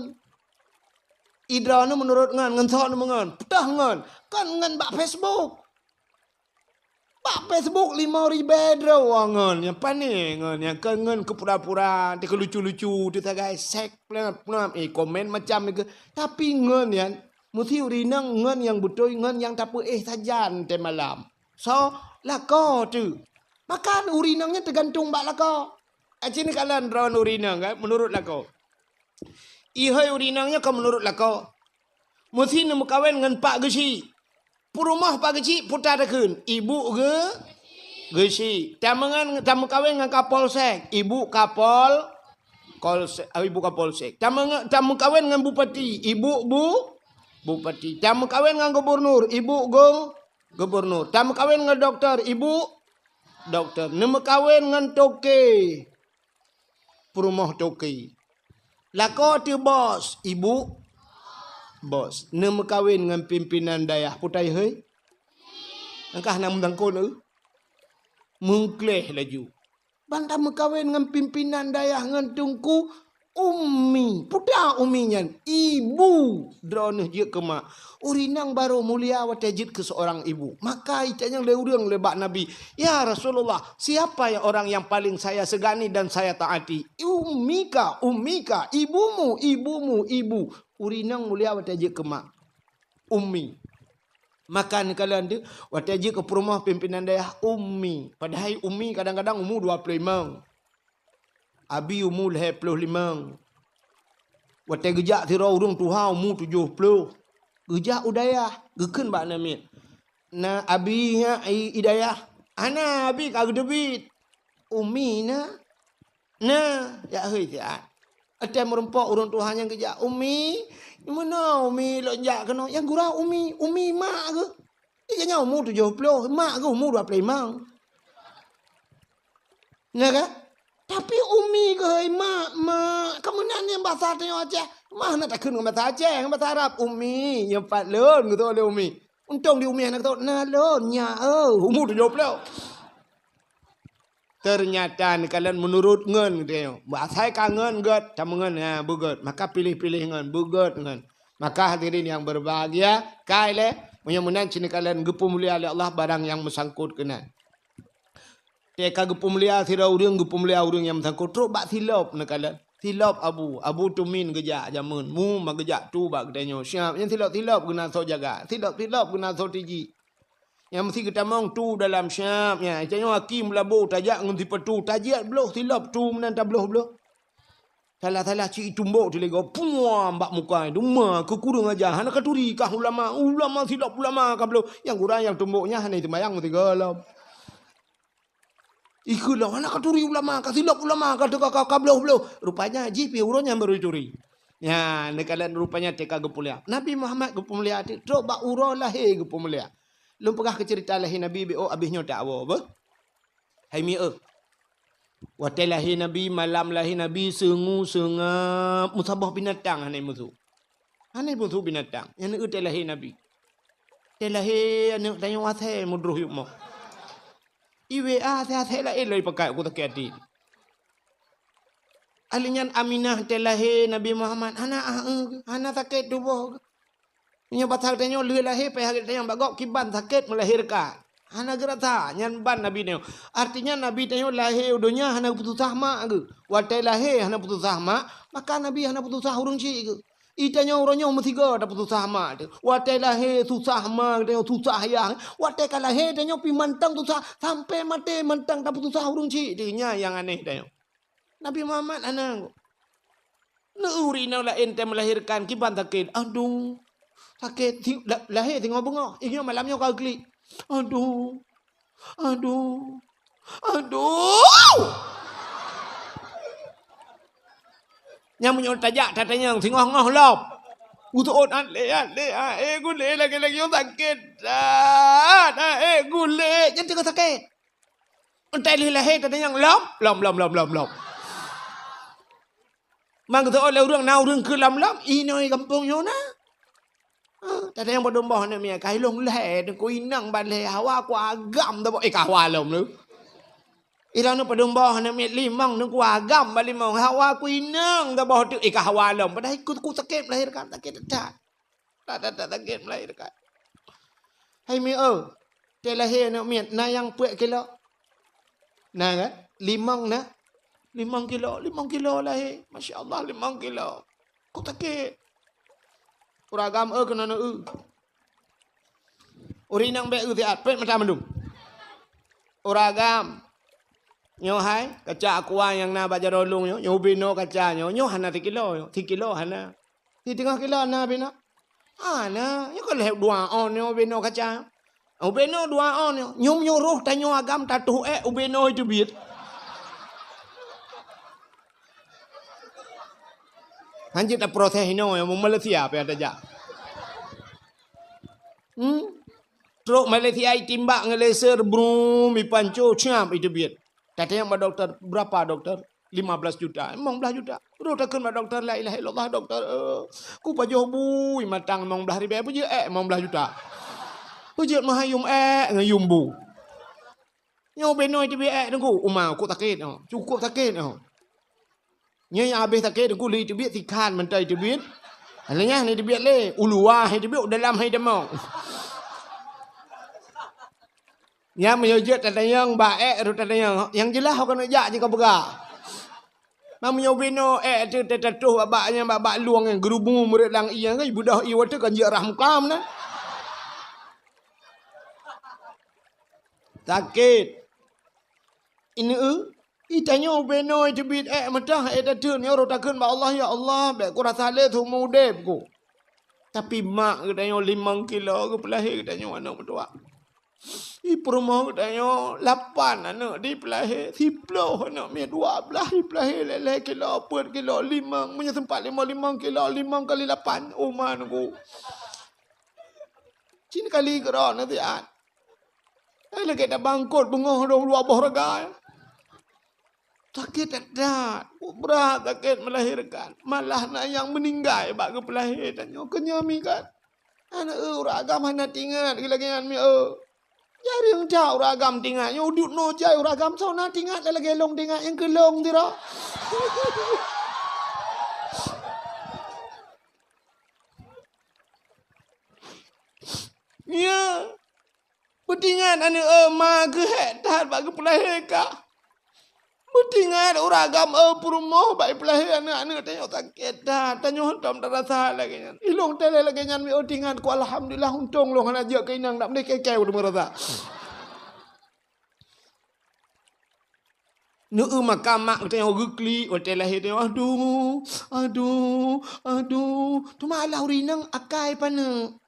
Idroe nyoe meunurot ngon, ngon soe nyoe meungon. Peutah ngon. Kon ngon bak Facebook. Bak Facebook limong ribée droe ngon. Nyang pané ngon. Nyang kon ngon keu pura-pura, teuka lucu-lucu, teusagai sek, peulab-peulab. Eh, komen macam nyoe. Tapi ngon nyan, meusi ureuëng inong ngon nyang beutôi, ngon nyang tapeuéh sajan teumalam. So, lakoe teuh. Maka ureuëng inong nyan teugantung bak lakoe. Aci neukalon droe ureuëng inong kan, meunurot lakoe. Ihôi ureuëng inong nyan ka meunurot lakoe. Meusi neumeukawen ngon Pak Geuchik. Peurumoh Pak Geuchik puta takheun, ibu geu-, Geuchik. Tameungon, tameukawen ngon Kapolsek, ibu Kapol-, Kolsek, ah, ibu Kapolsek. Tameungo-, tameukawen ngon bupati, ibu bu-, bupati. Tameukawen ngon gubernur, ibu gung-, gubernur. Tameukawen ngon doktor, ibu doktor. Neumeukawen ngon toke, peurumoh toke. Lakoe teuh bos, ibu bos. Neumeukawen ngon pimpinan dayah, putai hei. Angkah na meusangkot, eh? Meukleh laju. Ban tameukawen ngon pimpinan dayah ngon teungku, ummi. Puta ummi nyan, ibu. Droeneuh jeuet keu mak. Ureuëng inong barô mulia watée jeuet keu seurang ibu. Maka itanyong lé ureuëng lé bak Nabi, "Ya Rasulullah, siapa ya orang yang paling saya segani dan saya taati?" "Ummika, ummika, ibumu, ibumu, ibu." Ureuëng inong mulia watée jeuet keu mak. Ummi. Maka neukalon teuh, watée jeuet keu peurumoh pimpinan dayah, ummi. Padahai ummi kadang-kadang umu dua ploh limong. Abi umu lhée ploh limong. Watée geujak sidroe ureuëng tuha umu tujoh ploh. Geujak u dayah, geukheun bak aneuk miet, "Na abi nyak i, i dayah?" "Hana, abi ka geuteubiet." "Ummi na?" "Na." "Jak hôi siat." Watée meurumpok ureuëng tuha nyan geujak, "Ummi, meunoe ummi lôn jak keunoe." Nyang gura ummi, ummi mak geuh. Ih, nyan umu tujoh ploh, mak geuh umu dua ploh limong. Ya kan? Tapi ummi keuhai mak, mak. Kamu nan nyang basa tanyoe Aceh. Mah na takheun ngon basa Aceh, ngon basa Arab. Ummi, nyang pat lôn geutuek lé ummi. Untông di ummi hana geutuek, na lôn, nyak, oh, umu tujoh ploh. Ternyata neukalon meunurot ngon geutanyoe. Asai ka ngon gét, tameungon, ha, beugét. Maka piléh-piléh ngon, beugét ngon. Maka hadirin yang berbahagia, kai lé, meunyoe meunan ci neukalon geupeumulia lé Allah barang nyang meusangkot keunan. Teuka geupeumulia sidroe ureuëng, geupeumulia ureuëng nyang meusangkot trok bak silop neukalon. Silop abu, abu tumin geujak jameun, mu ma geujak tu bak geutanyoe. Siap, nyan silop-silop geuna soe jaga, silop-silop geuna soe tiji. Nyang meusi geutamong tu dalam siap nyan. Tanyoe aki meulabo tajak ngon sipatu, tajiet bloh silop tu meunan tabloh-bloh. Salah-salah cit itumbok tilegoe, puam bak muka, duma keu kureueng aja, hana katuri kah ulama, ulama silop ulama ka bloh. Nyang gura nyang tumbok nyan hana seumayang meusigoe lom. Ikheun lom, hana katuri ulama, kasilop ulama, ka teuka ka, kabloh-bloh. Rupanya jih pih uroe nyan baru turi. Nyan, neukalon rupanya teuka geupulia. Nabi Muhammad geupeumulia teuk trok bak uroe lahé geupeumulia. Lôn peugah keu ceurita lahé Nabi, beuh, abéh nyoe tawoe, beuh. Hai mieu, watée lahé Nabi, malam lahé Nabi, seungue seungab, meusaboh binatang hana musu. Hana musu binatang. Nyan watée lahé Nabi. Watée lahé aneuëk tanyoe asée mudroh yue mo. I W A asée-asée laén lom ipakat, ku sakét até. Ahli nyan Aminah watée lahé Nabi Muhammad, hana, ah, eh, hana sakét tuboh. Meunyoe basa tanyoe lheueh lahé, payah geutanyoe bak gob kiban sakét melahirkan. Hana geurasa, nyan ban Nabi tanyoe. Artinya Nabi tanyoe lahé u donya hana peususah mak geuh. Watée lahé hana peususah mak, maka Nabi hana peususah ureuëng chik geuh. I tanyoe uroe nyoe meusigoe tapeususah mak teuh. Watée lahé susah mak tanyoe, susah yah. Watée ka lahé tanyoe pih mantong susah, sampai maté mantong tapeususah ureuëng chik teuh. Nyan nyang aneh tanyoe. Nabi Muhammad hana. Neu ureuëng inong laén teuh melahirkan kiban sakét. Aduh, sakét. Si-, la-, lahé singoh beungoh. Inyoe malam nyoe ka klik. Aduh. Aduh. Aduh. Nyang meunyoe tajak tatanyong singoh-ngoh lom. Utoot, "Alé, alé, aé gulé lagée-lagée nyoe sakét that, aé gulé." Nyan teungoh sakét. Entah lheueh lahé tatanyong lom, lom, lom, lom, lom, lom. Mang geuteuôt lé ureuëng, na ureuëng keu lom-lom, inoe gampông nyoe na. Ah, tatanyong padum boh aneuk miet, ka ilong lhée, teungku inong ban lhée, hawa ku agam taboh, eh, ka hawa lom lé. Ilong padum boh aneuk miet, limong teungku agam ban limong, hawa ku inong taboh teuk, eh, ka hawa lom. Padahai ku, ku sakét melahirkan, sakét that. That, that, that sakét melahirkan. Hai mieu, watée lahé aneuk miet, na nyang peuet kilo? Na kan? Limong na? Limong kilo, limong kilo lahé. Masya Allah, limong kilo. Ku sakét. Ureuëng agam, eu, keunoe, eu. Ureuëng inong bék eu siat, peuet mata mandum. Ureuëng agam. Nyoe hai, kaca aqua nyang na bak jaroe lôn nyoe, nyoe ubé noe kaca nyoe, nyoe hana sikilo, sikilo hana. Siteungoh kilo na ubé noe? Hana, nyoe ka lheueh dua ôn nyoe ubé noe kaca. Ubé noe dua ôn nyoe, nyoe meunyoe roh tanyoe agam tatuh ék ubé noe teubiet. Hanjeuet taproses inoe, Malaysia pih tajak. Hmm? Trok Malaysia itimbak ngon laser, brum, ipanco, siap iteubiet. Tatanyong bak dokto, "Berapa, dokto?" "Lima belas juta." "Limong blaih juta." Roh takheun bak dokto, "La ilaha illallah, dokto, eh, ku pajoh bui matang limong blaih ribée, peujeuet ék limong blaih juta. Peujeuet meuhayum ék ngon yum bu." Nyoe ubé noe teubiet ék teungku, uma, ku sakét nyoe, cukup sakét nyoe. Nyoe nyang habéh sakét teungku, lé teubiet sikhan mantong teubiet. Alah nyan teubiet lé, u luwa hai teubiet, u dalam hai tamong. Nyan meunyoe jeuet tatanyong bak ék, rot tatanyong. Nyang jeulaih ho keuneuk jak jih ka peugah. Meunyoe ubé noe ék teuh tatuh bak, bak nyan, bak, bak lueng nyan, geurubu murit lam ié nyan, beudôh ié watée kan jeuet rah mukam na. Sakét. Ineuk, i tanyoe ubé noe teubiet ék meutoh, ék tateun, nyoe rot takheun bak Allah, "Ya Allah, bék kurasa lé seumeu udeb ku." Tapi mak geutanyoe limong kilo geupeulahé geutanyoe aneuk meutuah. I peurumoh geutanyoe lapan aneuk dipeulahé, siploh aneuk miet, dua blaih dipeulahé, lhée-lhée kilo, peuet kilo, limong, meunyoe sempat limong, limong kilo, limong kali lapan, uma nunggu. Cit kali keudroe nasihat. Eh, lagée tabangkot beungoh dong dua boh raga. Sakét that-that, brat sakét melahirkan. Malah na nyang meuninggai bak geupeulahé tanyoe keu nyoe mi kan. Aneuk, eh, ureuëng agam hana tingat lagée nyan mi, eh. Jareueng that ureuëng agam tingat. Nyoe udeb noe jai ureuëng agam soe na tingat lagée lôn tingat nyang keu lôn sidroe. Ya. Beutingat aneuk, eh, ma geuhék that bak geupeulahé kah. Beutingat ureuëng agam, eh, peurumoh bak ipeulahé aneuk-aneuk tanyoe sakét that. Tanyoe hántom tarasa lagée nyan. Ilôn teuh lé lagée nyan, mi, eh, tingat ku, alhamdulillah, untông lôn hana jeuet keu inong, dak meudeh keu kée ulôn meurasa. Neu maka mak geutanyoe geuklik watée lahé tanyoe, "Aduh, aduh, aduh." Teuma alah ureuëng inong akai paneuk.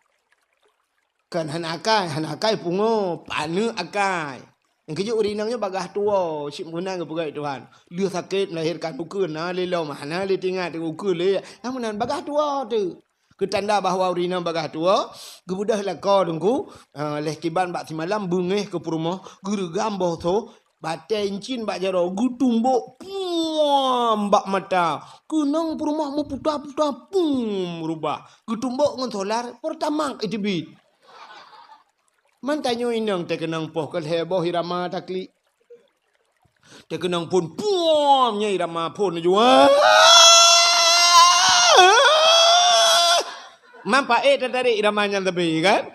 Kan hana akai, hana akai pungo, paneuk akai. Nyang keujeuet ureueng inong nyoe bagaih tuwoe, cit meunan geupeugah Tuhan. Lheueh sakét melahirkan ukeue na lé lom, hana lé teuingat ukeue lé. Nyang meunan bagaih tuwoe teuh. Keu tanda bahwa ureueng inong bagaih tuwoe, geubeudôh lakoe Teungku, eh, lheueh kiban bak simalam beungéh keu peurumoh, geureugam boh soh, batèe incin bak jaroe, geutumbok puam bak mata. Keunong peurumoh meuputa-puta pum rubah. Geutumbok ngon solar, Pertamax iteubiet. Man tanyoe inong teukeunong poh keu lhèe boh irama taklik. Teukeunong phôn puam nyoe irama phôn laju. Man paék tatarék irama nyan sabe kan?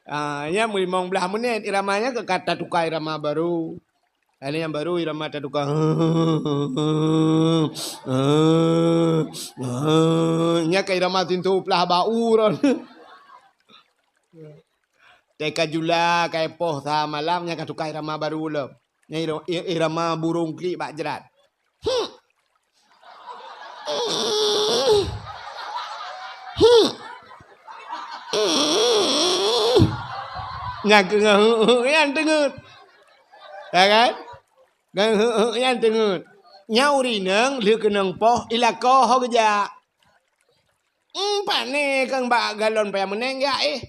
Ah, nyan meulimong blaih menit irama nyan keu ka tatuka irama baru. Laén nyang baru irama tatuka. Nyan ka irama sintoh plah bak uroe. Teuka jula, ka poh sa malam, nyan ka tuka irama baru lom. Nyan ira-, i-, irama burông klik bak jrat. Hmm. Hmm. Hmm. Nyan keuh ngon heu-heu nyan teungeut. Ya kan? Ngon heu-heu nyan teungeut. Nyan ureueng inong lheueh keunong poh, ilakoe ho geujak. Hmm, pane kang bak galon payah meuneng jak éh.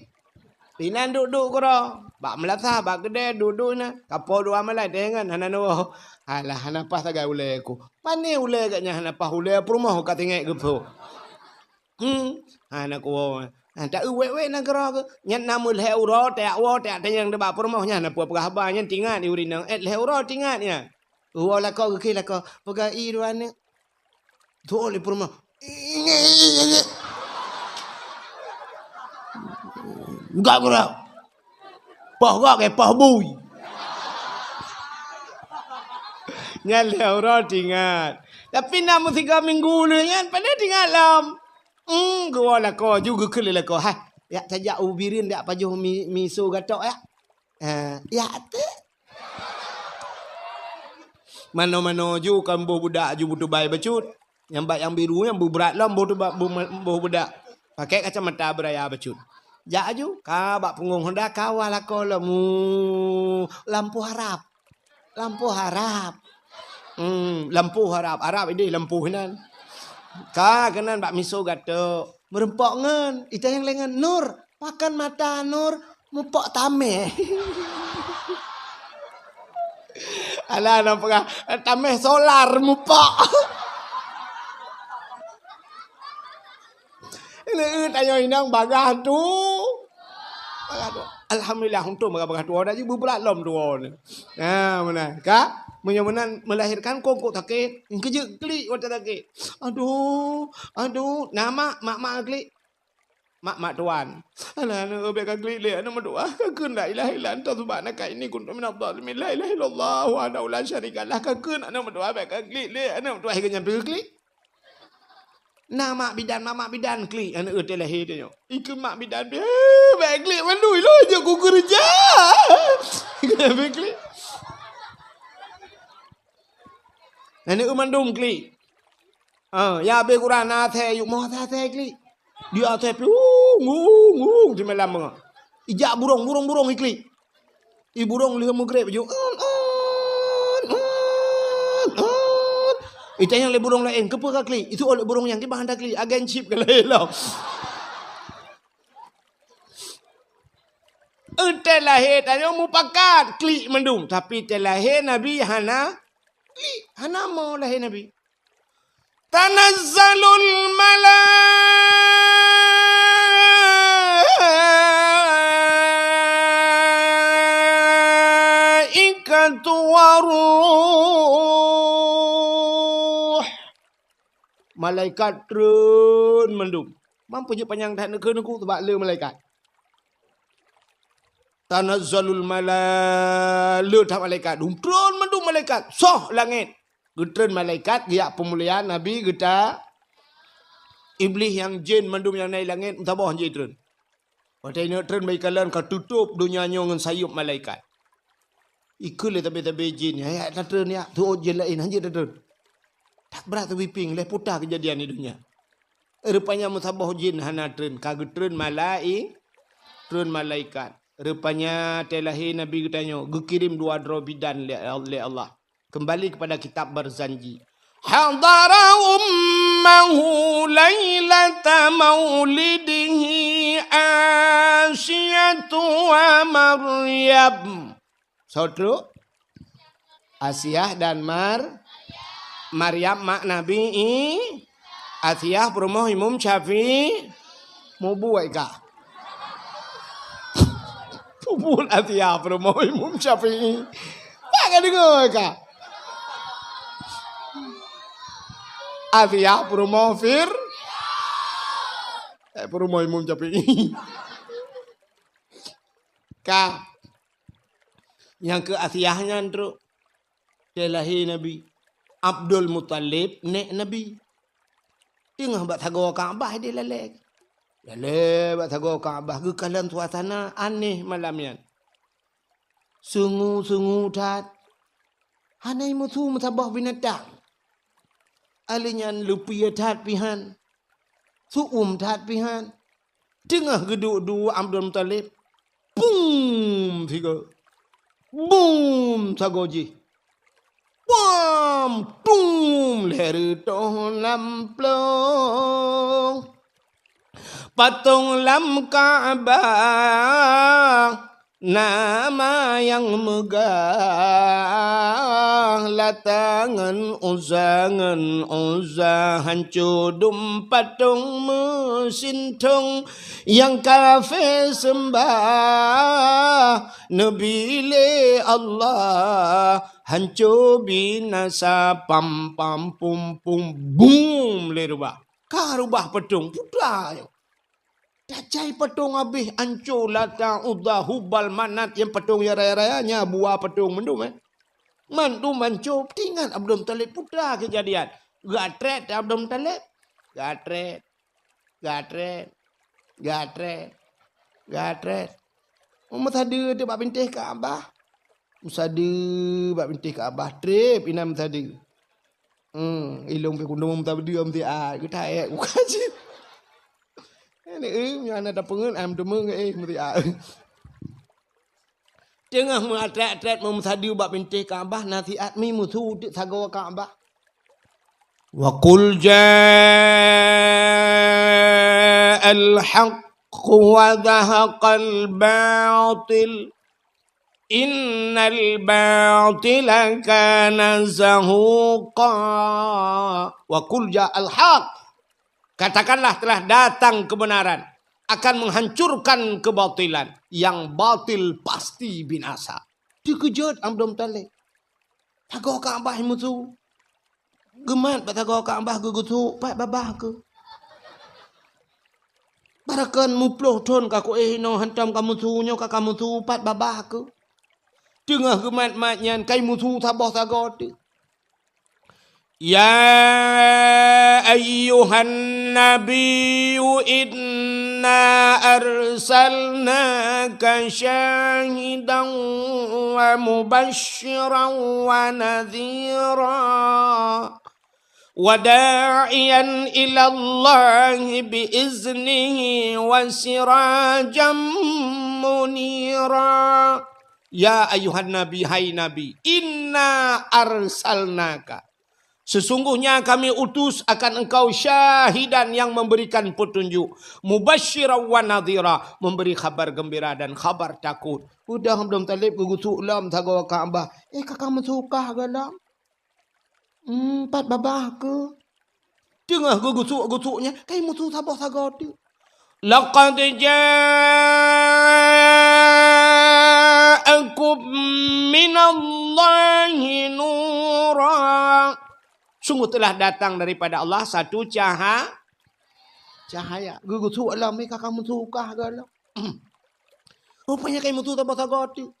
Inan duek-duek keudroe. Bak meulasah, bak keudè, duek-duek inan. Kapoe dua malai, teuingat hana neuwoe. Alah, hana paih sagai ulèe ku. Pane ulèe gobnyan hana paih ulèe peurumoh ka tinggai geupeu. Hmm, hana kuwoe. Ha, ta-eu wèk-wèk na keudroe keuh. Nyan na meulhèe uroe, tajak woe, tajak tanyong bak peurumoh nyan, na peue peugah haba nyan, teuingat di ureueng inong. Eh, lhèe uroe teuingat nyan. Woe lakoe geukheun lakoe. Peugah, "I, dua aneuk." Tuwoe lé peurumoh. Enggak gerak. Poh gak ke poh bui. Nyan lhèe uroe teuingat. Tapi na meusigoe minggu lheueh nyan, pane teuingat lom. Hmm, geuwoe lakoe ju geukheun lé lakoe. Hai, jak tajak u Bireuen, jak pajoh mi, miso gatok, jak. Eh, jak teuh. Manoe-manoe ju kan boh budak ju beutubai bacut. Nyang bak nyang biru nyan beubrat lom boh tuba-, boh, boh budak. Pakai kacamata beuraya bacut. Jak aju, ka bak punggong honda ka wa lakoe lom. Mu, lampôh harab. Lampôh harab. Hmm, lampôh harab. Harab idéh lampôh inan. Ka keunan bak miso gatok. Meureumpok ngon, itanyong lé ngon, "Nur, pakon mata Nur mupok tamèh?" Alah, na peugah, "Tamèh solar mupok." Ini, eh, tanyoe inong bagaih tu. Bagaih tu. Alhamdulillah, untung bagaih-bagaih tuwoe, dak jeuet beubrat lom tuwoe ni. Nah, meunan. Ka? Meunyoe meunan melahirkan kongkot sakét, keujeuet klik watèe sakét. Aduh, aduh, na mak, mak-mak klik. Mak-mak tuan. Alah, aneuk, bèk ka klik lé, aneuk meudoa. Ka kheun la ilaha illa anta subhanaka inni kuntu minadh dhalimin. La ilaha illallah wahdahu la syarika lah. Ka kheun aneuk meudoa, bèk ka klik lé, aneuk meudoa. Hai, nyan pih klik. Na mak bidan, mak-mak bidan klik aneuk teuh lahé teuh nyoe. Ikheun mak bidan pih, "Eh, bèk klik mandum, ilôn jeuet kukeureuja." Bèk klik. Aneuk mandum klik. Ah, ya abéh kurang na asèe, yuk moh asèe-asèe klik. Di asèe pih, ung, ung, ung, di malam beungoh. Ijak burông, burông-burông iklik. I burông lheueh meugreb ju, "Un, un, un, un." Itanyong lé burông laén, "Keupeue ka klik?" Itu oleh burông nyan, "Kiban hana klik, agen chip ka lahé lom." Eunteuk lahé tanyoe mupakat klik mandum, tapi teulahé Nabi hana klik, hana mo lahé Nabi. Tanazzalul malaikatu waruh. Malaikat treun mandum. Mampu jeuet panyang that neukheun ku, sabab le malaikat. Tanazzalul mala-, le that malaikat. Dum treun mandum malaikat. Soh langét. Geutreun malaikat, geujak peumuliaan Nabi geuta. Iblih nyang jén mandum nyang na i langét, meusaboh jih treun. Watèe inong treun bak ikalon ka tutôp donya nyoe ngon sayop malaikat. Ikheun lé sabe-sabe jén, "Ya, ya, tatreun ya, tuôt jén laén, hanjeuet tatreun." That brat teubipieng, lhèe puta keujadian di donya. Rupanya meusaboh jén hana treun, ka geutreun malai-, treun malaikat. Rupanya watèe lahé Nabi geutanyoe geukirém dua droe bidan lé, lé Allah. Kembali kepada kitab Barzanji. Hadara ummahu lailata maulidihi Asiyatu wa Maryam. Soe trok? Asiah dan Mar-, Maryam mak Nabi I-, Asiah peurumoh Imum Syafi'i. Mubuet ka. Mubuet Asiah peurumoh Imum Syafi'i. Pak ka deungoe ka? Asiah peurumoh Fir-, eh, peurumoh Imum Syafi'i. Ka. Nyang keu Asiah nyan trok. Watèe lahé Nabi, Abdul Muthalib nèk Nabi. Teungoh bak sagoe Ka'bah idéh lalèe. Lalèe bak sagoe Ka'bah geukalon suasana aneh malam nyan. Sungu-sungu that. Hana meusu meusaboh binatang. Alèh nyan leupie that pih han. Su'um that pih han. Teungoh geuduek-duek Abdul Muthalib. Bum! Sigoe. Bum! Sagoe jih. Bum! Tum! Lhèe reutôh lam plông. Patông lam Ka'bah. Nama nyang meugah Lata ngon Uzza, ngon Uzza, hanco dum patông meusintong nyang kafé seumbah Nabi lé Allah, hanco binasa pam pam pum pum bum lé rubah. Ka rubah patông putra nyoe. Tajai patông abéh, anco Lata, Uzza, Hubal, Manat, nyang patông nyang raya-raya, nyan buwa patông mandum, eh. Mandum anco, teuingat Abdul Muthalib putra keujadian. Geuatrét Abdul Muthalib. Geuatrét. Geuatrét. Geuatrét. Geuatrét. Meusadeue teuh bak bintéh Ka'bah. Meusadeue bak bintéh Ka'bah, trép inan meusadeue. Hmm, ilông pih kundum meusadeue meusiat, geutaék bukan cit. Ini, eh, nyang na tapeungeut, am teumé, eh, meusiat. Teungoh meuatrét-atrét meumeusadeue bak bintéh Ka'bah, nasihat mi meusu teuk sagoe Ka'bah. Wa qul ja'al haqq wa zahaqal batil. Innal batila kana zahuqa. Wa qul ja'al haq. Katakanlah, telah datang kebenaran, akan menghancurkan kebatilan. Yang batil pasti binasa. Teukeujot Abdul Muthalib. Sagoe Ka'bah meusu. Geumat bak sagoe Ka'bah geugeusu, pat babah keuh. Barakon muploh thon ka kuéh inoe hantom ka meusu, nyoe ka, ka meusu, pat babah keuh. Teungoh geumat-mat nyan, kai meusu saboh sagoe teuh. Ya ayyuhan nabiyyu inna arsalnaka syahidan wa mubasysyiran wa nadhira. Wa da'iyan ilallahi bi iznihi wa sirajan munira. Ya ayyuhan nabi, hai Nabi, inna arsalnaka, sesungguhnya kami utus akan engkau syahidan, yang memberikan petunjuk, mubasysyiran wa nadhira, memberi khabar gembira dan khabar takut. Udah Abdul Muthalib geugusuk lom sagoe Ka'bah. Eh, ka ka meusu kah goh lom? Hmm, pat babah keuh. Teungoh geugusuk-gusuk nyan, kai meusu saboh sagoe teuh. Laqad ja'akum minallahi nura. Sungguh telah datang daripada Allah satu caha-, cahaya. Geugusuk lom, eh, ka ka meusu kah goh lom? Rupanya kai meusu saboh sagoe teuh.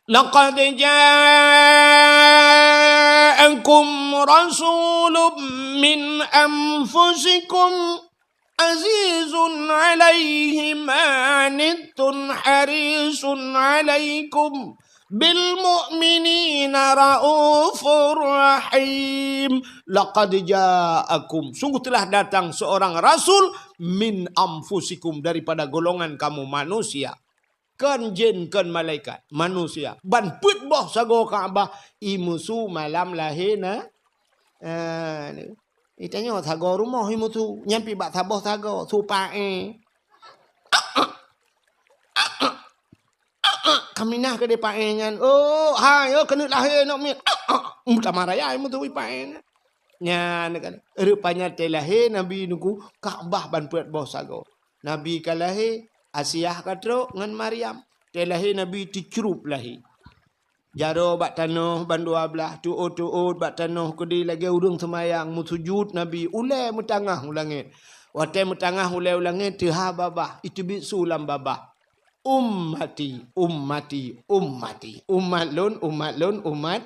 Laqad ja'akum rasulun min anfusikum azizun 'alaihi ma 'anittum harisun 'alaikum bil mu'minina raufur rahim. Laqad ja'akum, sungguh telah datang seorang rasul min anfusikum, daripada golongan kamu manusia. Kon jén, kon malaikat, manusia. Ban peuet boh sagoe Ka'bah, i musu malam lahé na. Ah, ni. Itanyoe sagoe rumoh i musu, nyan pi bak saboh sagoe, su paé. Kaminah keudéh paé nyan. Oh, hai, oh, keuneuk lahé aneuk miet. Meutamah raya i musu i paé nyan. Nyan kan. Rupanya teuh lahé Nabi nunggu Ka'bah ban peuet boh sagoe. Nabi ka lahé, Asiah ka trok ngon Maryam. Teuh lahé Nabi teucrup lahé. Jaroe bak tanoh ban dua blaih, tuôt-tuôt bak tanoh keudéh lagée ureuëng seumayang, meusujut Nabi, ulée meutangah u langét. Watée meutangah ulée u langét, teuhah babah, iteubiet su lam babah. Ummati, ummati, ummati. Umat lôn, umat lôn, umat.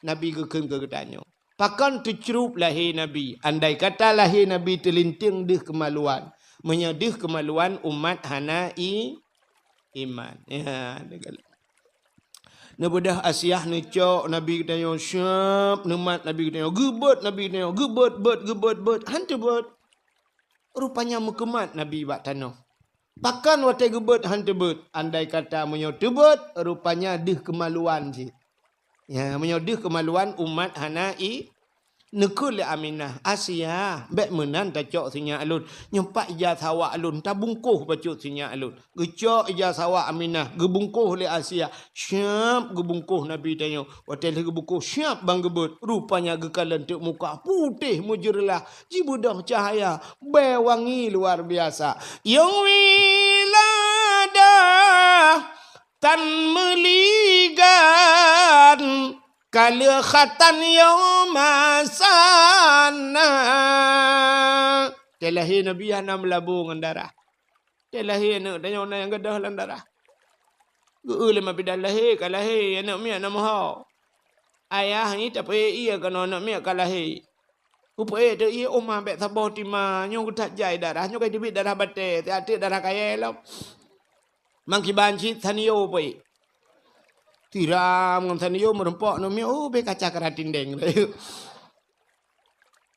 Nabi geukheun keu geutanyoe. Pakon teucrup lahé Nabi? Andai kata lahé Nabi teulinteung deuh keumaluan. Meunyoe deuh keumaluan, umat hana i, iman. Ya, neubeudôh Asiah neucok Nabi geutanyoe, siab neumat Nabi geutanyoe, geubeuet Nabi geutanyoe, geubeuet, beuet, geubeuet, beuet, han teubeuet. Rupanya meukeumat Nabi bak tanoh. Pakon watée geubeuet han teubeuet? Andai kata meunyoe teubeuet, rupanya deuh keumaluan cit. Ya, meunyoe deuh keumaluan umat hana i, neukheun lé Aminah, "Asiah, bék meunan tacok sinyak lôn. Nyoe pat ija sawak lôn, tabungkôh bacut sinyak lôn." Geucok ija sawak Aminah, geubungkôh lé Asiah. Siab geubungkôh Nabi tanyoe. Watée lheueh geubungkôh, siab ban geubeuet. Rupanya geukalon teuk muka putéh meujeureulah, jibeudôh cahya, bée wangi luar biasa. Nyang wiladah tan meuligan, ka lheueh khatan nyang masana. Teuh lahé Nabi hana meulabu ngon darah. Teuh lahé aneuk tanyoe na nyang gadôh lam darah. Geu-eu lé ma bidan lahé, ka lahé, aneuk miet na meuho. Ayah nyan tapeuék ié keunoe aneuk miet ka lahé. Geupeuék teuk ié, "Oh ma, bék saboh tima, nyoe geutat jai darah, nyoe ka teubiet darah batée, siat teuk darah kayée lom." Mangkiban cit sanio peuék. Tiram ngon sanio meurumpok aneuk miet, oh, bék kaca keu ratindeng.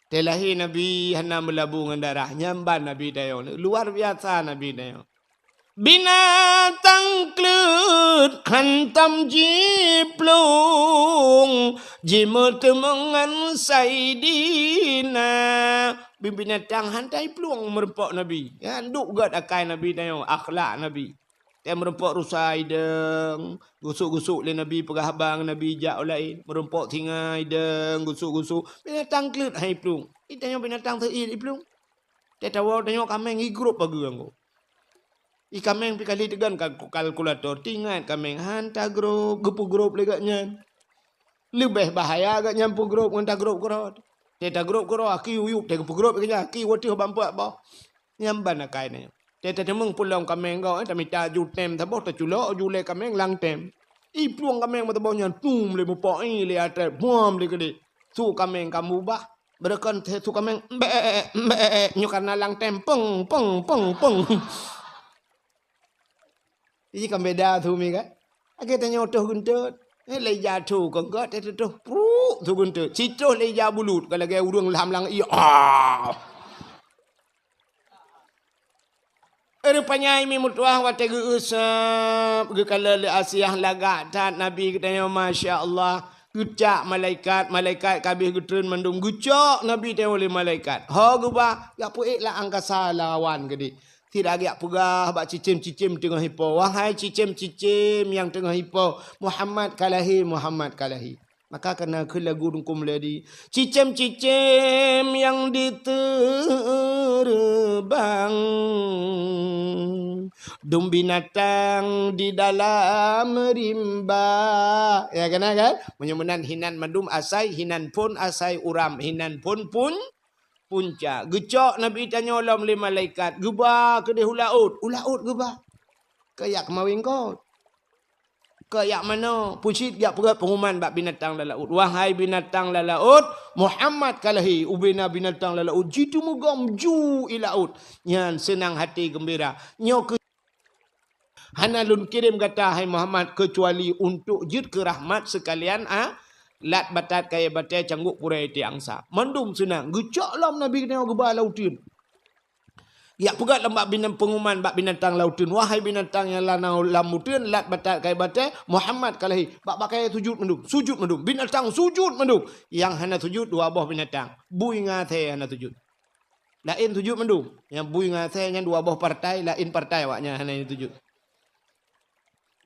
Teuh lahé Nabi hana meulabu ngon darah, nyan ban Nabi tanyoe. Luar biasa Nabi tanyoe. Binatang kleuet hantom jiplueng, jimeuteumeung ngon Saidina. Binatang han jiplueng meurumpok Nabi. Ya, duek gét akai Nabi tanyoe, akhlak Nabi. Teuh meurumpok rusa idong, gusuk-gusuk lé Nabi, peugah haba ngon Nabi jak u laén, meurumpok singa idong, gusuk-gusuk, binatang kleuet han jiplueng. Itanyoe binatang seuiet jiplueng. Teuh tawoe tanyoe kaméng igrôp pageue anggô. I kaméng pi kali teugon kal-, kalkulator, teuingat kaméng han tagrôp, geupeugrôp lé gobnyan. Leubeh bahaya gobnyan peugrôp ngon tagrôp keudroe. Teuh tagrôp keudroe, aki uyueb, teuh geupeugrôp lé gobnyan, aki wateuh bak peuet boh. Nyan ban akai nyan. Teuh tateumeung pulang kaméng gob, eh, tamita ju tem saboh, taculok ju lé kaméng lam tem. Iplueng kaméng meusaboh nyan, tum lé mupok i lé até, buam lé keudéh. Su kaméng ka mubah. Beureukan teuh su kaméng, "Mbek, mbek, nyoe kareuna lam tem, peng, peng, peng, peng." Iji kan beda su mi kan? Lagée tanyoe toh geuntot. Eh, lé ija su kon gét, teuh toh pruk su geuntot. Sitoh lé ija bulut, ka lagée ureuëng lam langét, iya. Ah! Rupanya i mi meutuah watée geu-eu sab, geukalon lé Asiah lagak that Nabi geutanyoe, masya Allah. Geucak malaikat, malaikat ka habéh geutreun mandum, geucok Nabi tanyoe lé malaikat. Ho geuba, jak peuék lam angkasa lawan keudéh. Sira geujak peugah bak cicém-cicém teungoh ipo, "Wahai cicém-cicém nyang teungoh ipo, Muhammad ka lahé, Muhammad ka lahé." Maka kana kheun lagu Teungku Mulyadi, "Cicém-cicém nyang diteureubang, dum binatang di dalam rimba." Ya, kana kan? Meunyoe meunan hinan mandum asai, hinan phon asai uram, hinan phon pun punca. Geucok Nabi tanyoe lom lé malaikat, geuba keudéh u laôt, u laôt geuba. Keu jak keumawén kot. Keu jak manoe, pucit jak peugét peunguman bak binatang lam laôt. "Wahai binatang lam laôt, Muhammad ka lahé." Ubena binatang lam laôt jiteumeugom ju i laôt. Nyan seunang haté geumbira. Nyoe keu Hana lôn kirém gata, hai Muhammad, keucuali untuk jeuet keu rahmat seukalian, a, lat batat kayée batée canggôk purée iték angsa. Mandum seunang geucok lom Nabi geutanyoe geuba lam uteuen. Jak peugah lam bak binatang, peunguman bak binatang lauteun, "Wahai binatang nyang lam, lam uteuen, lat batat kayée batée, Muhammad ka lahé." Bak-bak kayée sujut mandum, sujut mandum. Binatang sujut mandum. Nyang hana sujut dua boh binatang. Bui ngon asée hana sujut. Laén sujut mandum. Nyang bui ngon asée nyan dua boh partai, laén partai awaknyan hana sujut.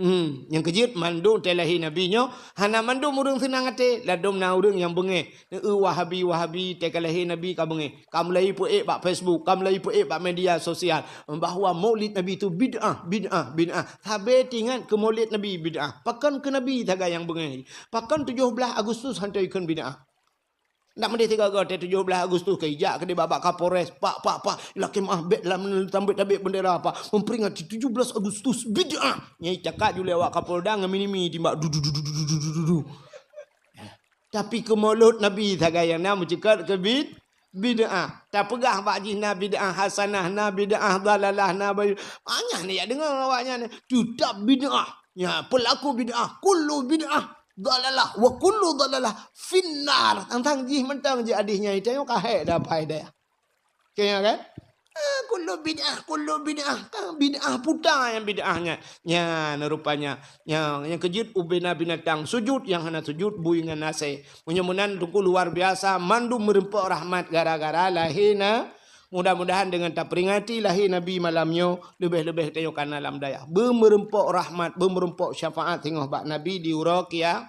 Hmm, nyang keujeuet mandum watée lahé Nabi nyoe, hana mandum ureuëng seunang até, ladôm na ureuëng nyang beungéh. Neu Wahabi, Wahabi, watée ka lahé Nabi ka beungéh. Ka mulai peuék bak Facebook, ka mulai peuék bak media sosial bahwa Maulid Nabi itu bid'ah, bid'ah, bid'ah. Sabe teuingat keu Maulid Nabi bid'ah. Pakon keu Nabi sagai nyang beungéh. Pakon tujoh blaih Agustus han teuikheun bid'ah. Ndak meudeh tiga go teuh tujoh blaih Agustus keu ijak keudeh bak Kapolres, "Pak, pak, pak, lakée meuáh bék lam tambet tabek bendera, pak. Memperingati tujoh belas Agustus bid'ah." Nyang cakap julée awak Kapolda ngon mini-mini timbak du, du, du. Tapi keu Maulud Nabi sagai nyang na meuceukat keu bid-, bid'ah. Tapeugah bak jih na bid'ah hasanah, na bid'ah dalalah, na bayu. Banyak ni jak deungoe awaknyan. Teutap bid'ah. Ya, pelaku bid'ah, kullu bid'ah dalalah, wa kullu dalalah finnar. Tang-tang jih mantong jih hadis nyan, tanyoe ka hék dapai daya. Kaya kan? Ah, kullu bid'ah, kullu bid'ah. Kan bid'ah puta nyang bid'ah nyan. Nyan rupanya. Nyang, nyang keujeuet ubena binatang sujut, nyang hana sujut bui ngon asée. Meunyoe meunan teungku luar biasa, mandum meureumpok rahmat gara-gara lahé na. Mudah-mudahan dengan taperingati lahé Nabi malam nyoe, leubeh-leubeh tanyoe kana lam dayah. Beumeureumpok rahmat, beumeureumpok syafaat singoh bak Nabi di uroe kia-,